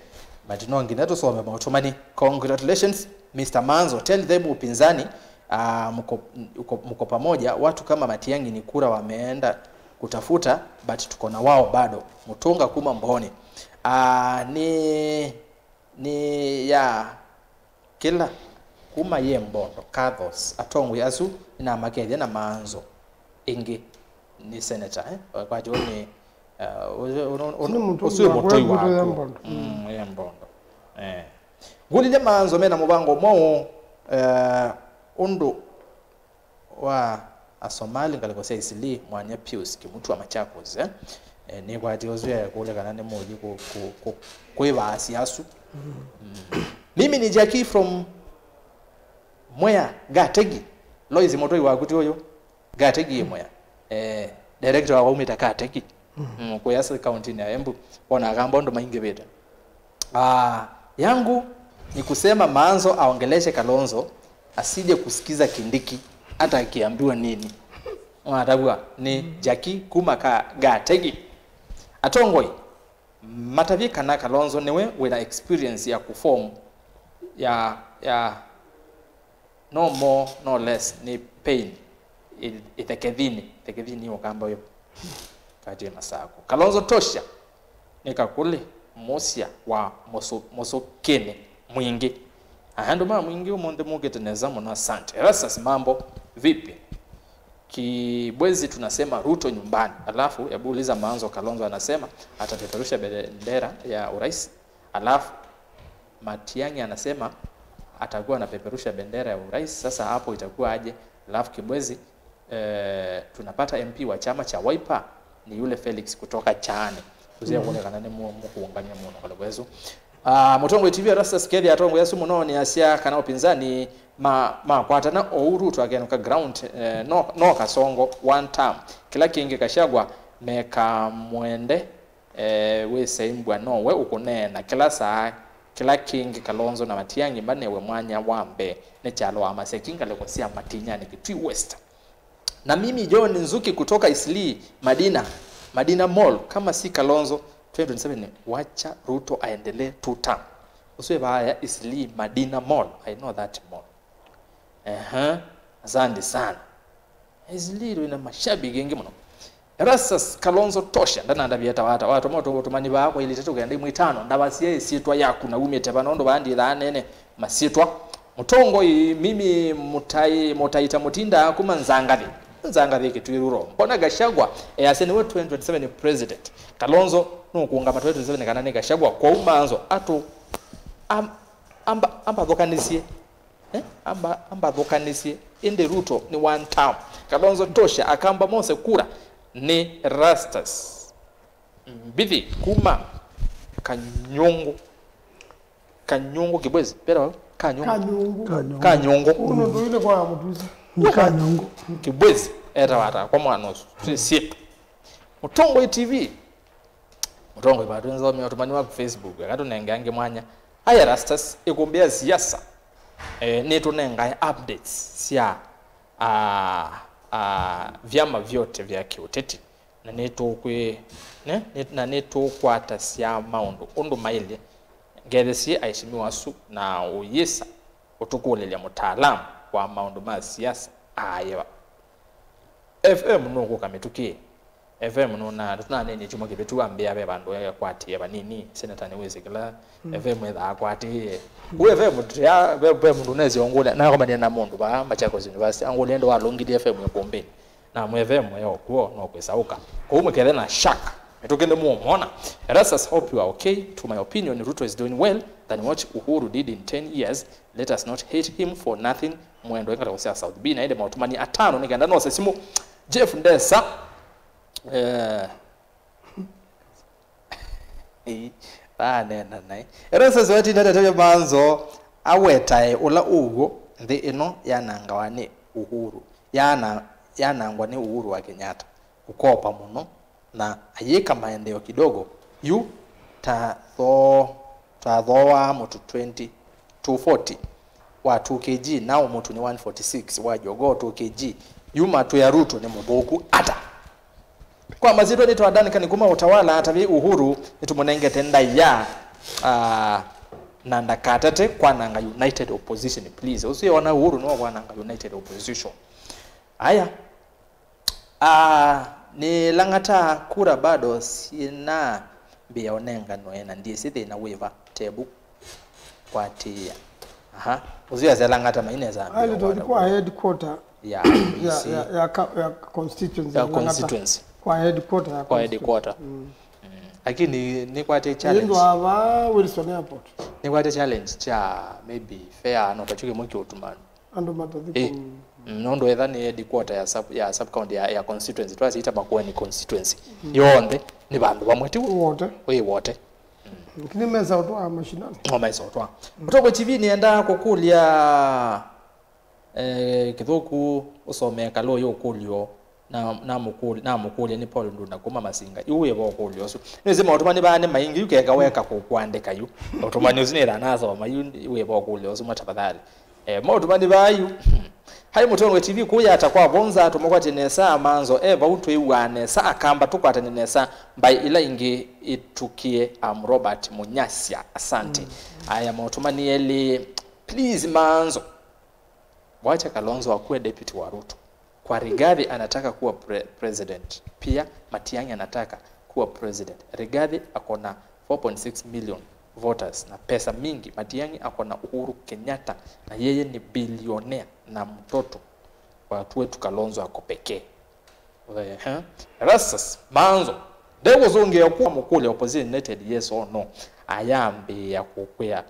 but no nginya tũsome maũtũmani. Congratulations, Mister Manzo, tell them upinzani, ah, mko, mko, mko pamoja, watu kama Matiang'i ni kura wameenda kutafuta, but tuko na wao bado. Mutunga kuma Mboni. Ah, ni, ni ya kĩla kuma ye mbondo, Kathos, atongoi asu nĩnamakethya na Maanzo ĩngĩ nĩ senator, eh? Kwa kyo nĩ, uh, ũsu, ũsu, ũsu, nĩ mũtongoi ũsu wa mũtoi kũya waku. Mbondo. Mm, ye mbondo. Eh. Ngũlilye Maanzo mena mũvango mwaũ, eh, ũndũ wa Asomali ngalĩko sya Eastleigh, mwanya Pius Kimutwa Machakos, eh? Eh, nĩkwatie ũsu ekũlya kana nĩ mũthi kũ-, kũ-, kũ-, kwĩvaasya asu. Mm. Mimi ni Jackie from Mwea, Gategi. Lois mũtũi waku ti ũyũ? Gategi ĩ Mwea. Eh, director wa waumĩte Gategi. Mm, kũya county-inĩ ya Embu. Wona akamba ũndũ maingĩvĩte. Ah, yangu ni kusema Maanzo aongeleshe Kalonzo, asije kusikiza Kindiki hata akiambiwa nini. Mwatavw'a nĩ Jackie kuma ka Gategi. Atongoi, matavye kana Kalonzo nĩwe wĩna experience ya kuform ya, ya no more, no less, nĩ pain. Ĩ-, ĩthekethinĩ, ĩthekethinĩ ũkamba ũyũ. Katĩ masako. Kalonzo tosha. Nĩ kakũlĩ mũsya wa mũsũ-, mũsũkĩnĩ mwingĩ. Aya andũ ma mwingĩ ũmũnthĩ mũkĩte nesa mũno, asante. Erastus, mambo vipi? Kibwezi tunasema Ruto nyumbani. Alafu, hebu uliza Maanzo, Kalonzo anasema atapeperusha bendera ya urais. Alafu, Matiang'i anasema atakuwa anapeperusha bendera ya urais. Sasa hapo itakuwa aje? Alafu Kibwezi, eh, tunapata M P wa chama cha Wiper ni yule Felix kutoka Chaani. Kũsya kũlekana nĩ mu-, mũkũũngany'a mũno kale kwesu. Ah, Mũtongoi T V, Erastus, kethĩa atongoi asu mũno nĩ asya kana ũpinzani ma-, makwatana oou Ruto akenũka ground, eh, no, no Kasongo one term. Kĩla kĩngĩ Gachagua mekamwende, eh, wĩsei mbwa nowe ũkũneena kĩla saa, kĩla kĩngĩ Kalonzo na Matiang'i manewe mwanya wa mbee nĩ kyalo wa Maseki ngalĩko sya Matinyani, Kitui West. Na mimi John Nzuki kutoka Eastleigh, Madina, Madina Mall, kama si Kalonzo twenty twenty-seven, wacha Ruto aendelee two term. Ũsu ĩ vaa ya Eastleigh, Madina Mall. I know that mall. Ehe, asante sana. Eastleigh wĩna mashabiki aingĩ mũno. Erastus, Kalonzo tosha, ndanandavya ta wata, watũma ũtũmani vaa kwa ilĩ itatũ kenda imwe itano, ndavasie ĩsyĩtwa yaku na umĩte va, nũndũ vaa ndithaa nene masyĩtwa. Mũtongoi, mimi Mũtai-, Mũtaita Mũtinda kuma Nzangathi. Nzangathi Kitui Rural. Mbona Gachagua easya nĩwe twenty twenty-seven president? Kalonzo nũkũũngama twenty twenty-seven kana nĩ Gachagua? Kwoou Maanzo atũ am-, amba, ambathũkanĩsye. Eh? Amba, ambathũkanĩsye. Ĩndĩ Ruto nĩ one term. Kalonzo tosha, akamba mose kura nĩ Erastus. Mbithi kuma Kanyũngũ. Kanyũngũ Kibwezi. Pera wau? Kanyũngũ. Kanyũngũ. Kanyũngũ. Kanyũngũ. Ũno ndũile kwa mũtusi. Nĩ Kanyũngũ. Kibwezi. Etawa ata kwa mwana ũsu? Twĩ syĩtũ. Mũtongoi T V. Mũtongoi vatũ nzomea ũtũmani waku Facebook. Eka tũnenge angĩ mwanya. Aya Rastas, ĩkũmbĩ ya siasa. Eh, nĩtũnengae updates sya, ah, ah, vyama vyote vya kĩũteti. Na nĩtũkwĩ-, ne-, nĩ-, na nĩtũkwatasya maũndũ ũndũ maĩlye. Ngethesye aheshimiwa asu na ũyĩsa ũtũkũlĩlya mũtaalamu wa maũndũ ma siasa aĩva. F M nũkũka mĩtũkĩ. F M nũna, tũnanenie kyumwa kĩvĩtu ambĩa ve vandũ ekwatĩe vanini, seneta nĩwĩsĩ kĩla F M ethaa akwatĩe. Kũu F M tũya, ve, ve mũndũ ũnesi ũngũlya, nakomanie na mũndũ vaa Machakos University, angũlya ĩndĩ walũngilye F M ĩkũmbĩnĩ. Na mwe F M yo kuo no kwĩsaũka. Kũu mũkethe na shaka. Mĩtũkĩ nĩ mũmona. Erastus, hope you are okay. To my opinion, Ruto is doing well than what Uhuru did in ten years. Let us not hate him for nothing. Mwendo ĩngata kũsya South B na ĩndĩ maũtũmani atano nĩ kenda nose simũ. Jeff Ndesa. Eh, ĩĩ, vaanena naĩ. Erastus watinda tatavya manzo awetae ũla ũw'o nthĩ ĩno yanangawa nĩ Uhuru. Yana, yanangwa nĩ Uhuru wa Kenyatta. Kũkopa mũno na ayĩka maendeeo kidogo. Yu ta thoo, ta thooa mũtu twenty, two forty wa two K G, nao mũtu nĩ one forty six wa jogoo two K G. Yu matwĩa Ruto nĩ mũthũku ata? Kwa masyĩtwa nĩtwadanĩka nĩ kuma ũtawala atavye Uhuru nĩtũmũnengete ndaĩa, ah, na ndakatate kwananga United Opposition, please. Ũsu ĩona Uhuru nĩwe kwananga United Opposition. Aya. Ah, nĩ Lang'ata kura bado syĩna mbĩa ũnenganwe na ndyĩsĩ thĩna wĩva, tebu kwatĩĩa. Aha. Ũsu yasya Lang'ata mainesa mbĩa. Ailitothi kwa headquarter ya, ya, ya, ya constituency ya Lang'ata. Constituency. Kwa headquarter ya constituency. Kwa headquarter. Mm. Mm. Lakini nĩkwate challenge. Ĩndwa va Wilson Airport. Nĩkwate challenge cha maybe fare no kachuke mwiki utumanu. Andũ matathi. Eh, kũ- mm, nũndũ etha nĩ headquarter ya sub, ya sub county ya, ya constituency, twasiita Makueni constituency. Mm. Yonthe nĩ vandũ vamwe ti w'o? Wote. Wĩ wote. Lakini mesa ũtwaa mashinani. No mesa ũtwaa. Ũtoko T V nĩenda kũkũlya, eh, kĩthũku ũsomee Kalũyũ ũkũlyo. Na, namũkũlya, namũkũlya nĩ Paul Ndunda kuma Masinga. Yu wĩva ũkũlyo ũsu? Nĩwĩsĩ maũtũmani vaa nĩ maingĩ, yu keka weka kũ-, kũandĩka yu. Ũtũmani ũsu nĩthanasoma, yu wĩva ũkũlyo ũsu mwa tafadhali. Eh, maũtũmani vaa yu. Hai Mũtongoi T V kũu Yata kwa Vonza, tũmũkwatye nesa, Manzo e vau twĩw'aa nesa, Akamba tũkwatane nesa, mbaĩ ila ingĩ ĩtũkĩe. Am Robert Munyasya, asante. Mm. Aya maũtũmani elĩ, please Manzo. Wacha Kalonzo akuwe deputy wa Ruto. Kwa Rigathi anataka kuwa pre-, president. Pia Matiang'i anataka kuwa president. Rigathi ako na four point six million voters na pesa mingi. Matiang'i ako na Uhuru Kenyatta na yeye ni billionaire na mtoto wa watu wetu Kalonzo ako pekee. Ehe. Erastus, Manzo. Ndekũzũngĩa kwa mũkũlya opposition united yes or no. Ayambĩĩa kũkwĩa.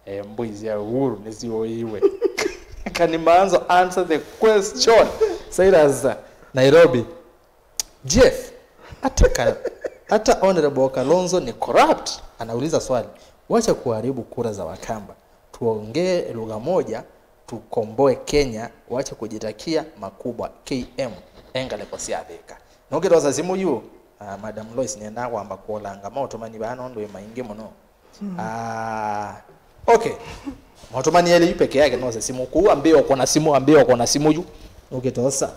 Eh, mbũi sya Uhuru nĩsyũĩwe. Can Manzo answer the question? Cyrus, Nairobi. Jeff, hata ka-, hata Honorable Kalonzo ni corrupt? Anauliza swali. Wacha kuharibu kura za Wakamba. Tuongee lugha moja, tukomboe Kenya, wacha kujitakia makubwa. K M, engaleko sya Thika. Nũkĩtosa simũ yu, ah, Madam Lois, nĩendaa kwamba kũolanga maũtũmani vaa nũndũ ĩ maingĩ mũno. Ah, okay. Maũtũmani elĩ yu peke yake nose simũ. Kũu ambĩĩa ũkona simũ, ambĩĩa ũkona simũ yu. Nũkĩtosa.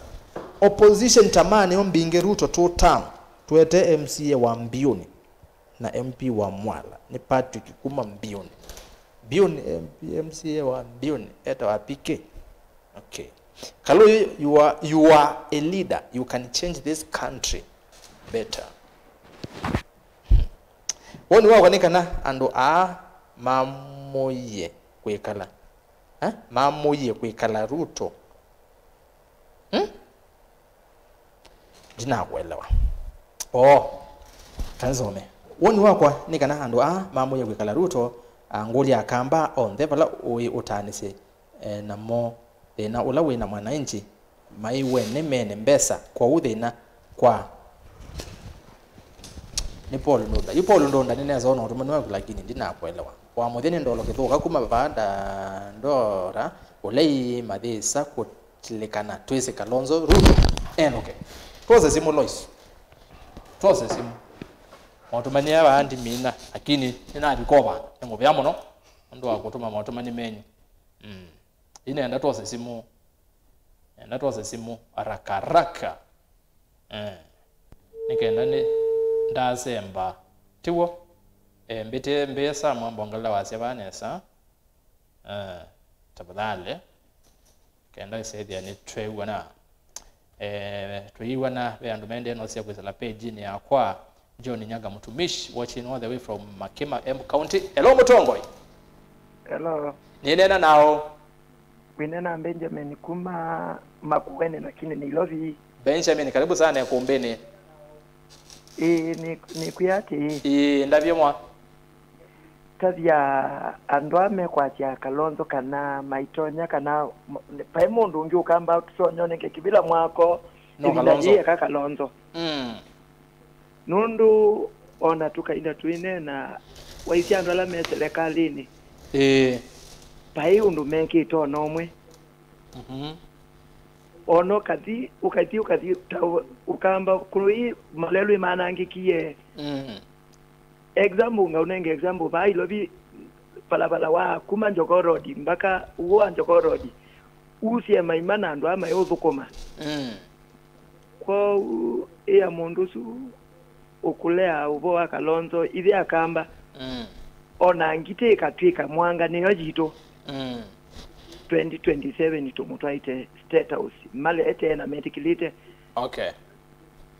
Opposition tamaa nĩyo mbingĩ Ruto two term. Tuete M C A wa Mbiuni na M P wa Mwala. Nĩ Patrick kuma Mbiuni. Mbiuni, M P, M C A wa Mbiuni. Etawa P K. Okay. Kalũyũ, you are, you are a leader. You can change this country better. Woni wakwa nĩ kana andũ aa mamũie kwĩkala, eh? Mamũie kwĩkala Ruto. Hmm? Ndinakuelewa. Oh, kansome. Woni wakwa nĩ kana andũ aa mamũie kwĩkala Ruto, angũlya Akamba onthe vala ũĩ ũtaanĩsye, eh, namo thĩna ũla wĩ na mwananchi. Maiw'e nĩ mene mbesa, kwoou thĩna kwa. Nĩ Paul Ndunda. Yu Paul Ndunda nĩnesa ona ũtũmani waku, lakini ndinakuelewa. Wa mũthya nĩ ndolo kĩthũka kuma vaa Dandora, ũlei mathĩsa kũtilikana twĩsĩ Kalonzo Ruto enũke. Twose simũ Lois. Twose simũ. Maũtũmani aa vaa ndimina, lakini nĩnavikova nĩ mũvea mũno nũndũ wa kũtũma maũtũmani menyu. Mm. Inenda twose simũ. Nenda twose simũ haraka haraka. Eh. Nĩ kenda nĩ ndasemba. Tiw'o? Eh, mbĩte mbĩe saa mwamba ũngala wasya vaa nesa. Eh, tafadhali. Kenda ĩsethĩa nĩ twew'ana. Eh, tũiw'ana ve andũ maendee na ũsya kwĩsĩla page-inĩ yakwa. John Nyaga Mũtumishi, watching all the way from Makima, Embu County. Hello, Mũtongoi. Hello. Nĩneena naũ? Wĩneena Benjamin kuma Makueni, lakini Nairobi. Benjamin, karibu sana ĩkũmbĩnĩ. Ĩĩ, nĩ, nĩkwĩa atĩĩ. Ĩĩ, ndavye mwa. Tavya andũ aa mekwasya Kalonzo kana maitonya kana m-, vai mũndũ ũngĩ ũkamba tũtonya ũnenge kĩvĩla mwako. No ĩvinda Kalonzo. Yĩĩ eka Kalonzo. Mm. Nũndũ ona tũkainda tũineena, waisye andũ ala me selekalĩnĩ, ĩĩ, vai ũndũ mekĩte ona ũmwe. Mhm. Ona ũkathi, ũkathi, ũkathi, ta ũ-, ũkamba kũi malelũ ĩmanangĩkie. Mm. Example, ngaũnenge example, vaa Ilovi, valala wa kuma Njogoo Road mpaka ũũ wa Njogoo Road, usie maima na andũ aa mayũthũkũma. Mm. Kwoou ĩa mũndũ ũsu ũkũlea ũvoo wa Kalonzo, ithe akamba, mm, ona ngitĩ ĩkatw'ĩka mwanga nĩyo yitũ. Mm. Twenty twenty-seven tũmũtwaĩte State House, maletee na metĩkĩlĩte. Okay.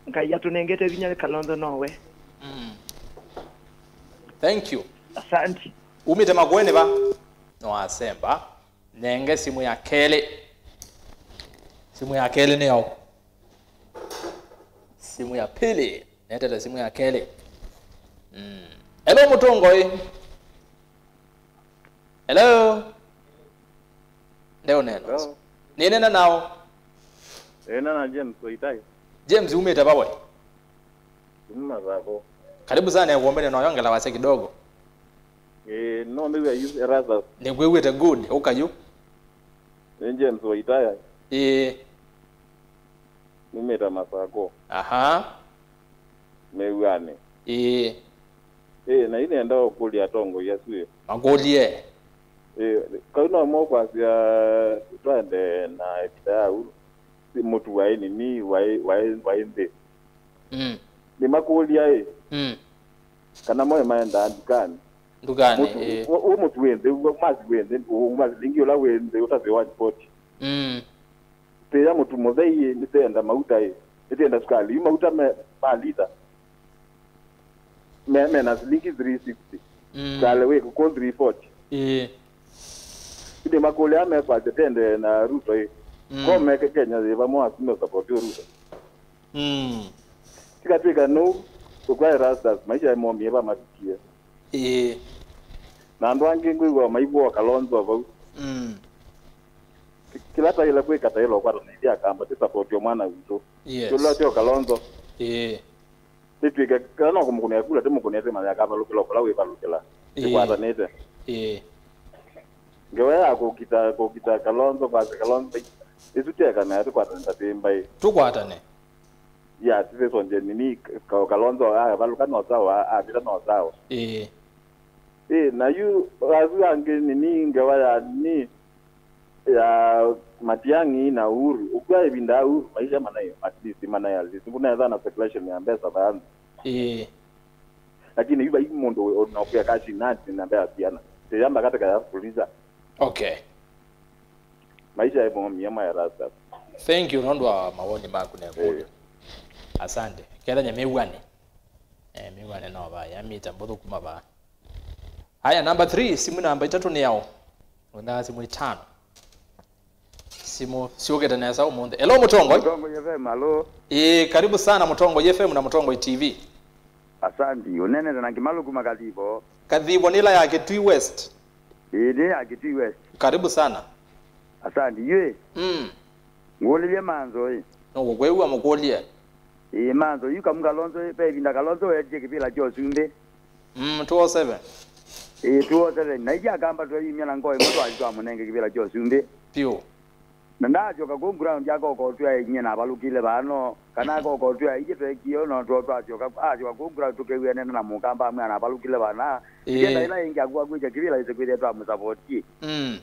Ngai atũnengete vinya, Kalonzo nowe. Mm. Thank you. Asante. Umĩte Makueni va? No asemba. Nenge simũ ya kelĩ. Simũ ya kelĩ nĩ yaũ? Simũ ya pili. Netete simũ ya kelĩ. Mm. Hello, Mũtongoi. Hello. Ndeũneena. Hello. Nĩneena naũ? Nĩneena na James Waitai. James, umĩte va we? Kuma Thako. Karibu sana ĩkũmbĩnĩ, no yongela wasya kidogo. Ĩĩ, no nĩw'a yu Erastus. Nĩkwĩw'ĩte good, ũka yu. Nĩ James Waitaya. Ĩĩ. Numĩte Masako. Aha. Mew'anĩ. Ĩĩ. Ĩĩ, na yu nĩenda ũkũlya atongoi asu ĩ. Makũlye. Ĩĩ, kau no mo kwasya twaende na ĩvinda ya u, si mũtu waĩ nini, waĩ, waĩ, waĩ nthĩ. Mm. Nĩmakũlya ĩ, mm, kana moĩ maendaa ndukanĩ. Ndukanĩ, mũtu, ĩĩ. Ũ, ũ mũtu wĩ nthĩ, ũ masi wĩ nthĩ, ũ masi lingi ũla wĩ nthĩ ũtasĩ one forty. Mm. Twĩya mũtu mũthei, nĩtwenda mauta ĩ, nĩtwenda sukali. Yu mauta me, ma lita, me, mena silingi three sixty. Mm. Sukali wĩ kũkũ three forty. Ĩĩ. Ĩndĩ makũlya mekwasya tende na Ruto ĩ. Mm. Ko meke Kenya yĩ vamwe asu me support Ruto. Mm. Tikatwĩka nũu, ũkw'a Erastus, maisha momie vamavikie. Ĩĩ. Na andũ angĩ ngwĩw'a maivũa Kalonzo vau. Mm. Ki-, kĩla taĩle kwĩka, taĩle ũkwatana ithyĩ Akamba, tĩ support o mwana witũ. Yes. Tũla tyo Kalonzo. Ĩĩ. Tĩtw'ĩke, kana no kũmũkũnĩa kula, tĩmũkũnĩe, tĩmanya akavalũkĩla o kũla wĩvalũkĩla. Ĩĩ. Tĩkwatanĩte. Ĩĩ. Ngewa ya kũkita, kũkita Kalonzo, kwasya Kalonzo, ĩsu tyekanaa, tĩkwatane ta twĩ mbaĩ. Tũkwatane. Ya, sisesonje nini, Ka-, Kalonzo avalũka no sawa, avita no sawa. Ĩĩ. Ĩĩ, na yu asu angĩ nini, ngewa ya nini, ya Matiang'i na Uhuru, ũkw'a ĩvinda ya Uhuru, maisha manayo, at least manayo, at least. Kuna sana speculation ya mbesa vaa nthĩ. Ĩĩ. Lakini yu vai mũndũ ũnakwĩa cash in hand na mbesa siana. Siyamba katika ya fuliza. Okay. Maisha ĩmomie ma Erastus. Thank you nũndũ wa mawoni maku na ĩkũlyo. Eh. Asante. Kethanya mĩw'ane. Eh, mĩw'ane no vaya mita mbũthũ kuma vaa. Haya, number three, simu namba itatũ nĩ yaũ? Wĩna simu itano. Simu syũkĩte nesa ũmũnthĩ. Hello, Mũtongoi. Mũtongoi F M, alo. Ĩĩ, karibu sana Mũtongoi F M na Mũtongoi T V. Asanti, ũnenete na Kimalu kuma Kathivo. Kathivo nĩ ĩla ya Kitui West. Ĩĩ, nĩ ya Kitui West. Karibu sana. Asanti, yu ĩ. Mm. Ngũlĩlye Manzo ĩ. Nũkũkwĩw'a mũkũlye. Ĩĩ, Manzo, yu kamu Kalonzo, ve ĩvinda Kalonzo weetie kĩvĩla kya ũsumbĩ. Mm, two oh seven. Ĩĩ, two oh seven. Na ithyĩ Akamba tweyumya na ngoo ĩmwe twathi twamũnenge kĩvĩla kya ũsumbĩ. Piũ. Na ndaasyoka kũu ground akokotw'a inyie navalũkile vaa no, kana akokotw'a ithyĩ twekie no twa-, twasyoka, asyoka kũu ground tũkew'anene na Mũkamba amwe anavalũkile vaa na. Ĩĩ. Ĩkenda ĩla ĩngĩ akw'a kwĩtya kĩvĩla ĩsĩ kwĩthĩa twamũsavotie. Mm.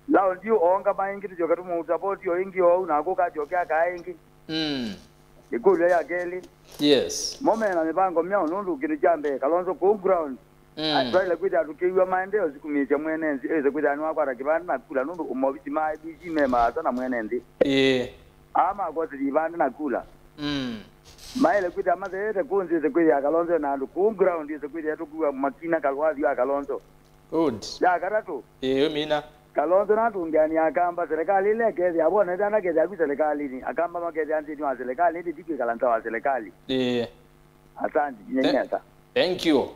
Laundi yu oongama ĩngĩ tũsyoke tũmũsavoti o ĩngĩ oou na akũka asyoke akaa ĩngĩ. Mm. Ĩkũlyo ya kelĩ. Yes. Mo me na mĩvango myaũ nũndũ kĩndũ kya mbee Kalonzo kũu ground. Mm. Twaĩle kwĩthĩa tũkĩw'a maendeeo sikumĩĩsya mwene nthĩ, ĩse kwĩthĩa nĩwakwata kĩvanda na kula nũndũ movisi ma I E B C me maasa na mwene nthĩ. Ĩĩ. Aa makosile ivanda na kula. Mm. Maĩle kwĩthĩa matheete kũũ nzĩ ĩsĩ kwĩthĩa Kalonzo na andũ kũũ ground ĩsĩ kwĩthĩa tũkua makina kalwathi wa Kalonzo. Good. Ya katatũ. Ĩĩ, ũmina. Kalonzo natũngĩanĩa Akamba, serikali ĩla ĩkethĩa, vo nethĩa ndakethĩa ku serikalini, Akamba makethĩa nthĩnĩ wa serikali, ĩndĩ ti kwĩkala nza wa serikali. Ĩĩ. Asante, nyenyesa. Thank you.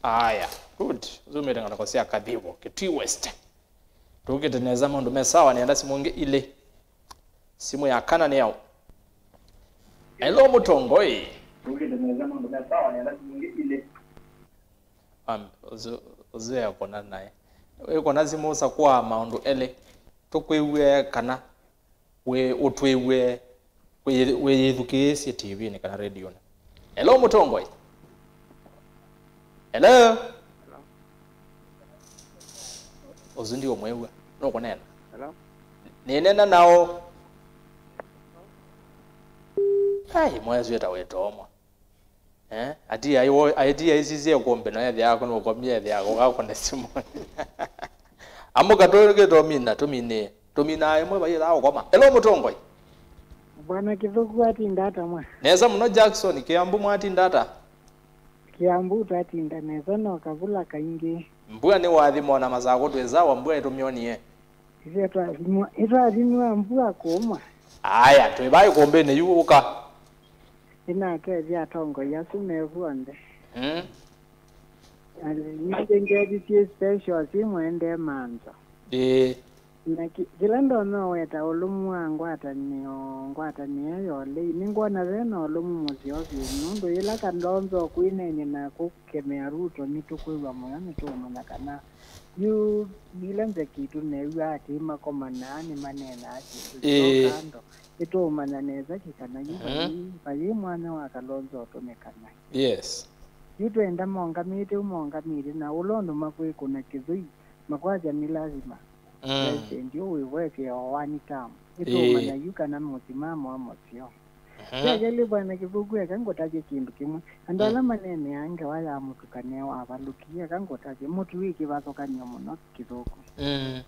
Aya, good. Zumĩte ngalako sya Kathivũ, Kitui West. Tũkĩte nesa, maũndũ me sawa, nĩenda simũ ingĩ ilĩ. Simũ ya kana nĩ yaũ? Hello, mũtongoi. Tũkĩte nesa, maũndũ me sawa, nĩenda simũ ingĩ ilĩ. Am, ũsu, ũsu ekona naĩ. Wĩkona simũ ũsakũa maũndũ elĩ. Tũkwĩw'e kana wĩ, ũtwĩw'e wĩ, wĩyĩthukĩĩsye T V-nĩ kana rediũnĩ. Hello, mũtongoi. Hello? Hello? Ũsu ndiũmwĩw'a. Nũkũneena? Hello? Nĩneena nao. Ai, mwesu ĩta wĩtoomwa. Eh? Ati ai wo, ati ai sisi ya kombe na ya yako no kombe ya yako ka kona simu. Amuka to ke to mina, to mine. To mina ai mwe bai la koma. Hello, mũtongoi. Bwana Kithuku atinda ata mwa? Nesa mũno Jackson, Kiambu mwatinda ata? Kiambu twatinda nesa no kavula kaingĩ. Mbua nĩ wathimo na masako twĩ sawa, mbua ĩtũmyonie. Ithe twathimwa, itwathimwa mbua kũmwa. Aya, twĩ vai kũmbĩnĩ yu ũka. Ĩnakethya atongoi asu me vuonthe. Mm. Na ningĩ ngethi syĩ special syĩ mwendee manzo. Ĩĩ. Na ki-, kĩla ndonya ũweta ũlũmu wa ngwatanĩo, ngwatanĩo ya ũlei, nĩngwona ve na ũlũmu mũseo vyũ, nũndũ yĩla Kalonzo ũkwĩneeny'a na kũkemea Ruto, nĩtũkwĩw'a mũyo, nĩtũũmanya kana yu ila nzeki tũneew'aa atĩ makomanaa nĩmaneenaa syĩndũ syoo. Ĩĩ. Kando, nĩtũũmanya nesa kĩ kana yu, mhm, vai, vai mwanya wa Kalonzo ũtũmĩkana. Yes. Yu twenda mongamĩte, yu mongamĩte, na ũla ũndũ makwĩkũna kĩthũi, makwasya nĩ lazima. Mm. President ũyũ wĩw'e kĩao one term. Ĩĩ. Nĩtũũmanya yu kana mũsimamo wa mũseo. Mhm. Kya kelĩ, Bwana Kithuku, eka ngũtavye kĩndũ kĩmwe. Andũ, mm, ala maneeneaa ngewa ya mũtukanĩo wa avalũki, eka ngũtavye, mũtu wĩ kĩvathũkany'o mũno Kithuku. Mm.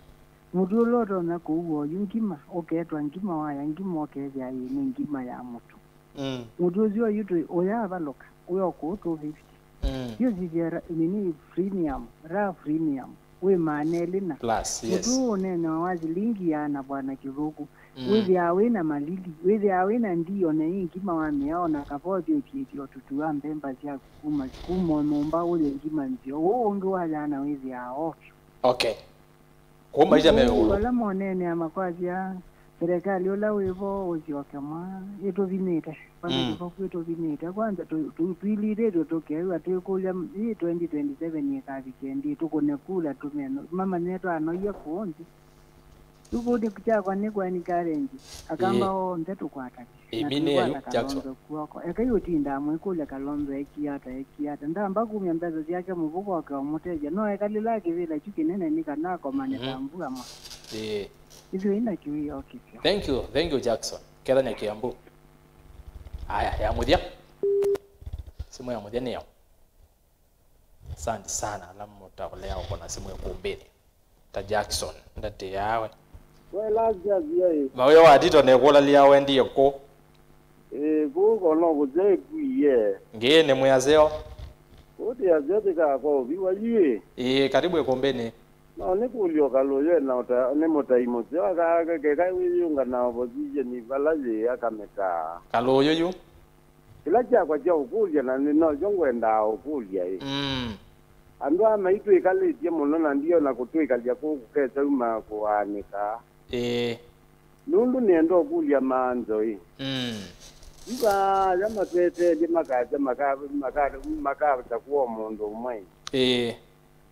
Mũtu ũla ũtonya kũua oyu ngima, ũketwa ngima waya ngima, ũkethĩa ĩĩ nĩ ngima ya mũtu. Mm. Mũtu ũsu oyu twĩ ũya avalũka, wĩ o kũu two fifty. Mm. Yu sisya ra-, nini, premium, raw premium, wĩ maana elĩ na. Plus, yes. Mũtu ũũ ũneenewa wa silingi ĩana, Bwana Kithuku. Mm. Wĩthĩaa wĩ na malili, wĩthĩaa wĩ na ndii, o na ĩ ngima wa mĩao, o na kava ũthyũkie o tũtu wa mbemba syaku kuma, kuma o nyũmba ũye ngima nzeo. Ũũ ũngĩ wa yana wĩthĩaa ovyo. Okay. Kũu maisha me ũũ. Vala moneenea makwasya, serikali ũla wĩ vo ũsyoke mwa, ĩtũvinĩte. Vala, mm, Kithuku ĩtũvinĩte. Kwanza tũ-, tũ-, twililĩtwe tũkeew'a twĩkũlya, ĩ twenty twenty-seven ĩkavike ndĩ, tũkũne kula tũmeno. Mamanye twanoie kũũ nthĩ. Yu kũndĩ kyakwa nĩ kũ encourage Akamba, ĩĩ, onthe tũkwatane. Na ĩminĩ yu, twĩkwata Jackson. Kalonzo kw'oko. Ekai ũtindaa mwĩkũlya Kalonzo ekie ata, ekie ata. Ndamba kumya mbesa syake mũvuko oke ũmũtethya. No ekalĩla kĩvĩla kyu kĩnene nĩ kana akomane, mhm, ta mbua mwa. Ĩĩ. Ithyĩ ina kĩwĩoo kĩseo. Thank you, thank you, Jackson. Kethania Kiambu. Aya, ya mũthya. Simũ ya mũthya nĩyo. Asante sana, ala mũtaũlea ũkona simũ ĩkũmbĩnĩ. Ta Jackson, ndatĩawe. We last year, ĩ. Mawĩa wa Tito nekũlalya wendie kũ? Ĩ, kũ kono kũsya ĩkuie. Ngĩĩ nĩ mwĩaseo. Kũtĩ aseo tĩkakwa ũviwa yu ĩ. Ĩĩ, karibu ĩkũmbĩnĩ. No nĩ kũlyo Kalũyũ ena ũta-, nĩ mũtai mũseo, aka-, aka-, keka wĩyũnga na opposition vala yĩ akamĩtaa. Kalũyũ yu. Kĩla kyakwa kya ũkũlya, na nĩ nokyo ngwendaa ũkũlya ĩ. Mm. Andũ aa maitwĩkalĩtye mũno, na ndiona kũtwĩkalya kũu kũkesauma kũaanĩka. Ĩĩ. Nũndũ nĩenda ũkũlya maanzo ĩ. Mm. Yu vaya matweteelye makasya maka-, maka-, makasakũa o mũndũ ũmwe ĩ. Ĩĩ.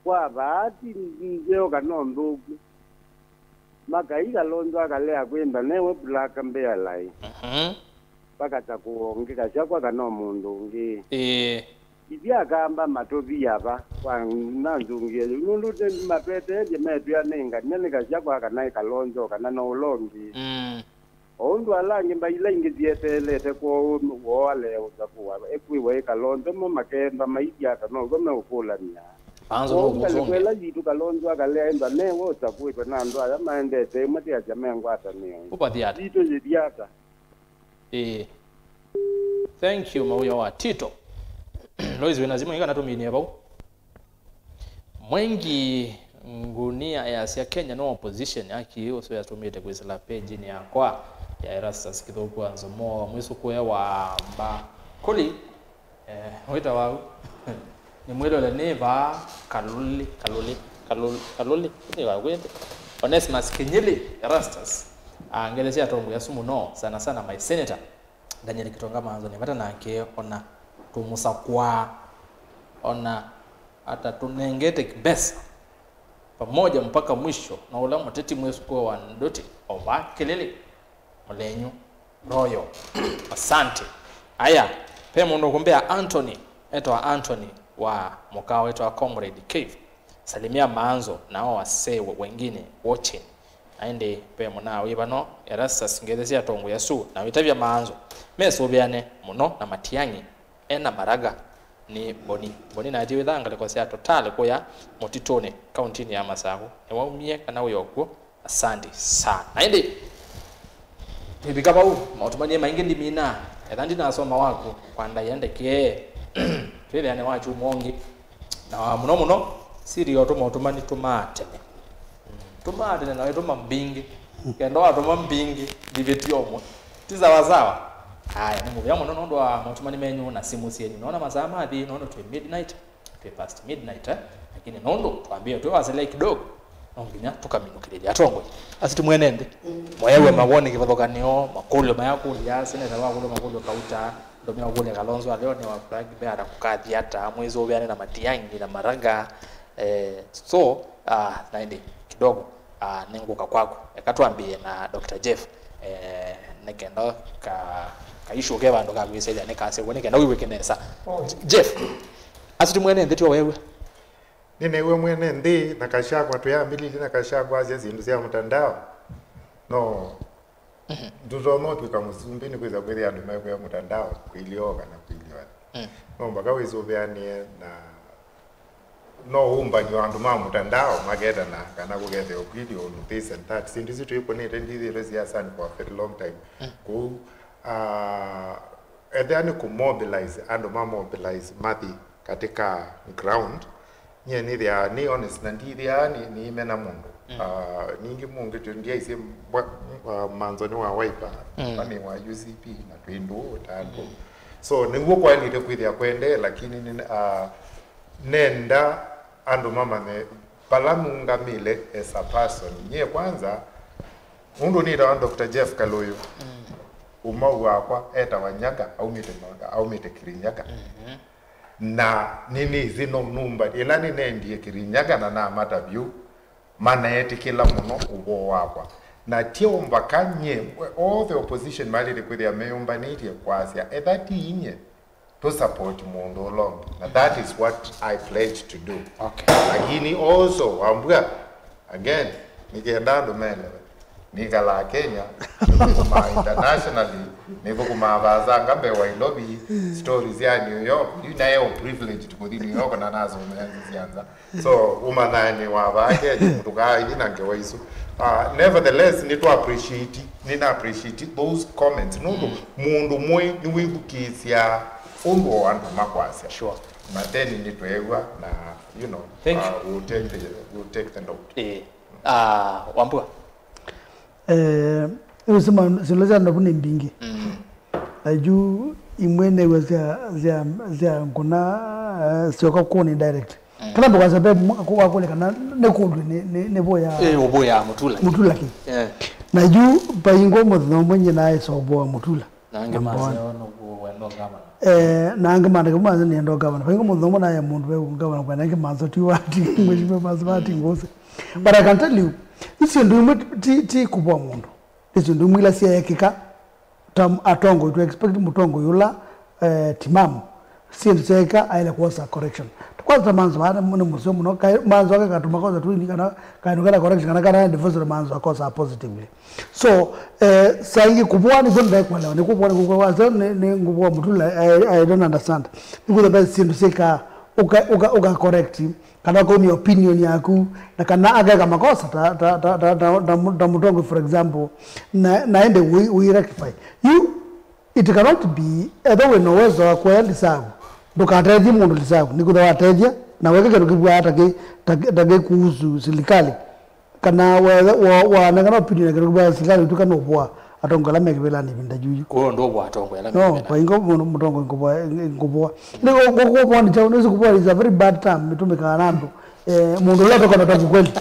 Kwa vaati nzeo kana nthũku, makai Kalonzo akalea kwĩnda newe Black Mbeala ĩ. Mhm. Vakasakũa ũngĩ Gachagua kana o mũndũ ũngĩ. Ĩĩ. Ithyĩ Akamba matũvia va kwa na nzũngĩe yĩu, nũndũ matweteelye metwĩanengany'a nĩ Gachagua kana ĩ Kalonzo kana no ũla ũngĩ. Mm. O ũndũ ala angĩ mbaĩ ila ingĩ syeteelete kwoou woo alee ũsakũa, ekwĩwa ĩ Kalonzo mo makeemba maithya ata, now'o meũkũlany'a. Anzo no kũsũngĩa. Ngalĩko ĩla yitũ Kalonzo akalea ĩmba me wosa kwĩtwe na andũ aya maendete ĩmwe ti asya me ngwatanĩo. Ũpathi ata? Yitũ yĩthi ata? Ĩĩ. Thank you, Mauya wa Tito. Lois, wĩna simũ ĩngĩ kana tũminie vau? Mwengi Ngunia easya Kenya no opposition, aki ũsu yatũmĩte kwĩsĩla page-inĩ yakwa ya Erastus Kĩthũku wa Nzomo, mwĩsũkũe wa Mbakũli. Eh, wĩta wau. Nĩ mwĩlole nĩ vaa Kalũli, Kalũli, Kalũli, Kalũli, nĩ wa kwĩthĩ. Onesimus Kinyili, Erastus. Ah, ngelesya atongoi asu mũno, sana sana my senator. Daniel Kitonga Manzo nĩ vata nake, ona tũmũsakwaa, ona atatũnengete mbesa. Pamoja mpaka mwisho na ũla mũteti mwĩsũkũe wa Nduti o vaa Kĩlĩlĩ, mũlenyu Royal. Asante. Aya, ve mũndũ ũkũmbĩa Anthony, etawa Anthony wa mũkawa wĩtawa Comrade Cave. Salimia Maanzo na hao wasee we-, wengine watching. Na ĩndĩ ve mũnaa wĩvano, Erastus, ngetheesya atongoi asu na wĩtavya Maanzo mesũvĩane mũno na Matiang'i. Ena Maraga nĩ Mboni. Mboni naetie wĩthaa ngalĩko sya Totale kũya Mũtitũnĩ, kauntinĩ ya Masaku. Nĩwaumie kana wĩ o kw'o? Asante sana. Na ĩndĩ, twĩvika vau, maũtũmanie maingĩ ndimina, etha ndinasoma waku, kwa ndaĩa ndekee. Twĩthĩane wa kyumwa ũngĩ. Na mũno mũno, siri yo tũmaũtũmani tũmaa tene. Tũmaa tene na wĩtũma mbingĩ. Kenda watũma mbingĩ, ndivĩtio ũmwe. Ti sawa sawa? Aya, nĩ mũvea mũno nũndũ wa maũtũmani menyu na simũ syenyu. Naona masaa mathi, naona twĩ midnight, twĩ past midnight, eh? Lakini nũndũ twambie twĩ wasele kidogo, no nginya tũkaminũkĩlĩlya atongoi. Asi ti mwene nthĩ. Mwaewe mawoni kĩvathũkanĩo, makũlyo mayakũlya, seneta wakũlya makũlyo kauta, ndomia kũlya Kalonzo aleo nĩ wa flag bearer kũkathi ata, mwĩsũvĩane na Matiang'i na Maraga, eh, so, ah, na ĩndĩ kidogo, ah, nĩngũka kwaku. Eka twambĩe na Doctor Jeff, eh, nĩ kenda ka, ka issue ke vandũ ka kwĩsĩlya nĩ kasew'e, nĩ kenda wĩw'ĩke nesa. Jeff, asi ti mwene nthĩ tio wewe? Nĩneew'a mwene nthĩ na Kashagwa, twĩambĩlĩlye na Kashagwa asya syĩndũ sya mtandao. No, ndũtonya ũtw'ĩka mũsumbĩ nĩ kwĩsa kwĩthĩa andũ mekwĩa mtandao kwĩlyo kana kwĩlyo. No mpaka wĩsũvĩanĩe na no ũmbany'o andũ ma mtandao maketana kana kũkethĩa ũkwĩlyo on this and that. Syĩndũ isu twĩkũnĩte ndithĩtwe siasani for a very long time. Kũu, ah, ethĩa nĩ kũmobilize, andũ ma mobilize mathi katika ground. Nyie nĩthĩaa nĩ honest na ndithĩaa nĩ, nĩimena mũndũ. Ah, ningĩ mũngĩ tyo ndiaisye mbwa, ah, Manzo nĩ wa Wiper, mm, nĩ wa U C P na twĩ ndũũ ta andũ. So nĩw'o kwaĩlĩte kwĩthĩa kwendee, lakini nĩ, ah, nenda andũ mamanye vala nũngamĩle as a person. Nyie kwanza, ũndũ nĩtawa Doctor Jeff Kalũyũ, ũmau wakwa etawa Nyaga, aumĩte Nyaga, aumĩte Kirinyaga. Na nĩnĩsĩ no nũmba, ĩla nĩnendie Kirinyaga na namata vyũ, maneetĩkĩla mũno ũvoo wakwa. Na tyo mbaka nyie, all the opposition malĩte kwĩthĩa meyũmbanĩtye kwasya, etha ti inyie, tũ support mũndũ ũla ũngĩ. Na that is what I pledge to do. Okay. Lakini also, Wambua, again, nĩkenda andũ melewe. Nĩkalaa Kenya, nĩthũkũmaa internationally, nĩthũkũmaa vasanga mbee wa Nairobi, stories ya New York, yu naeo privileged kũthi New York na nasomea nthĩ sya nza. So, ũmanyae nĩ wa vaa Kenya, mũndũ kaa ithi na ngewa isu. Ah, nevertheless, nĩtwa appreciate, nĩna appreciate those comments. Nũndũ mũndũ mũĩ nĩwĩthukĩĩsya ũndũ o andũ makwasya. Sure. Na then nĩtweew'a na, you know, thank you, uh, we'll take the, we'll take the note. Eh, ah, Wambua. Eh, rĩu sima, syĩndũ sya ndovu nĩ mbingĩ. Mm. Na yu imwe nĩw'a sya, sya, sya ngũna, eh, syoka kũnĩ direct. Mm. Kana ndũkasya ve mwa-, wakũlya kana nĩ kũndũ nĩ, nĩ, nĩ vũya. Eh, ũvũya mũtula. Mũtula kĩ. Eh. Na yu vaingwa mũthenya ũmwe nyie naĩsa ũvũa mũtula. Na angĩ maseo nũkũ wendo gavana. Eh, na angĩ mandĩka maseo nĩenda gavana. Vaingwa mũthenya ũmwe naye mũndũ ve gavana kwa angĩ maseo ti wati, mheshimiwa maseo wati ngũsĩ. But I can tell you, icio ndũ imwe ti, ti kũvũa mũndũ. Icio ndũ imwe ila syaekĩka. Ta atongoi, to expect mũtongoi ũla, eh, timamu, syĩndũ syaĩka aĩle kwosa correction. Kwanza ta Manzo vaa nĩ mũseo mũno, kaĩ Manzo ake katuma kosa twini kana kaĩndũ kena correction kana kana devotion Manzo akosa positively. So, eh, saa ingĩ kũvũa nĩkw'o ndekũelewa, nĩ kũvũa nĩ kũvũa, so nĩ, nĩ ngũvũa mũtula, I, I don't understand. Nĩkwĩthwa ve syĩndũ syĩkaa, ũka, ũka, ũka correct. kana ũkaumya opinion yaku, na kana akeka makosa ta, ta, ta, ta, ta, ta, ta mũtongoi, for example, na, na ende wĩ, wĩ rectify. You, it cannot be, ethwa wĩ na uwezo wa kuoya lisavu, ndũkatethye mũndũ lisavu, nĩkwĩthwa watethya, na weka kĩndũ kĩvwaa ta kĩ, ta, ta kĩ kuhusu silikali, kana wa, wa, wanengana opinion ya kĩndũ kĩvwaa silikali, ũtuka nũvũa atongoi ala me kĩvĩlanĩ ĩvinda yuyu. Kwa ũndũ ũvũa atongoi ala me no, kĩvĩlanĩ. Kwa ingo mũndũ, mũtongoi ngũvũa, ngũvũa. Nĩ kũ-, kũ-, kũvũa nĩ kyaũ, nĩsĩ kũvũa is a very bad term, ĩtũmĩkaa na andũ. Eh, mũndũ ũla ũtakwenda ũtavw'a kweli.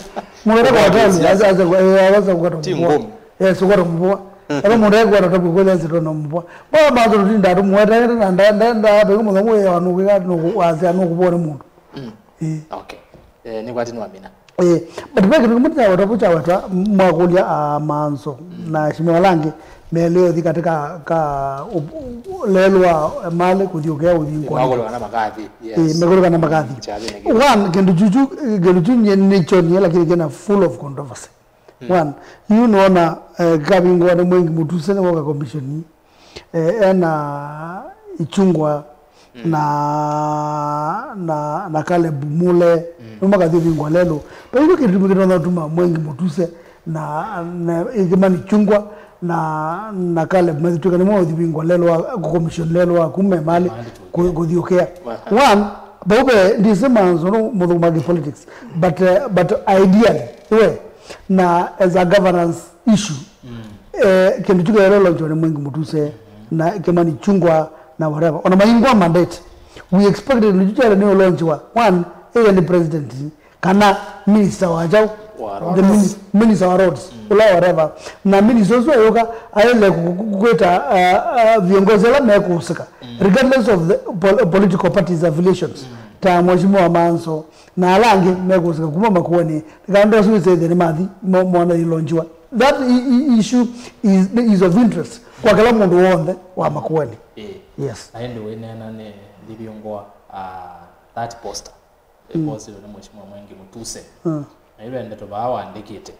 Mũndũ ũtakwenda ũtavw'a, asa, asa, eh, asa kũkwata ti mũvũa. Ngũmi. Yes, ũkwata mũvũa. Ethwa mũndũ ekwenda ũtavw'a kweli, asa tona mũvũa. Baba manzo tũtinda tũmwetaete na nda, nda, nda, nda, mũthamu ya nũkwĩka, nũkwasya, nũkũvũa nĩ mũndũ. Mm. Eh. Okay. Eh, nĩ kwati nĩwamina. Eh, but ve kĩndũ kĩmwe kyawetwa vu kyawetwa mwakũlya, ah, manzo na shimo ala angĩ meleo thi katika ka u-, u-, lelũ wa mali kũthiũkĩa ũthingo. Makũlwa na makathi, yes. Eh, makũlwa na makathi. Kyathĩnĩ kĩu. One, kĩndũ chuchu, kĩndũ chu nye nĩkyo nye, lakini kĩna full of controversy. Mm. One, you know na, eh, kavingwa nĩ Mwengi Mutuse nĩ woka commission. Eh, ena Ichungwa na, na, na Caleb Mule, nĩmakathi ũvingwa lelũ. Vaitũ kĩndũ kĩmwe kĩtonya ũtuma Mwengi Mutuse na, na Kimani Chungwa na, na Caleb mathi twĩka nĩmo ũthi vingwa lelũ wa commission lelũ wa kuma mali kũthiũkĩa. One, vau ve ndĩsĩ manzo no mũthũkũmagi politics, but, eh, but ideally, we, na as a governance issue, eh, kĩndũ kyu kĩaĩle launchiwa nĩ Mwengi Mutuse na Kimani Chungwa na whatever. Ona maingwa mandate, we expected kĩndũ kyu kyaĩle nĩ launchiwa, one, either nĩ president kana minister wa kyaũ, the mini-, minister wa roads, ũla whatever. Na minister ũsu ayũka, aĩle ku-, ku-, kwĩta, uh, uh, viongozi ala mekũsika, regardless of the pol-, political parties affiliations, ta mheshimiwa Manso, na ala angĩ mekũsika kuma Makueni, kana ndosi wĩsethĩa nĩ mathi mo-, mona ilonjiwa. That i-, i-, issue is, is of interest kwa kĩla mũndũ w'onthe wa Makueni. Ĩĩ. Yes. Na ĩndĩ wĩneena nĩ ndivingwa, ah, that poster. Ĩpostilwe nĩ Mheshimiwa Mwengi Mutuse. Na ĩve ndeto vaa waandĩkĩte.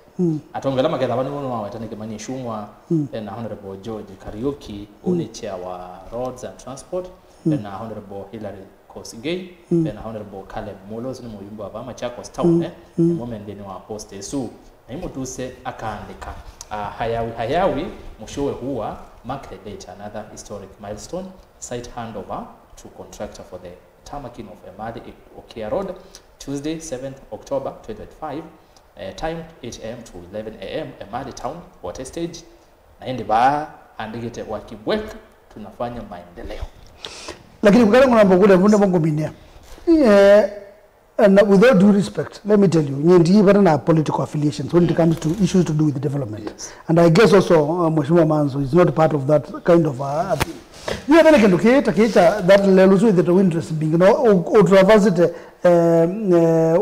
Atonge ala makethava nĩw'o nĩwaweta nĩ Kimani Ichung'wa, ena Honorable George Kariuki, ũũ nĩ chair wa Roads and Transport, ena Honorable Hilary Kosigei, ena Honorable Caleb Mule, ũsu nĩ mũyumbe wa vaa Machakos Town, eh, nĩmo me nthĩnĩ wa post ĩsu. Na ĩ Mutuse akaandĩka, ah, hayawi hayawi, mheshimiwa huwa, mark the date, another historic milestone, site handover to contractor for the tarmaking of Emali Okia Road, Tuesday, seventh October twenty twenty-five, eh, time eight a m to eleven a m, Emali Town, Water Stage. Na ĩndĩ vaa andĩkĩte wa Kibwek, tunafanya maendeleo. Lakini kukale ng'ona mbokule vunde vongo minia. Eh, and with all due respect, let me tell you, nyie ndi vata na political affiliations when it comes to issues to do with development. Yes. And I guess also, uh, Mheshimiwa Manzo is not part of that kind of, uh, thing. Yu ethele kĩndũ kĩĩ ta kĩĩ kya that level so that interest being no, ũtravasite, eh, eh,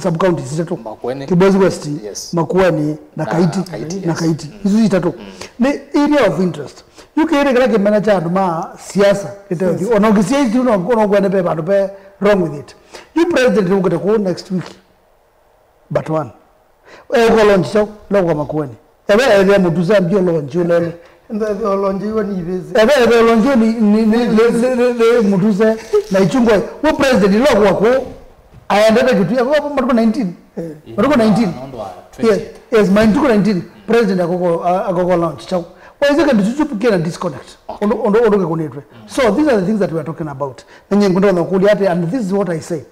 sub counties itatũ. Makueni. Kibwezi West, yes. Makueni na, na Kaiti, Kaiti, na yes. Kaiti. Mm. Isu itatũ. Mm. Nĩ area of interest. Yu kĩĩ nĩ kĩla kĩmena kya andũ ma siasa kĩteũthi. Yes. Ona ũkĩsia isu no, no kwene pe vandũ pe wrong with it. Yu president nĩũkĩte kũũ next week. But one. Eh, ũko launch chao, loko Makueni. Ebe ebe Mutuse ambio launch ulele. Ebe ebe launch ni ni ni ni le le le le Mutuse na Ichungwa. Wo president loko wako. Aendete kitu ya kwa matuko nineteen. Eh. Matuko nineteen. Yes, yes, matuko nineteen. President akoko akoko launch chao. Why is it that you keep a disconnect? Ondo ondo ondo kekonetwe. So these are the things that we are talking about. Na nyingi ndo nakulia ate, and this is what I say.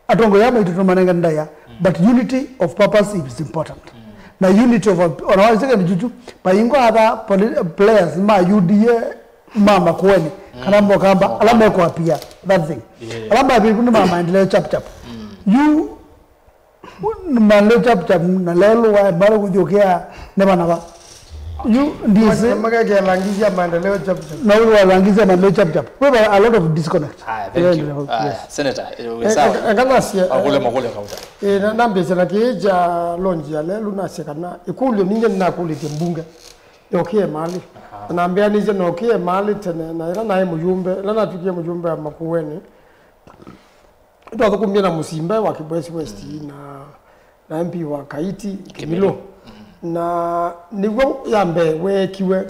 Atongoi aa maitũ tũmanenge ndaĩa, but unity of purpose is important. Na unity of, ona waiseke nĩ chuchu, paingwa other poli-, players ma U D A ma Makueni, kana Mokamba, ala mekwapia that thing. Yeah. Ala maviku nĩ ma maendeleo chap chap. Yu, maendeleo chap chap, na lelo wa, mara kũthiũkĩa, nĩ vana va. Yu ndisi. Makekela ngizi ya maendeleo chap chap. Na ule wa ngizi ya maendeleo chap chap. We have a lot of disconnect. Ah, thank you. Yeah, ah, yes. Senator, eh, eh, sawa. Eh, eh, nganasya, akule eh, makule kauta. Eh, na, nambĩsya na kĩĩ kya launch ya lelu nasya kana ĩkũlyo ningĩ nĩnakũlĩtye mbunge yokie mali. Aha. Na mbĩanĩsye nokie mali tene na ĩla naĩ mũyumbe, ĩla natwĩkie mũyumbe wa Makueni. Nĩtwathũkũmie na Mũsimbe wa Kibwezi West na, na M P wa Kaiti, Kimilo. Kimilo. Na nĩw'o ya mbee weekiwe,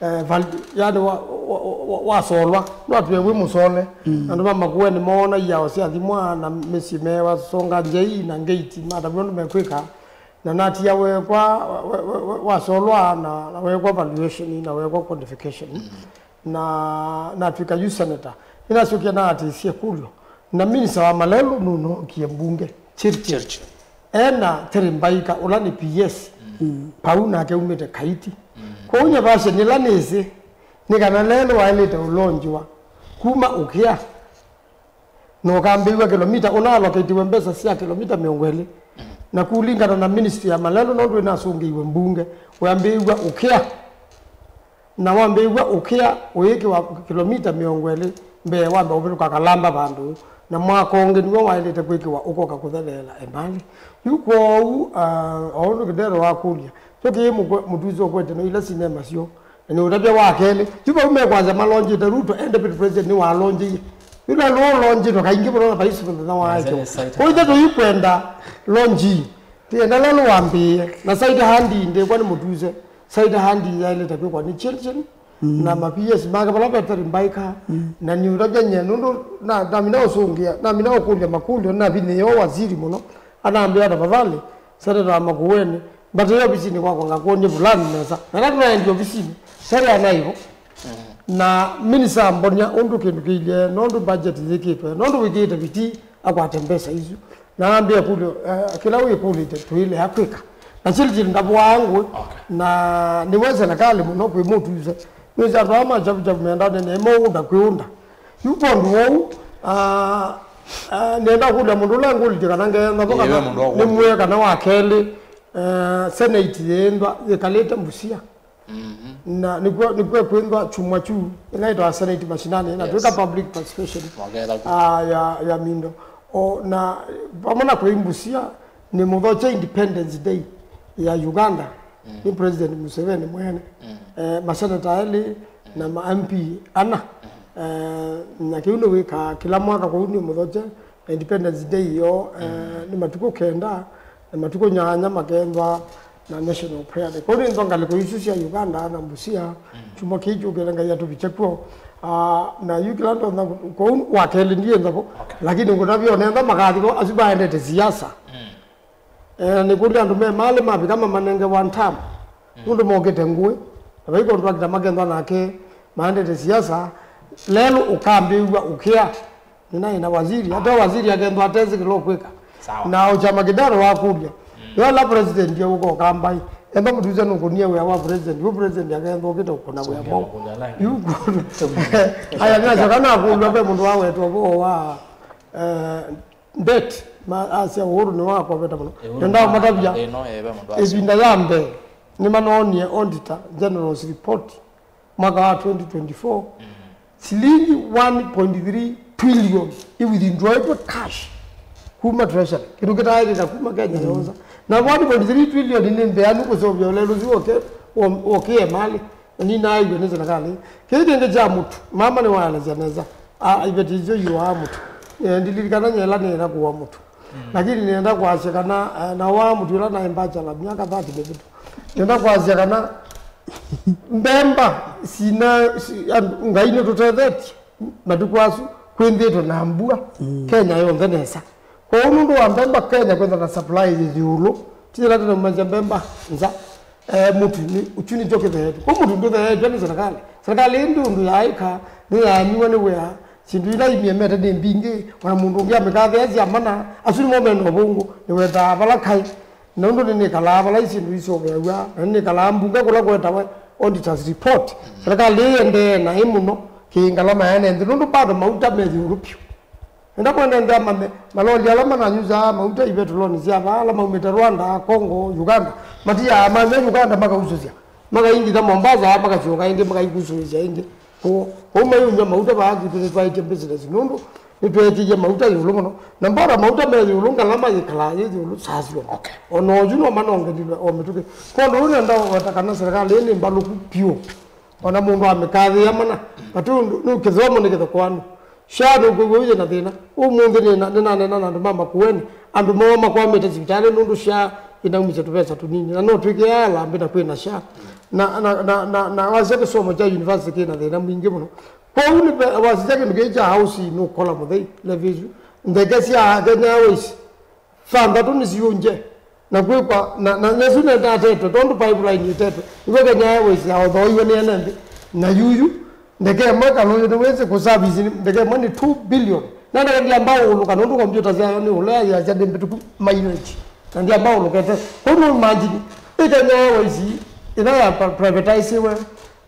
Eh, val- yani wa- wa- wa- wasolwa, no atwĩe wĩ mũsole. Andũ ma Makueni moona iao syathimwa na mĩsyĩ meewa songa njei na ngeit matavw'a ũndũ mekwĩka, na natia wekwa, we- we- we- wasolwa na, na wekwa valuation na wekwa qualification, na natw'ĩka yu senator. Nĩnasyokie naatĩĩsye kũlyo, na minista wa malelũ nũnookie mbunge Chirchir. Chirchir. Ena Terry Mbaika, ũla nĩ P S. Pau nake umĩte Kaiti. Kwoou nyavaseni ĩla nĩsĩ nĩ kana lelũ waĩlĩte ũlonjiwa kuma ũkĩa na ũkambĩĩw'a kĩlomita, ũnaaloketiwe mbesa sya kĩlomita mĩongo ĩlĩ. Na kulingana na ministry ya malelũ, nũndũ ĩnasũngĩiwe mbunge, wambĩĩw'a ũkĩa. Na wambĩĩw'a ũkĩa ũyĩkĩwa kĩlomita mĩongo ĩlĩ mbee wambe ũvĩtũka Kalamba vandũ, na mwaka ũngĩ nĩw'o waĩlĩte kwĩkĩwa ũkoka kũtheleela Emali. Yu kwoou, ah, o ũndũ Kĩndero wakũlya, kyo kĩĩ mũkwe- mũtusi ũkwete no ila sinema syo, na nĩ ũtavya wa kelĩ. Yu vau mekwasya malonjĩte Ruto, e deputy president nĩwalonjĩie. Yu lelũ ũlonjĩtwe kaingĩ mũno na vaisi mũthenya waĩkĩwa. Ũithe tũikwenda lonji. Tienda lelũ wambĩĩe. Na side hand ndĩkwa nĩ mũtuse. Side hand yaĩlĩte kwĩkwa nĩ Chirchir na ma P S make vala ve Terry Mbaika, na nĩ ũtavya nyie nũndũ na- namina ũsũngĩa, namina ũkũlya makũlyo, navinyĩĩo waziri mũno, anambĩa, "Tafadhali, seneta wa Makueni, mbatĩe ovisinĩ kwakwa ngakwony'e vulani nesa." Na ĩla tũnaendie ovisinĩ, Terry anaĩ vo. Na minista ambonya ũndũ kĩndũ kĩilye, nũndũ budget yĩkĩtwe, nũndũ wĩkĩĩte vitii akwate mbesa isu. Na ambĩa kũlyo, eh, kĩla wĩkũlĩte tũilea kwĩka. Na Chirchir ndavoaa ngũĩ. Na nĩwe selekalĩ mũno kwĩ mũtuse. Nĩsĩ andũ aa ma chavu chavu menda nene mũũnda kwĩũnda. Yu kwondũ wou, ah, ah, nĩenda kũlya mũndũ ũla ngũlĩtye kana ngeenda vo kana nĩmwĩe kana wa kelĩ, eh, senate yĩĩnthwa yĩkalĩte Mbusia. Na nĩkw'o nĩkw'o kwĩnthwa chumwa chu ĩla ĩtawa Senate mashinani na twĩka public participation, ah, ya, ya mindo. O na vamwe na kwĩ Mbusia, nĩ mũthokye Independence Day ya Uganda nĩ President Museveni mwene, eh, maseneta elĩ na ma M P ana. Eh, na kĩu nĩwĩkaa kĩla mwaka kũu nĩ mũthokye. Independence Day yo, eh, nĩ matukũ kenda, na matukũ nyanya makethwa na National Prayer Day. Kwoou nĩ nthwa ngalĩko isu sya Uganda na Mbusia, chumwa kĩĩ kyũkĩte Ngai atũvikye kw'o. Ah, na yu kĩla ndonya kũ- kwoou wa kelĩ ndienda vo, lakini ngũtavya onenda makathi vo asu maendete siasa. Eh, nĩkũlya andũ me malĩ mavika mamanenge one term. Nũndũ mokĩte ngũĩ, na vai contractor makethwa nake maendete siasa, lelũ ũkambĩĩw'a ũkĩa. Nĩnaĩ na waziri, ata waziri akethwa atesĩ kĩla ũkwĩka. Sawa. Na ũkyama Kĩndero wakũlya. Yo ala president ũka ũkambai. Enda mũtuse nũkũnie wĩa wa president, yu president akethwa ũkĩte ũkũna wĩa mwaũ. Yu kũlya. Aya, nasyoka nakũlw'a ve mũndũ wawetwa vo wa, eh, Debt, ma asya Uhuru nĩ wa kwaveta mũno. Nenda ũmatavya, ĩvinda ya mbee nĩmanoonie Auditor General's report mwaka wa twenty twenty-four, silingi one point three trillion iwithdrawĩtwe cash kuma treasury, kĩndũ kĩtaaĩlĩte kuma Kenya yonthe. Na one point three trillion nĩ mbeanu kũseũvya ũlelũsi woke, wokĩe malĩ. Na nĩnaaĩw'a nĩ silikalĩ. Kĩĩ kĩngĩ kya mũtu, mama nĩwaelesya nesa. A, iveti isu iũaa mũtu. Eh, ndililikana nyela nĩenda kũua mũtu. Lakini nĩenda kwasya kana, eh, na waa mũtu ĩla naĩ bachelor myaka thirty mĩvĩtu. Nĩenda kwasya kana mbemba sina, si, andũ, Ngai nĩtũtethetye matukũ asu kwĩnthĩtwe na mbua Kenya yonthe nesa. Kwoou nũndũ wa mbemba Kenya kwĩtha na supply yĩ ĩũlũ, ti yĩla tene mumanyĩsya mbemba nza. Eh, mũtu nĩ, ũkyu nĩkyo kĩtheetwe. Kwa mũtu ndũtheetwe nĩ serikali. Serikali ĩndĩ ũndũ yaaĩka, nĩyaemiwe nĩ wĩa. Syĩndũ ila imiemete nĩ mbingĩ, ona mũndũ ũngĩ amĩkathĩa syamana, asu nĩmo mena ũvũngũ, nĩwetaa vala kaĩ. Na ũndũ nĩnĩkalaa vala syĩndũ iseũvĩaw'a, na nĩnĩkalaa mbunge kũla kwetawe auditors report. Serikali ĩendee naĩ mũno, kĩĩ ngalama yaene nthĩ, nũndũ bado mauta me ĩũlũ vyũ. Enda kwenda nthĩ amame, maloli ala mananyusaa mauta ivetuloni sya vaa, ala maumĩte Rwanda, Congo, Uganda, matiaa manywa Uganda makausũsya, makaingitha Mombasa, makasyoka ĩngĩ, makaikusũĩsya ĩngĩ. Kwoou, kwoou mayumya mauta vaa kwitũ nĩtwaĩtye business, nũndũ nĩtweekĩie mauta ĩũlũ mũno. Na mbora mauta me ĩũlũ, ngalama yĩkalaa yĩ ĩũlũ saa syonthe. Okay. O na oyu no manongelilwe o mĩtũkĩ. Kwondũ ũu nenda weta kana serikali ĩĩ nĩ mbalũku vyũ. Ona mũndũ amĩkathĩa mana, vati ũndũ, nĩ kĩthomo nĩ kĩthokoanu. SHA nũkwĩw'a wĩthĩ na thĩna. Ũmũnthĩ nĩna- nĩnaneena na andũ ma Makueni, andũ moo makwamĩte sivitalĩ nũndũ SHA Ĩnaumisya tũvesa tũnini. Na no twĩkĩaa alambĩ na kwĩna SHA. Na, na, na, na, na wasya kĩsomo kya university kĩna thĩna mwingĩ mũno. Kwoou nĩ ve-, wasisya kĩndũ kĩĩ kya house nũkola mũthei, levy isu. Ndeke sya Kenya Airways, thanthatũ nĩsiũngye. Na kwĩkwa, na, na, na isu nĩtatetwe, tondũ pipeline ĩtetwe. Nĩw'o Kenya Airways yaothoiwe nĩ ene nthĩ. Na yuyu, ndeke ĩmwe Kalũyũ nĩwĩsĩ kũservice ndeke ĩmwe nĩ two billion. Na ndeke ndiamba ũlũka, nũndũ kompyũta syayo nĩ ũlea yasya nĩ mbĩtũku mileage. Na ndiamba ũlũkete. Kwoou no imagine, ĩ Kenya Airways, ĩla ya pa-, privatize-iwe,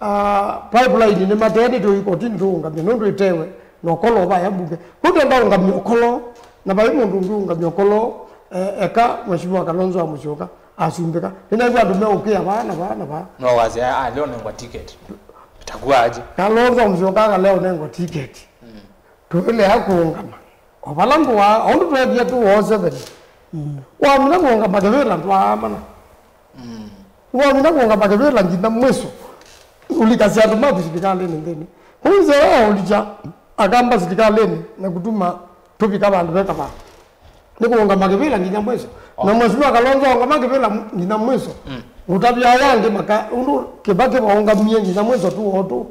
ah, pipeline nĩmatee nĩtũ ikotinĩ tũũngamya, nũndũ ĩtewe, na ũkolo vaya mbunge. Kwoou twenda ũngamya ũkolo, na vai mũndũ ũngĩ ũngamya ũkolo, eh, eka Mheshimiwa Kalonzo wa Musyoka asumbĩka. Nĩnaigua andũ meũkĩa vaa na vaa na vaa. No wasya, "Ah, leo nengwa ticket." Itakuwaje? Kalonzo Musyoka aka leo nengwa ticket. Mm. Tũilea kũũngama. O vala ngũa, o ũndũ tweethie tũ o seven. Mm. Wamina kũũngama kĩvĩla ndwaamana. Mm. Wamina kũũngama kĩvĩla nginya mwiso. Ũlikasya andũ maku silikalĩnĩ nthĩnĩ. Kũu nzĩa ya ũlikya akamba silikalĩnĩ na kũtuma tũvika vandũ veka vandũ. Nĩ kũũngama kĩvĩla nginya mwiso. Oh. Na Mheshimiwa Kalonzo aũngama kĩvĩla nginya mwiso. Mm. Ngũtavya aya angĩ maka, ũndũ Kĩbakĩ vaũngamie nginya mwiso tu o tu.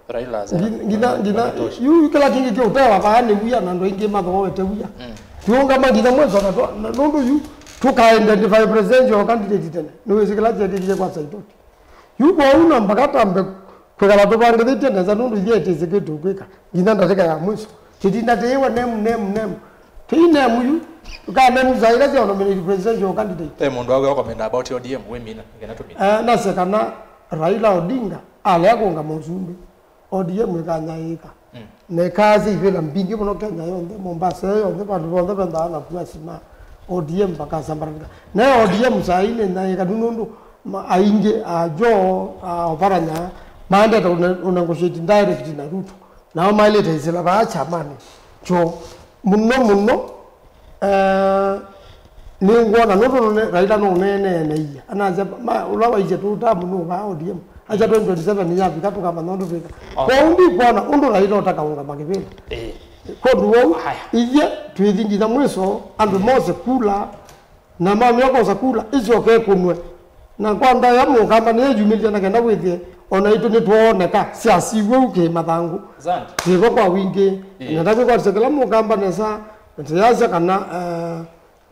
Raila asema, ngi-, nginya, nginya, imetosha. Yu kĩla kĩngĩ kĩũtewa vaa nĩ wia na andũ aingĩ mathooete wia. Mm. Tũũngama nginya mwiso na twa-, na nũndũ yu tũka-identify presidential candidate tene. Nĩwĩsĩ kĩla kyekĩkie kwa Saitoti. Yu kwoou no mpaka twambe kwĩkala tũvangĩthĩtye nesa nũndũ ithyĩ ĩtĩsĩkĩtwe kwĩka nginya ndatĩka ya mwiso. Tĩtinda tĩĩwa nemu, nemu, nemu. Tĩi nemu yu, tũka nemu saa ila sya nominate presidential candidate. Ve mũndũ waku akomenda about O D M, wĩmina, nĩkenda tũmine. Eh, nasya kana Raila Odinga alea kũũngama ũsumbĩ, O D M ĩkanyaĩĩka. Mm. Na ĩkaasya ivĩla mbingĩ mũno Kenya yonthe, Mombasa ĩyo yonthe, vandũ vonthe vendaa na kua sima, O D M vakasambaratika. Nayo O D M saa ii nĩnyaĩĩkanu nũndũ ma-, aingĩ a Joho, a Oparanya, maendete ũne-, ũnegotiate direct na Ruto. Nao maĩlĩte ĩsĩla vaa kyamanĩ kyoo. Mũno mũno, eh, nĩngwona nũndũ nũne-, Raila nũneeneene ia. Anasya, ma, ũla waisye tũtamu nũvaa O D M. Asya twenty twenty-seven yavika tũkamanya ũndũ twĩka. Oh. Kwoou ndikwona ũndũ Raila ũtakaũngama kĩvĩla. Eh. Kũndũ wau, haya, ithyĩ twĩthi nginya mwiso, andũ mose kula, na mamea kosa kula, icoke ĩkũnwe. Na kwa ndaĩa mũkamba nĩyeyumĩlya na kenda wĩthĩe, o naitũ nĩtwooneka, syasiw'e u kĩmathangũ. Asante. Syĩvo kwa wingĩ. Ĩĩ. Nenda kwĩkwatĩsya kĩla mũkamba nesa, na tĩyasya kana, eh,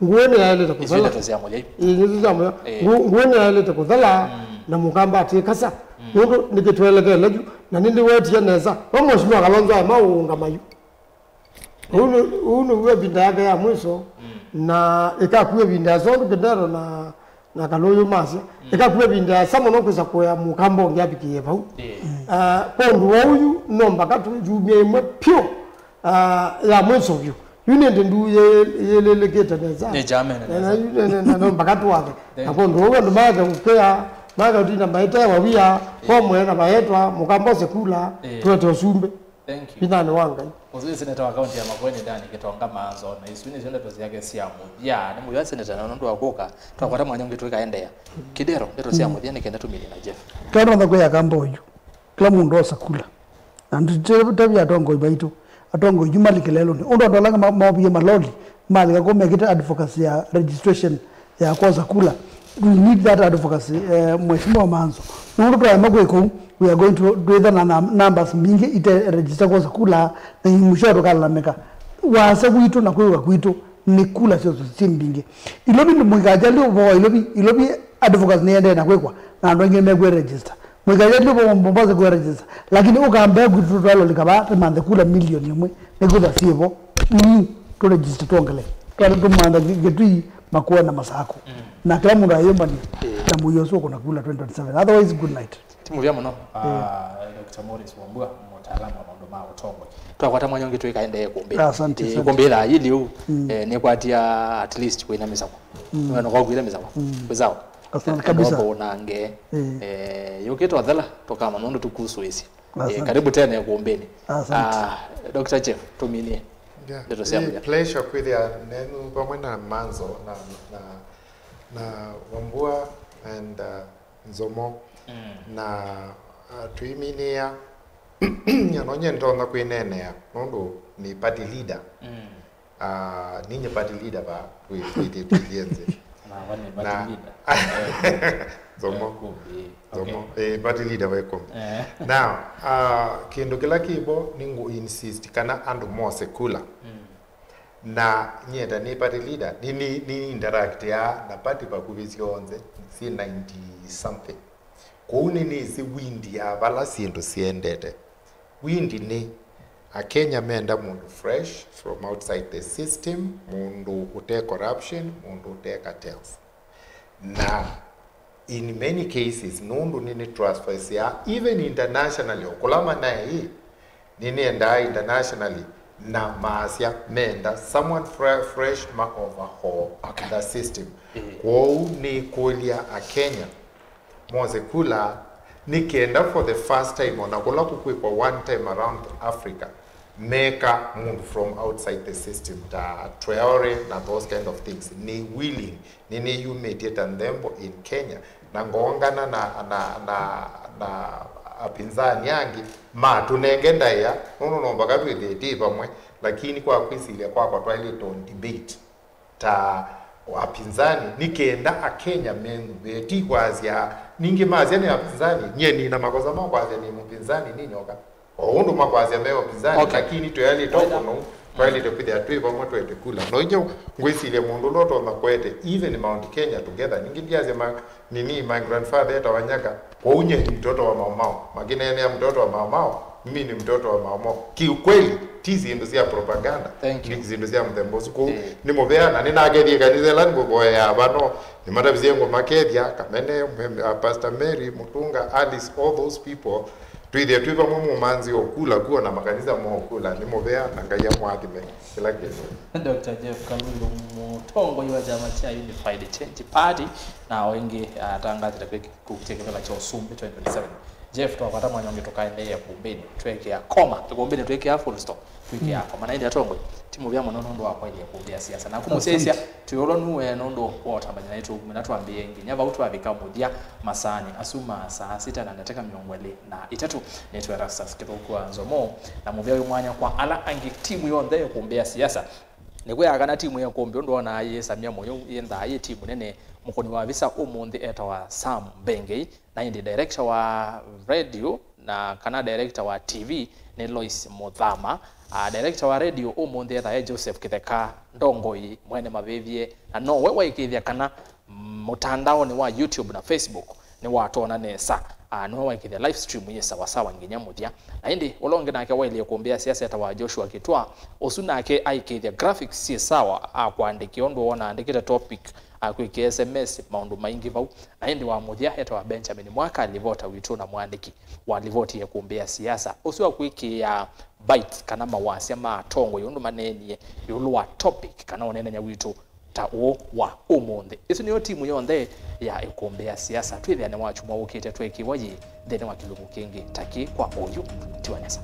ngũĩ nĩyaĩlĩte kũthela. Isu ndeto sya mũthya. Ĩĩ, nĩsu sya mũthya. Ĩĩ. Ngũ-, ngũĩ nĩyaĩlĩte kũthela, mm, na mũkamba atĩkasa. Mm. Nũndũ nĩkĩ twelekele yu, na nĩndĩwetie nesa. No Mheshimiwa Kalonzo aema ũũngama yu. Ũu nĩ, ũu nĩw'o ĩvinda yake ya mwiso, mm, na ĩkakuwa ĩvinda ya Sondu Kĩndero na, na Kalũyũ masya. Mm. Ĩkakuwa ĩvinda ya sa mũno kwĩsa kũea mũkamba ũngĩ avikĩe vau. Ĩĩ. Ah, kũndũ wa ũyu no mbaka tũyumye ĩmwe pyũ, ah, ya mwiso vyũ. Yu nĩ ndĩ nduu yĩ-, yĩlĩlĩkĩte nesa. Nĩ kyamene nesa. Na yu nĩ, nĩ, na no mbaka tũwathe. Thank you. Na kũndũ ũu andũ maeke ũkĩa, maeke ũtina maĩtewa wia, ĩĩ, vomwe na vaetwa, mũkamba ose kula, ĩĩ, twete ũsumbĩ. Thank you. Vinyanĩ wa Ngai. Mũsũi seneta wa kaunti ya Makueni Dani Kĩtonga Manzo, na isu nĩsyo ndeto syake sya mũthya. Nĩ mũthya seneta, na nũndũ wa kũka, twakwata mwanya ũngĩ tũikaendeea. Kĩndero, ndeto sya, mm, mũthya nĩ kenda tũmine na Jeff. Kĩla tũtonya kwĩa kamba ũyu, kĩla mũndũ osa kula. Na nditavya atongoi maitũ, atongoi yu mali kĩlelũnĩ. Ũndũ andũ ala angĩ ma-, maovie maloli, malika kũu mekĩte advocacy ya registration ya kwosa kula. We need that advocacy, eh, Mheshimiwa Manzo. Nũndũ twaema kwĩka ũu, we are going to, twĩtha na nam-, numbers mbingĩ ite register kwosa kula, na mũisyo tũkalalamĩka. Wasya witũ na kwĩw'a kwitũ nĩ kula syosũ syĩ mbingĩ. Ilovi mũikajalie ũvoo wa Ilovi, Ilovi advocacy nĩendee na kwĩkwa, na andũ aingĩ mekwĩ register. Mũikajalie ũvoo wa Mombasa kwĩ register. Lakini ũkambee kwitũ twalolika vaa, tũmanthe kula milioni ĩmwe, nĩkwĩtha syĩvo. Nĩ tũ register twongele. Twale tũmantha Kitui, Makueni na Masakũ. Mm. Na kĩla mũndũ ayũmbanie, ĩĩ, na mũio ũsu ũkũna kula twenty twenty-seven. Otherwise, good night. Ti mũvya mũno. Ĩĩ. Ah, Doctor Morris Wambua, mũtaalamu wa maũndũ ma ũtongoi. Twakwata mwanya ũngĩ tũikaendee kũmbĩ. Asante, ĩĩ, asante. Kũmbĩ ĩla yĩlĩ ũu, mm, eh, nĩkwatia at least kwĩna mĩsako. Mm. Nĩwenda kwakwĩla mĩsako. Mm. Kwĩ sawa? Asante kabisa. Ndobo na nge. Ĩĩ. Eh, yũkĩte othela, tũkamanya ũndũ tũkusũĩsya. Eh, asante. Karibu tena ĩkũmbĩnĩ. Asante. Ah, Doctor Jeff, tũminie. Yeah. Ndeto sya, ĩ, mũthya. Pleasure kwĩthĩa nenyu vamwe na Manzo na, na, na Wambua and, uh, Nzomo. Mm. Na, uh, tũiminĩa, na no nyie ndonya kwĩneenea, nũndũ nĩ party leader. Mm. Ah, ninyie party leader va, twĩ, twĩ, twĩ, twĩthie nthĩ. Ava nĩ party leader. Zomo. Kumbi. Zomo. Eh, party leader wa ĩkũmi. Eh. Now, uh, kĩndũ kĩla kĩvo nĩ ngũ insist kana andũ mose kula. Na nyenda nĩ party leader, nĩ, nĩ, nĩ interact ya na party vakuvĩ syonthe, si ninety something. Kwoou nĩ nĩsĩ windi ya vala syĩndũ siendete. Windi nĩ Akenya menda mũndũ fresh from outside the system, mũndũ ũte corruption, mũndũ ũte cartels. Na in many cases, nũndũ nĩ, nĩ transfers ya even internationally, o kũla manaĩ, nĩ nĩendaa internationally, na maasya menda someone fre-, fresh ma overhaul the system. Kwoou nĩ kũlya Akenya mose kula nĩ kenda for the first time, ona kũla kũkwĩkwa one time around Africa, meka mũndũ from outside the system ta Traore na those kind of things. Nĩ willing, nĩ nĩyumĩtye ta nthembo in Kenya, na ngoongana na, na, na, na apinzani angĩ matũnenge ndaĩa, nũndũ no mpaka twĩthĩe twĩ vamwe, lakini kwa kwĩsilya kwakwa twaĩlĩte on debate ta apinzani, nĩ kenda Akenya menuvĩe, ti kwasya, ningĩ masya nĩ apinzani, nyie nina makosa ma kwasya nĩ mũpinzani, nĩ nyoka. O ũndũ makwasya me apinzani, okay, lakini twaĩlĩte o kũnou, twaĩlĩte kwĩthĩa twĩ vamwe twete kula. No inye ngwĩsilya mũndũ ũla ũtonya kwete, even Mount Kenya together, ningĩ ndiasya ma, nini, my grandfather etawa Nyaga, kwoou nyie ni mtoto wa Mau Mau. Makineenea mtoto wa Mau Mau, mimi ni mtoto wa Mau Mau. Kiukweli, ti syĩndũ sya propaganda. Thank you. Ni syĩndũ sya mũthemba ũsu. Kwoou, eh, nĩ mũvea, na nĩnakethie kanisa ĩla ngũvoea vano, nĩmatavisye ngũmakethya, Kamene, mwe-, uh, Pastor Mary, Mutunga, Alice, all those people, twĩthĩe twĩ vamwe mũmanzi o kula kuo na makanisa mo kula. Nĩ mũvea, na Ngai amũathime kĩla kĩndũ. Doctor Jeff Kalulu, mũtongoi wa kyama kya Unified Change Party, na o ĩngĩ atangathĩte kwĩ kĩkuũ kya kĩveva kya ũsumbĩ twenty twenty-seven. Jeff, twakwata mwanya ũngĩ tũkaendeea ĩkumbĩnĩ, twekĩa koma. Ĩkumbĩnĩ twĩkĩa full stop, twĩkĩa koma. Na ĩndĩ atongoi, ti mũvea mũno nũndũ wa kwaĩlya ĩkumbĩ ya siasa. Na kũmũsyaĩsya, twĩ ũlwa nũwe nũndũ wa ũtambany'a naitũ kuma na twambĩĩe nginya vau twavika mũthya, masaanĩ asu ma saa sita na ndatĩka mĩongo ĩlĩ na itatũ. Nĩtwe Erastus Kĩthũku wa Nzomo, na mũvea wĩ mwanya kwa ala angĩ, timu yonthe ya ĩkumbĩ ya siasa. Nĩkwĩaa kana timu ya ĩkumbĩ ũndũ wonaa yĩsamya mũyo, yĩnthaa yĩ timu nene. Mũkũni wa visa ũmũnthĩ etawa Sam Mbengei, na ĩndĩ director wa radio na kana director wa T V nĩ Lois Mũthama. Ah, director wa radio ũmũnthĩ etawa Joseph Kĩtheka Ndongoi mwene mavĩvye, na nowe waĩkĩĩthya kana, mm, mũtandaonĩ wa YouTube na Facebook nĩwatwona nesa. Ah, nĩwe waĩkĩĩthya live stream yĩ sawasawa nginya mũthya. Na ĩndĩ ũla ũngĩ nake waĩlye ĩkumbĩ ya siasa etawa Joshua Kitwa, ũsu nake aĩkĩĩthya graphics syĩ sawa, akwandĩkĩa ũndũ wona andĩkĩte topic, akwĩkĩa S M S, maũndũ maingĩ vau. Na ĩndĩ wa mũthya etawa Benjamin Mwaka, livota witũ na mwandĩki wa livoti ya ĩkumbĩ ya siasa, ũsu akwĩkĩĩa bites kana mawasya ma atongoi ũndũ maneenie ĩũlũ wa topic kana ũneenany'a witũ ta ũũ wa ũmũnthĩ. Ĩsu nĩyo timu yonthe ya ĩkumbĩ ya siasa. Twĩthĩane wakyumwa ũkĩte twekĩwa yĩ nthĩnĩ wa kĩlungu kĩngĩ ta kĩ kwa oyu. Tiwa nesa.